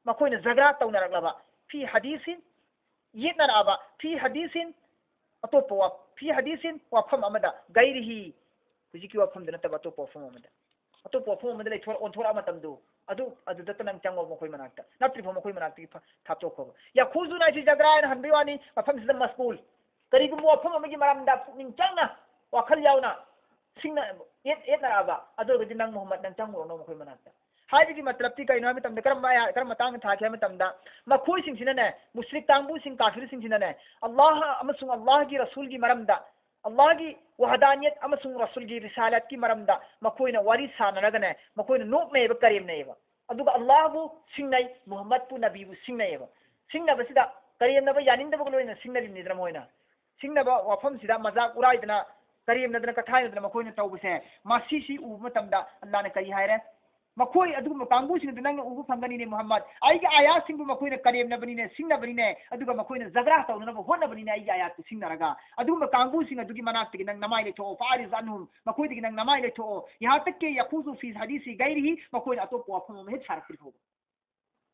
ꯃꯈꯣꯏꯅ ꯖꯒ꯭ꯔꯥ ꯇꯧꯅꯔꯛꯂꯕ, ꯐꯤ ꯍꯗꯤꯁꯤꯟ, ꯌꯦꯠꯅꯔꯛꯑꯕ, ꯐꯤ ꯍꯗꯤꯁꯤꯟ, ꯑꯇꯣꯞꯄ ꯋꯥ-, ꯐꯤ ꯍꯗꯤꯁꯤꯟ, ꯋꯥꯐꯝ ꯑꯃꯗ, ꯒꯩꯔꯤꯍꯤ, ꯍꯧꯖꯤꯛꯀꯤ ꯋꯥꯐꯝꯗꯨ ꯅꯠꯇꯕ ꯑꯇꯣꯞꯄ ꯋꯥꯐꯝ ꯑꯃꯗ, ꯑꯇꯣꯞꯄ ꯋꯥꯐꯝ ꯑꯃꯗ ꯂꯩꯊꯣꯔꯛ-, ꯑꯣꯟꯊꯣꯔꯛꯑ ꯃꯇꯝꯗꯨ, ꯑꯗꯨ, ꯑꯗꯨꯗꯇ ꯅꯪ ꯆꯪꯉꯣ ꯃꯈꯣꯏ ꯃꯅꯥꯛꯇ, ꯅꯠꯇ꯭ꯔꯤꯐꯥꯎ ꯃꯈꯣꯏ ꯃꯅꯥꯛꯇꯒꯤ ꯐ-, ꯊꯥꯞꯇꯣꯛꯈꯣꯕ꯫ ꯌꯥꯈꯨꯖꯨꯅ ꯍꯥꯏꯁꯤ ꯖꯒ꯭ꯔꯥ ꯍꯥꯏꯅ ꯍꯟꯕꯒꯤ ꯋꯥꯅꯤ, ꯃꯐꯝꯁꯤꯗ ꯃꯁꯀꯨꯜ, ꯀꯔꯤꯒꯨꯝꯕ ꯋꯥꯐꯝ ꯑꯃꯒꯤ ꯃꯔꯝꯗ ꯄꯨꯛꯅꯤꯡ ꯆꯪꯅ, ꯋꯥꯈꯜ ꯌꯥꯎꯅ, ꯁꯤꯡꯅ ꯌꯦꯠ-, ꯌꯦꯠꯅꯔꯛꯑꯕ, ꯑꯗꯨ ꯑꯣꯏꯔꯒꯗꯤ ꯅꯪ ꯃꯨꯍꯝꯃꯗ, ꯅꯪ ꯆꯪꯉꯨꯔꯅꯣ ꯃꯈꯣꯏ ꯃꯅꯥꯛꯇ꯫ ꯍꯥꯏꯕꯒꯤ ꯃꯇꯂꯕꯇꯤ ꯀꯩꯅꯣ ꯍꯥꯏꯕ ꯃꯇꯝꯗ, ꯀꯔꯝꯕ ꯑꯥꯌꯥ-, ꯀꯔꯝꯕ ꯃꯇꯥꯡꯗ ꯊꯥꯈꯤ ꯍꯥꯏꯕ ꯃꯇꯝꯗ, ꯃꯈꯣꯏꯁꯤꯡꯁꯤꯅꯅꯦ, ꯃꯨꯁ꯭ꯔꯤꯛ ꯀꯥꯡꯕꯨꯁꯤꯡ, ꯀꯥꯐꯤꯔꯁꯤꯡꯁꯤꯅꯅꯦ, ꯑꯜꯂꯥꯍ ꯑꯃꯁꯨꯡ ꯑꯜꯂꯥꯍꯒꯤ ꯔꯁꯨꯜꯒꯤ ꯃꯔꯝꯗ, ꯑꯜꯂꯥꯍꯒꯤ ꯋꯍꯗꯥꯅꯤꯌꯠ ꯑꯃꯁꯨꯡ ꯔꯁꯨꯜꯒꯤ ꯔꯤꯁꯥꯂꯠꯀꯤ ꯃꯔꯝꯗ ꯃꯈꯣꯏꯅ ꯋꯥꯔꯤ ꯁꯥꯟꯅꯔꯒꯅꯦ, ꯃꯈꯣꯏꯅ ꯅꯣꯛꯅꯩꯑꯕ, ꯀꯔꯦꯝꯅꯩꯑꯕ꯫ ꯑꯗꯨꯒ ꯑꯜꯂꯥꯍꯕꯨ ꯁꯤꯡꯅꯩ, ꯃꯨꯍꯝꯃꯗꯄꯨ ꯅꯕꯤꯕꯨ ꯁꯤꯡꯅꯩꯑꯕ꯫ ꯁꯤꯡꯅꯕꯁꯤꯗ ꯀꯔꯦꯝꯅꯕ ꯌꯥꯅꯤꯡꯗꯕꯒ ꯂꯣꯏꯅꯅ ꯁꯤꯡꯅꯔꯤꯕꯅꯤꯗꯅ ꯃꯣꯏꯅ꯫ ꯁꯤꯡꯅꯕ ꯋꯥꯐꯝꯁꯤꯗ ꯃꯖꯥꯛ ꯎꯔꯥꯏꯗꯅ, ꯀꯔꯦꯝꯅꯗꯅ, ꯀꯊꯥꯏꯅꯗꯅ ꯃꯈꯣꯏꯅ ꯇꯧꯕꯁꯦ, ꯃꯁꯤꯁꯤ ꯎꯕ ꯃꯇꯝꯗ ꯑꯜꯂꯥꯍꯅ ꯀꯔꯤ ꯍꯥꯏꯔꯦ? ꯃꯈꯣꯏ ꯑꯗꯨꯒꯨꯝꯕ ꯀꯥꯡꯕꯨꯁꯤꯡ ꯑꯗꯨ ꯅꯪꯅ ꯎꯕ ꯐꯪꯒꯅꯤꯅꯦ ꯃꯨꯍꯝꯃꯗ꯫ ꯑꯩꯒꯤ ꯑꯥꯌꯥꯠꯁꯤꯡꯕꯨ ꯃꯈꯣꯏꯅ ꯀꯔꯦꯝꯅꯕꯅꯤꯅꯦ, ꯁꯤꯡꯅꯕꯅꯤꯅꯦ, ꯑꯗꯨꯒ ꯃꯈꯣꯏꯅ ꯖꯒ꯭ꯔꯥ ꯇꯧꯅꯅꯕ ꯍꯣꯠꯅꯕꯅꯤꯅꯦ ꯑꯩꯒꯤ ꯑꯥꯌꯥꯠꯄꯨ ꯁꯤꯡꯅꯔꯒ꯫ ꯑꯗꯨꯒꯨꯝꯕ ꯀꯥꯡꯕꯨꯁꯤꯡ ꯑꯗꯨꯒꯤ ꯃꯅꯥꯛꯇꯒꯤ ꯅꯪ ꯅꯃꯥꯏ ꯂꯩꯊꯣꯛꯑꯣ, ꯐꯥꯔꯤꯖ ꯑꯟꯍꯨꯝ, ꯃꯈꯣꯏꯗꯒꯤ ꯅꯪ ꯅꯃꯥꯏ ꯂꯩꯊꯣꯛꯑꯣ꯫ ꯌꯍꯥ ꯇꯛ ꯀꯦ ꯌꯥꯈꯨꯖꯨ ꯐꯤ ꯍꯗꯤꯁꯤ ꯒꯩꯔꯤꯍꯤ, ꯃꯈꯣꯏꯅ ꯑꯇꯣꯞꯄ ꯋꯥꯐꯝ ꯑꯃ ꯍꯦꯛ ꯁꯥꯔꯛꯇ꯭ꯔꯤ ꯐꯥꯎꯕ꯫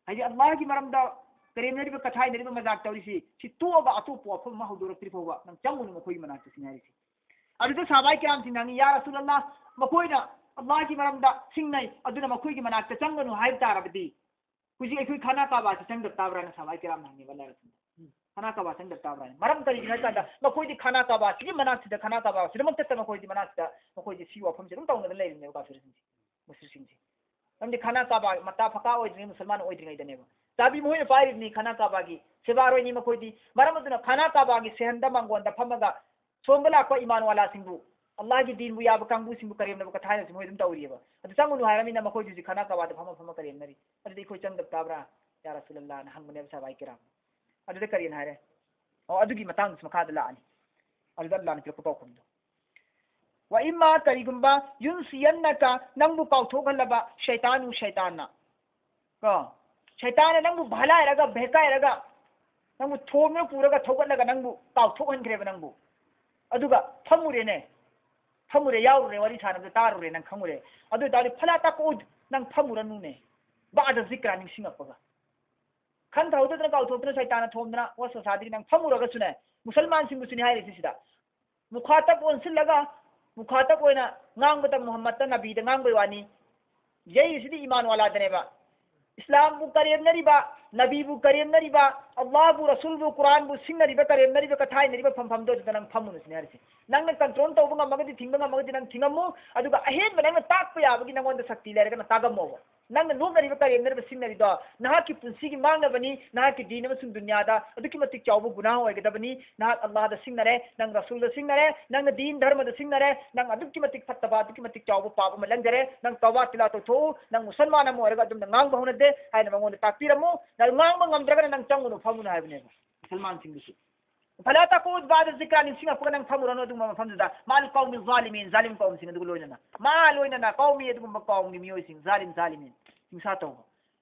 ꯍꯥꯏꯗꯤ ꯑꯜꯂꯥꯍꯒꯤ ꯃꯔꯝꯗ ꯀꯔꯦꯝꯅꯔꯤꯕ, ꯀꯊꯥꯏꯅꯔꯤꯕ, ꯃꯖꯥꯛ ꯇꯧꯔꯤꯁꯤ, ꯁꯤ ꯇꯣꯛꯑꯒ ꯑꯇꯣꯞꯄ ꯋꯥꯐꯝ ꯑꯃ ꯍꯧꯗꯣꯔꯛꯇ꯭ꯔꯤ ꯐꯥꯎꯕ ꯅꯪ ꯆꯪꯉꯨꯅꯨ ꯃꯈꯣꯏꯒꯤ ꯃꯅꯥꯛꯇ ꯁꯤꯅꯤ ꯍꯥꯏꯔꯤꯁꯤ꯫ ꯑꯗꯨꯗ ꯁꯥꯍꯥꯕꯥꯏ ꯀꯤꯔꯥꯝꯁꯤꯡꯅ ꯍꯪꯉꯤ, "ꯌꯥ ꯔꯁꯨꯂꯜꯂꯥꯍ, ꯃꯈꯣꯏꯅ ꯑꯜꯂꯥꯍꯒꯤ ꯃꯔꯝꯗ ꯁꯤꯡꯅꯩ, ꯑꯗꯨꯅ ꯃꯈꯣꯏꯒꯤ ꯃꯅꯥꯛꯇ ꯆꯪꯒꯅꯨ ꯍꯥꯏꯕ ꯇꯥꯔꯕꯗꯤ, ꯍꯧꯖꯤꯛ ꯑꯩꯈꯣꯏ ꯈꯥꯅꯥ ꯀꯥꯕꯥꯁꯤ ꯆꯪꯗꯕ ꯇꯥꯕ꯭ꯔꯥꯅ?" ꯁꯥꯍꯥꯕꯥꯏ ꯀꯤꯔꯥꯝꯅ ꯍꯪꯉꯦꯕ ꯑꯜꯂꯥꯍ ꯔꯁꯨꯜꯗ, "ꯈꯥꯅꯥ ꯀꯥꯕꯥ ꯆꯪꯗꯕ ꯇꯥꯕ꯭ꯔꯥꯅ?" ꯃꯔꯝ ꯀꯔꯤꯒꯤꯅꯣ ꯍꯥꯏ ꯀꯥꯟꯗ ꯃꯈꯣꯏꯗꯤ ꯈꯥꯅꯥ ꯀꯥꯕꯥꯁꯤꯒꯤ ꯃꯅꯥꯛꯁꯤꯗ, ꯈꯥꯅꯥ ꯀꯥꯕꯥꯁꯤꯗꯃꯛꯇ ꯃꯈꯣꯏꯗꯤ ꯃꯅꯥꯛꯁꯤꯗ ꯃꯈꯣꯏꯗꯤ ꯁꯤ ꯋꯥꯐꯝꯁꯦ ꯑꯗꯨꯝ ꯇꯧꯅꯗꯅ ꯂꯩꯔꯤꯕꯅꯦꯕ ꯀꯥꯐꯤꯔꯁꯤꯡꯁꯦ, ꯃꯨꯁ꯭ꯔꯤꯛꯁꯤꯡꯁꯦ꯫ ꯃꯔꯝꯗꯤ ꯈꯥꯅꯥ ꯀꯥꯕꯥ ꯃꯇꯥ ꯐꯀꯥ ꯑꯣꯏꯗ꯭ꯔꯤꯉꯩ, ꯃꯨꯁꯜꯃꯥꯟ ꯑꯣꯏꯗ꯭ꯔꯤꯉꯩꯗꯅꯦꯕ꯫ ꯆꯥꯕꯤ ꯃꯈꯣꯏꯅ ꯄꯥꯏꯔꯤꯕꯅꯤ ꯈꯥꯅꯥ ꯀꯥꯕꯥꯒꯤ, ꯁꯦꯕꯥꯔꯣꯏꯅꯤ ꯃꯈꯣꯏꯗꯤ꯫ ꯃꯔꯝ ꯑꯗꯨꯅ ꯈꯥꯅꯥ ꯀꯥꯕꯥꯒꯤ ꯁꯦꯍꯟꯗ ꯃꯥꯡꯒꯣꯟꯗ ꯐꯝꯃꯒ ꯁꯣꯝꯗ ꯂꯥꯛꯄ ꯏꯃꯥꯟꯋꯥꯂꯥꯁꯤꯡꯕꯨ, ꯑꯜꯂꯥꯍꯒꯤ ꯗꯤꯟꯕꯨ ꯌꯥꯕ ꯀꯥꯡꯕꯨꯁꯤꯡꯕꯨ ꯀꯔꯦꯝꯅꯕ ꯀꯊꯥꯏꯅꯁꯤ ꯃꯣꯏ ꯑꯗꯨꯝ ꯇꯧꯔꯤꯑꯕ꯫ ꯑꯗꯨ ꯆꯪꯒꯅꯨ ꯍꯥꯏꯔꯃꯤꯅ ꯃꯈꯣꯏꯗꯨꯁꯨ ꯈꯥꯅꯥ ꯀꯥꯕꯥꯗ ꯐꯝꯃ ꯐꯝꯃ ꯀꯔꯦꯝꯅꯔꯤ꯫ ꯑꯗꯨꯗꯤ ꯑꯩꯈꯣꯏ ꯆꯪꯗꯕ ꯇꯥꯕ꯭ꯔꯥ, ꯌꯥ ꯔꯁꯨꯂꯜꯂꯥꯍꯅ ꯍꯪꯕꯅꯦꯕ ꯁꯍꯥꯕꯥꯏ ꯀꯤꯔꯥꯝ꯫ ꯑꯗꯨꯗ ꯀꯔꯤꯅ ꯍꯥꯏꯔꯦ? ꯑꯣ, ꯑꯗꯨꯒꯤ ꯃꯇꯥꯡꯗꯁꯨ ꯃꯈꯥꯗ ꯂꯥꯛꯑꯅꯤ꯫ ꯑꯗꯨꯗ ꯑꯜꯂꯥꯍꯅ ꯄꯤꯔꯛꯄ ꯄꯥꯎꯈꯨꯝꯗꯣ꯫ ꯋꯥ ꯏꯃꯥ, ꯀꯔꯤꯒꯨꯝꯕ, ꯌꯨꯟꯁꯤꯌꯟꯅꯀ, ꯅꯪꯕꯨ ꯀꯥꯎꯊꯣꯛꯍꯜꯂꯕ ꯁꯩꯇꯥꯟ, ꯁꯩꯇꯥꯟꯅ, ꯀꯣ, ꯁꯩꯇꯥꯟꯅ ꯅꯪꯕꯨ ꯚꯂꯥꯏꯔꯒ, ꯚꯦꯀꯥꯏꯔꯒ, ꯅꯪꯕꯨ ꯊꯣꯝꯅ ꯄꯨꯔꯒ ꯊꯧꯒꯠꯂꯒ ꯅꯪꯕꯨ ꯀꯥꯎꯊꯣꯛꯍꯟꯈ꯭ꯔꯦꯕ ꯅꯪꯕꯨ꯫ ꯑꯗꯨꯒ ꯐꯝꯃꯨꯔꯦꯅꯦ, ꯐꯝꯃꯨꯔꯦ, ꯌꯥꯎꯔꯨꯔꯦ, ꯋꯥꯔꯤ ꯁꯥꯟꯅꯕꯗ ꯇꯥꯔꯨꯔꯦ, ꯅꯪ ꯈꯪꯉꯨꯔꯦ꯫ ꯑꯗꯨ ꯑꯣꯏꯇꯥꯔꯗꯤ ꯐꯂꯥ ꯇꯥꯀꯨꯗ, ꯅꯪ ꯐꯝꯃꯨꯔꯅꯨꯅꯦ꯫ ꯕꯥꯗ ꯖꯤꯀ꯭ꯔꯥ, ꯅꯤꯡꯁꯤꯡꯉꯛꯄꯒ꯫ ꯈꯟꯊꯍꯧꯗꯗꯅ ꯀꯥꯎꯊꯣꯛꯇꯅ ꯁꯩꯇꯥꯟꯅ ꯊꯣꯝꯗꯅ ꯋꯥꯁ ꯋꯥꯁꯥꯗꯒꯤ ꯅꯪ ꯐꯝꯃꯨꯔꯒꯁꯨꯅꯦ, ꯃꯨꯁꯜꯃꯥꯟꯁꯤꯡꯕꯨꯁꯨꯅꯦ ꯍꯥꯏꯔꯤꯁꯤ ꯁꯤꯗ꯫ ꯃꯨꯈꯥꯇꯕ ꯑꯣꯟꯁꯤꯜꯂꯒ, ꯃꯨꯈꯥꯇꯕ ꯑꯣꯏꯅ ꯉꯥꯡꯕꯗ ꯃꯨꯍꯝꯃꯗꯇ ꯅꯕꯤꯗ ꯉꯥꯡꯕꯩ ꯋꯥꯅꯤ꯫ ꯌꯩꯔꯤꯁꯤꯗꯤ ꯏꯃꯥꯟꯋꯥꯂꯥꯗꯅꯦꯕ꯫ ꯏꯁꯂꯥꯝꯕꯨ ꯀꯔꯦꯝꯅꯔꯤꯕ, ꯅꯕꯤꯕꯨ ꯀꯔꯦꯝꯅꯔꯤꯕ, ꯑꯜꯂꯥꯍꯕꯨ, ꯔꯁꯨꯜꯕꯨ, ꯀꯨꯔꯥꯟꯕꯨ ꯁꯤꯡꯅꯔꯤꯕ, ꯀꯔꯦꯝꯅꯔꯤꯕ, ꯀꯊꯥꯏꯅꯔꯤꯕ ꯐꯝꯐꯝꯗꯣ ꯑꯗꯨꯗ ꯅꯪ ꯐꯝꯃꯨꯅꯨ ꯁꯤꯅꯦ ꯍꯥꯏꯔꯤꯁꯦ꯫ ꯅꯪꯅ ꯀꯟꯇ꯭ꯔꯣꯜ ꯇꯧꯕ ꯉꯝꯃꯒꯗꯤ, ꯊꯤꯡꯕ ꯉꯝꯃꯒꯗꯤ ꯅꯪ ꯊꯤꯡꯉꯝꯃꯨ, ꯑꯗꯨꯒ ꯑꯍꯦꯟꯕ ꯅꯪꯅ ꯇꯥꯛꯄ ꯌꯥꯕꯒꯤ ꯅꯪꯉꯣꯟꯗ ꯁꯛꯇꯤ ꯂꯩꯔꯒꯅ ꯇꯥꯛꯑꯝꯃꯣꯕ꯫ ꯅꯪꯅ ꯅꯣꯛꯅꯔꯤꯕ, ꯀꯔꯦꯝꯅꯔꯤꯕ, ꯁꯤꯡꯅꯔꯤꯗꯣ ꯅꯍꯥꯛꯀꯤ ꯄꯨꯟꯁꯤꯒꯤ ꯃꯥꯡꯅꯕꯅꯤ, ꯅꯍꯥꯛꯀꯤ ꯗꯤꯟ ꯑꯃꯁꯨꯡ ꯗꯨꯅꯤꯌꯥꯗ ꯑꯗꯨꯛꯀꯤ ꯃꯇꯤꯛ ꯆꯥꯎꯕ ꯒꯨꯅꯥꯍ ꯑꯣꯏꯒꯗꯕꯅꯤ꯫ ꯅꯍꯥꯛ ꯑꯜꯂꯥꯍꯗ ꯁꯤꯡꯅꯔꯦ, ꯅꯪ ꯔꯁꯨꯜꯗ ꯁꯤꯡꯅꯔꯦ, ꯅꯪꯅ ꯗꯤꯟ ꯙꯔꯃꯗ ꯁꯤꯡꯅꯔꯦ, ꯅꯪ ꯑꯗꯨꯛꯀꯤ ꯃꯇꯤꯛ ꯐꯠꯇꯕ, ꯑꯗꯨꯛꯀꯤ ꯃꯇꯤꯛ ꯆꯥꯎꯕ ꯄꯥꯞ ꯑꯃ ꯂꯪꯖꯔꯦ꯫ ꯅꯪ ꯇꯧꯕꯥ ꯇꯤꯂꯥ ꯇꯧꯊꯣꯛꯎ, ꯅꯪ ꯃꯨꯁꯜꯃꯥꯟ ꯑꯃ ꯑꯣꯏꯔꯒ ꯑꯗꯨꯝꯅ ꯉꯥꯡꯕ ꯍꯧꯅꯗꯦ ꯍꯥꯏꯅ ꯃꯉꯣꯟꯗ ꯇꯥꯛꯄꯤꯔꯝꯃꯨ꯫ ꯅꯪ ꯉꯥꯡꯕ ꯉꯝꯗ꯭ꯔꯒꯅ ꯅꯪ ꯆꯪꯒꯅꯨ, ꯐꯝꯒꯅꯨ ꯍꯥꯏꯕꯅꯦꯕ ꯃꯨꯁꯜꯃꯥꯟꯁꯤꯡꯗꯨꯁꯨ꯫ ꯐꯂꯥ ꯇꯥꯀꯨꯗ ꯕꯥꯗ ꯖꯤꯀ꯭ꯔꯥ, ꯅꯤꯡꯁꯤꯡꯉꯛꯄꯒ ꯅꯪ ꯐꯝꯃꯨꯔꯅꯨ ꯑꯗꯨꯒꯨꯝꯕ ꯃꯐꯝꯗꯨꯗ꯫ ꯃꯥꯜ ꯀꯧꯃꯤ ꯖꯥꯂꯤꯃꯤꯟ, ꯖꯥꯂꯤꯝ ꯀꯧꯝꯁꯤꯡ ꯑꯗꯨꯒ ꯂꯣꯏꯅꯅ꯫ ꯃꯥ ꯂꯣꯏꯅꯅ ꯀꯧꯃꯤ, ꯑꯗꯨꯒꯨꯝꯕ ꯀꯧꯝꯒꯤ ꯃꯤꯑꯣꯏꯁꯤꯡ, ꯖꯥꯂꯤꯝ, ꯖꯥꯂꯤꯃꯤꯟ, ꯍꯤꯡꯁꯥ ꯇꯧꯕ꯫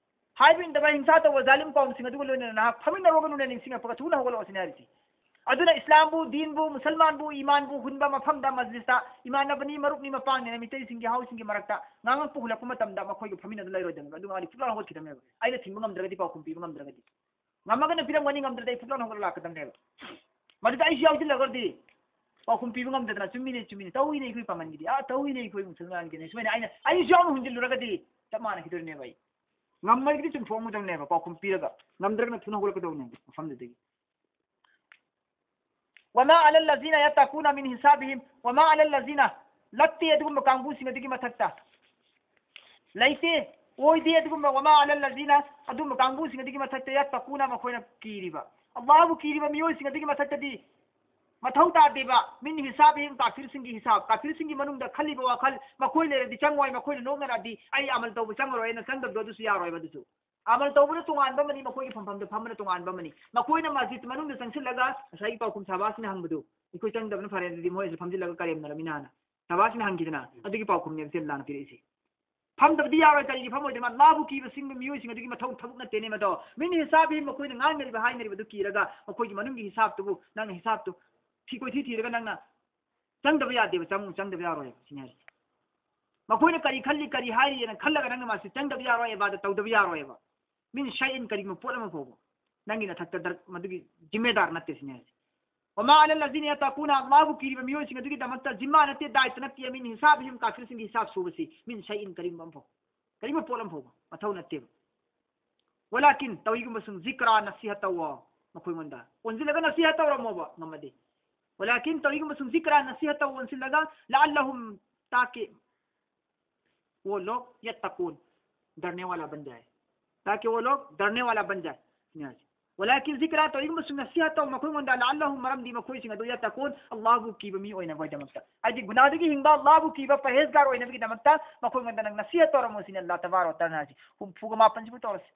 ꯍꯥꯏꯕ ꯏꯟꯗꯕ ꯍꯤꯡꯁꯥ ꯇꯧꯕ ꯖꯥꯂꯤꯝ ꯀꯧꯝꯁꯤꯡ ꯑꯗꯨꯒ ꯂꯣꯏꯅꯅ ꯅꯍꯥꯛ ꯐꯝꯃꯤꯟꯅꯔꯨꯒꯅꯨꯅꯦ, ꯅꯤꯡꯁꯤꯡꯉꯛꯄꯒ ꯊꯨꯅ ꯍꯧꯒꯠꯂꯛꯑꯣ ꯁꯤꯅꯦ ꯍꯥꯏꯔꯤꯁꯤ꯫ ꯑꯗꯨꯅ ꯏꯁꯂꯥꯝꯕꯨ, ꯗꯤꯟꯕꯨ, ꯃꯨꯁꯜꯃꯥꯟꯕꯨ, ꯏꯃꯥꯟꯕꯨ ꯍꯨꯟꯕ ꯃꯐꯝꯗ, ꯃꯁꯖꯤꯗꯇ, ꯏꯃꯥꯟꯅꯕꯅꯤ, ꯃꯔꯨꯞꯅꯤ, ꯃꯄꯥꯡꯅꯤꯅ ꯃꯤꯇꯩꯁꯤꯡꯒꯤ, ꯍꯥꯎꯁꯤꯡꯒꯤ ꯃꯔꯛꯇ ꯉꯥꯡꯉꯛꯄ ꯍꯨꯜꯂꯛꯄ ꯃꯇꯝꯗ ꯃꯈꯣꯏꯒ ꯐꯝꯃꯤꯟꯅꯗꯨꯅ ꯂꯩꯔꯣꯏꯗꯕꯅꯦꯕ꯫ ꯑꯗꯨ ꯉꯥꯡꯗꯤ ꯐꯨꯛꯂꯥꯎ ꯍꯧꯒꯠꯈꯤꯗꯕꯅꯦꯕ꯫ ꯑꯩꯅ ꯊꯤꯡꯕ ꯉꯝꯗ꯭ꯔꯒꯗꯤ, ꯄꯥꯎꯈꯨꯝ ꯄꯤꯕ ꯉꯝꯗ꯭ꯔꯒꯗꯤ꯫ ꯉꯝꯃꯒꯅ ꯄꯤꯔꯝꯒꯅꯤ, ꯉꯝꯗ꯭ꯔꯗꯤ ꯑꯩ ꯐꯨꯛꯂꯥꯎꯅ ꯍꯧꯒꯠꯂ ꯂꯥꯛꯀꯗꯕꯅꯦꯕ꯫ ꯃꯗꯨꯗ ꯑꯩꯁꯨ ꯌꯥꯎꯁꯤꯜꯂꯒꯗꯤ ꯄꯥꯎꯈꯨꯝ ꯄꯤꯕ ꯉꯝꯗꯗꯅ, "ꯆꯨꯝꯃꯤꯅꯦ, ꯆꯨꯝꯃꯤꯅꯦ, ꯇꯧꯏꯅꯦ ꯑꯩꯈꯣꯏ ꯄꯥꯡꯒꯟꯒꯤꯗꯤ, ꯑꯥ, ꯇꯧꯏꯅꯦ ꯑꯩꯈꯣꯏ ꯃꯨꯁꯜꯃꯥꯟꯒꯤꯅꯦ", ꯁꯨꯃꯥꯏꯅ ꯑꯩꯅ, ꯑꯩꯁꯨ ꯌꯥꯎꯅ ꯍꯨꯟꯖꯤꯜꯂꯨꯔꯒꯗꯤ ꯆꯞ ꯃꯥꯟꯅꯈꯤꯗꯣꯔꯤꯅꯦꯕ꯫ ꯑꯩ ꯉꯝꯃꯒꯗꯤ ꯆꯨꯝꯊꯣꯛꯑꯝꯒꯗꯕꯅꯦꯕ, ꯄꯥꯎꯈꯨꯝ ꯄꯤꯔꯒ, ꯉꯝꯗ꯭ꯔꯒꯅ ꯊꯨꯅ ꯍꯧꯒꯠꯂꯛꯀꯗꯧꯕꯅꯦꯕ ꯃꯐꯝꯗꯨꯗꯒꯤ꯫ "ꯋꯃꯥ ꯑꯂꯜ ꯂꯖꯤꯅ ꯌꯠꯇꯀꯨꯅ ꯃꯤꯟ ꯍꯤꯁꯥꯕꯤꯍꯤꯝ", ꯋꯃꯥ ꯑꯂꯜ ꯂꯖꯤꯅ, ꯂꯛꯇꯦ ꯑꯗꯨꯒꯨꯝꯕ ꯀꯥꯡꯕꯨꯁꯤꯡ ꯑꯗꯨꯒꯤ ꯃꯊꯛꯇ꯫ ꯂꯩꯇꯦ, ꯑꯣꯏꯗꯦ ꯑꯗꯨꯒꯨꯝꯕ꯫ "ꯋꯃꯥ ꯑꯂꯜ ꯂꯖꯤꯅ", ꯑꯗꯨꯝꯕ ꯀꯥꯡꯕꯨꯁꯤꯡ ꯑꯗꯨꯒꯤ ꯃꯊꯛꯇ, "ꯌꯠꯇꯀꯨꯅ", ꯃꯈꯣꯏꯅ ꯀꯤꯔꯤꯕ, ꯑꯜꯂꯥꯍꯕꯨ ꯀꯤꯔꯤꯕ ꯃꯤꯑꯣꯏꯁꯤꯡ ꯑꯗꯨꯒꯤ ꯃꯊꯛꯇꯗꯤ ꯃꯊꯧ ꯇꯥꯗꯦꯕ꯫ "ꯃꯤꯟ ꯍꯤꯁꯥꯕꯤꯍꯤꯝ", ꯀꯥꯐꯤꯔꯁꯤꯡꯒꯤ ꯍꯤꯁꯥꯕ, ꯀꯥꯐꯤꯔꯁꯤꯡꯒꯤ ꯃꯅꯨꯡꯗ ꯈꯜꯂꯤꯕ ꯋꯥꯈꯜ, ꯃꯈꯣꯏ ꯂꯩꯔꯗꯤ ꯆꯪꯉꯣꯏ, ꯃꯈꯣꯏꯅ ꯅꯣꯛꯅꯔꯗꯤ ꯑꯩ ꯑꯃꯜ ꯇꯧꯕ ꯆꯪꯉꯔꯣꯏ ꯍꯥꯏꯅ ꯆꯪꯗꯕꯗꯣ, ꯑꯗꯨꯁꯨ ꯌꯥꯔꯣꯏꯕ꯫ ꯑꯗꯨꯁꯨ ꯑꯃꯜ ꯇꯧꯕꯅ ꯇꯣꯉꯥꯟꯕ ꯑꯃꯅꯤ, ꯃꯈꯣꯏꯒꯤ ꯐꯝꯐꯝꯗ ꯐꯝꯕꯅ ꯇꯣꯉꯥꯟꯕ ꯑꯃꯅꯤ꯫ ꯃꯈꯣꯏꯅ ꯃꯁꯖꯤꯗ ꯃꯅꯨꯡꯗ ꯆꯪꯁꯤꯜꯂꯒ ꯉꯁꯥꯏꯒꯤ ꯄꯥꯎꯈꯨꯝ ꯁꯍꯥꯕꯥꯁꯤꯅ ꯍꯪꯕꯗꯨ, "ꯑꯩꯈꯣꯏ ꯆꯪꯗꯕꯅ ꯐꯔꯦ, ꯑꯗꯨꯗꯤ ꯃꯣꯏꯁꯨ ꯐꯝꯖꯤꯜꯂꯒ ꯀꯔꯦꯝꯅꯔꯃꯤꯅ" ꯍꯥꯏꯅ ꯁꯍꯥꯕꯥꯁꯤꯅ ꯍꯪꯈꯤꯗꯅ, ꯑꯗꯨꯒꯤ ꯄꯥꯎꯈꯨꯝꯅꯦꯕ ꯁꯤ ꯑꯜꯂꯥꯍꯅ ꯄꯤꯔꯛꯏꯁꯦ꯫ ꯐꯝꯗꯕꯗꯤ ꯌꯥꯔꯣꯏ꯫ ꯀꯔꯤꯒꯤ ꯐꯝꯃꯣꯏꯗꯣꯏꯅꯣ? ꯑꯜꯂꯥꯍꯕꯨ ꯀꯤꯕꯁꯤꯡꯕ ꯃꯤꯑꯣꯏꯁꯤꯡ ꯑꯗꯨꯒꯤ ꯃꯊꯧ ꯊꯕꯛ ꯅꯠꯇꯦꯅꯦ ꯃꯗꯣ꯫ "ꯃꯤꯟ ꯍꯤꯁꯥꯕꯤꯍꯤꯝ", ꯃꯈꯣꯏꯅ ꯉꯥꯡꯅꯔꯤꯕ ꯍꯥꯏꯅꯔꯤꯕꯗꯨ ꯀꯤꯔꯒ ꯃꯈꯣꯏꯒꯤ ꯃꯅꯨꯡꯒꯤ ꯍꯤꯁꯥꯕꯇꯨꯕꯨ ꯅꯪꯅ ꯍꯤꯁꯥꯕꯇꯨ ꯊꯤ ꯀꯣꯏꯊꯤ ꯊꯤꯔꯒ ꯅꯪꯅ ꯆꯪꯗꯕ ꯌꯥꯗꯦꯕ, ꯆꯪ-, ꯆꯪꯗꯕ ꯌꯥꯔꯣꯏꯕ ꯁꯤꯅꯤ ꯍꯥꯏꯁꯦ꯫ ꯃꯈꯣꯏꯅ ꯀꯔꯤ ꯈꯜꯂꯤ, ꯀꯔꯤ ꯍꯥꯏꯔꯤꯅ ꯈꯜꯂꯒ ꯅꯪꯅ ꯃꯥꯁꯤ ꯆꯪꯗꯕ ꯌꯥꯔꯣꯏ, ꯏꯕꯥꯗꯠ ꯇꯧꯗꯕ ꯌꯥꯔꯣꯏꯕ꯫ "ꯃꯤꯟ ꯁꯩꯏꯟ", ꯀꯔꯤꯒꯨꯝꯕ ꯄꯣꯠ ꯑꯃ ꯐꯥꯎꯕ, ꯅꯪꯒꯤ ꯅꯊꯛꯇ ꯗꯔ-, ꯃꯗꯨꯒꯤ ꯖꯤꯝꯃꯦꯗꯥꯔ ꯅꯠꯇꯦ ꯁꯤꯅꯤ ꯍꯥꯏꯁꯦ꯫ "ꯋꯃꯥ ꯑꯂꯜ ꯂꯖꯤꯅ ꯌꯠꯇꯀꯨꯅ", ꯑꯜꯂꯥꯍꯕꯨ ꯀꯤꯔꯤꯕ ꯃꯤꯑꯣꯏꯁꯤꯡ ꯑꯗꯨꯒꯤꯗꯃꯛꯇ ꯖꯤꯝꯃꯥ ꯅꯠꯇꯦ, ꯗꯥꯏꯇ ꯅꯠꯇꯦ, "ꯃꯤꯟ ꯍꯤꯁꯥꯕꯤꯍꯤꯝ", ꯀꯥꯐꯤꯔꯁꯤꯡꯒꯤ ꯍꯤꯁꯥꯕ ꯁꯨꯕꯁꯤ, "ꯃꯤꯟ ꯁꯩꯏꯟ", ꯀꯔꯤꯒꯨꯝꯕ ꯑꯃ ꯐꯥꯎꯕ, ꯀꯔꯤꯒꯨꯝꯕ ꯄꯣꯠ ꯑꯃ ꯐꯥꯎꯕ ꯃꯊꯧ ꯅꯠꯇꯦꯕ꯫ "ꯋꯂꯥꯀꯤꯟ", ꯇꯧꯏꯒꯨꯝꯕꯁꯨꯡ, "ꯖꯤꯀ꯭ꯔꯥ", ꯅꯁꯤꯍꯠ ꯇꯧꯋꯣ ꯃꯈꯣꯏꯉꯣꯟꯗ꯫ ꯑꯣꯟꯁꯤꯜꯂꯒ ꯅꯁꯤꯍꯠ ꯇꯧꯔꯝꯃꯣꯕ ꯉꯝꯃꯗꯤ꯫ "ꯋꯂꯥꯀꯤꯟ", ꯇꯧꯏꯒꯨꯝꯕꯁꯨꯡ, "ꯖꯤꯀ꯭ꯔꯥ", ꯅꯁꯤꯍꯠ ꯇꯧ ꯑꯣꯟꯁꯤꯜꯂꯒ, "ꯂꯑꯜꯂꯍꯨꯝ", ꯇꯥꯀꯤ "वो लोग यत्तकून", डरने वाला बन जाए, ताकि वो लोग डरने वाला बन जाए꯫ ꯁꯤꯅꯤ ꯍꯥꯏꯁꯦ꯫ "ولكن ذكرى", ꯇꯧꯏꯒꯨꯝꯕꯁꯨ ꯅꯁꯤꯍꯠ ꯇꯧ ꯃꯈꯣꯏꯉꯣꯟꯗ, "لعلهم", ꯃꯔꯝꯗꯤ ꯃꯈꯣꯏꯁꯤꯡ ꯑꯗꯨ, "يتقون", ꯑꯜꯂꯥꯍꯕꯨ ꯀꯤꯕ ꯃꯤ ꯑꯣꯏꯅꯕꯒꯤꯗꯃꯛꯇ꯫ ꯍꯥꯏꯗꯤ ꯒꯨꯅꯥꯗꯒꯤ ꯍꯤꯡꯕ, ꯑꯜꯂꯥꯍꯕꯨ ꯀꯤꯕ, ꯄꯔꯍꯦꯖꯒꯥꯔ ꯑꯣꯏꯅꯕꯒꯤꯗꯃꯛꯇ ꯃꯈꯣꯏꯉꯣꯟꯗ ꯅꯪ ꯅꯁꯤꯍꯠ ꯇꯧꯔꯝꯃꯣ ꯁꯤꯅꯤ ꯑꯜꯂꯥꯍ ꯇꯕꯥꯔꯛ ꯋ ꯇꯥꯂꯥꯅ ꯍꯥꯏꯁꯦ꯫ ꯍꯨꯝꯐꯨꯒ ꯃꯥꯄꯟꯁꯤꯕꯨ ꯇꯧꯔꯁꯤ꯫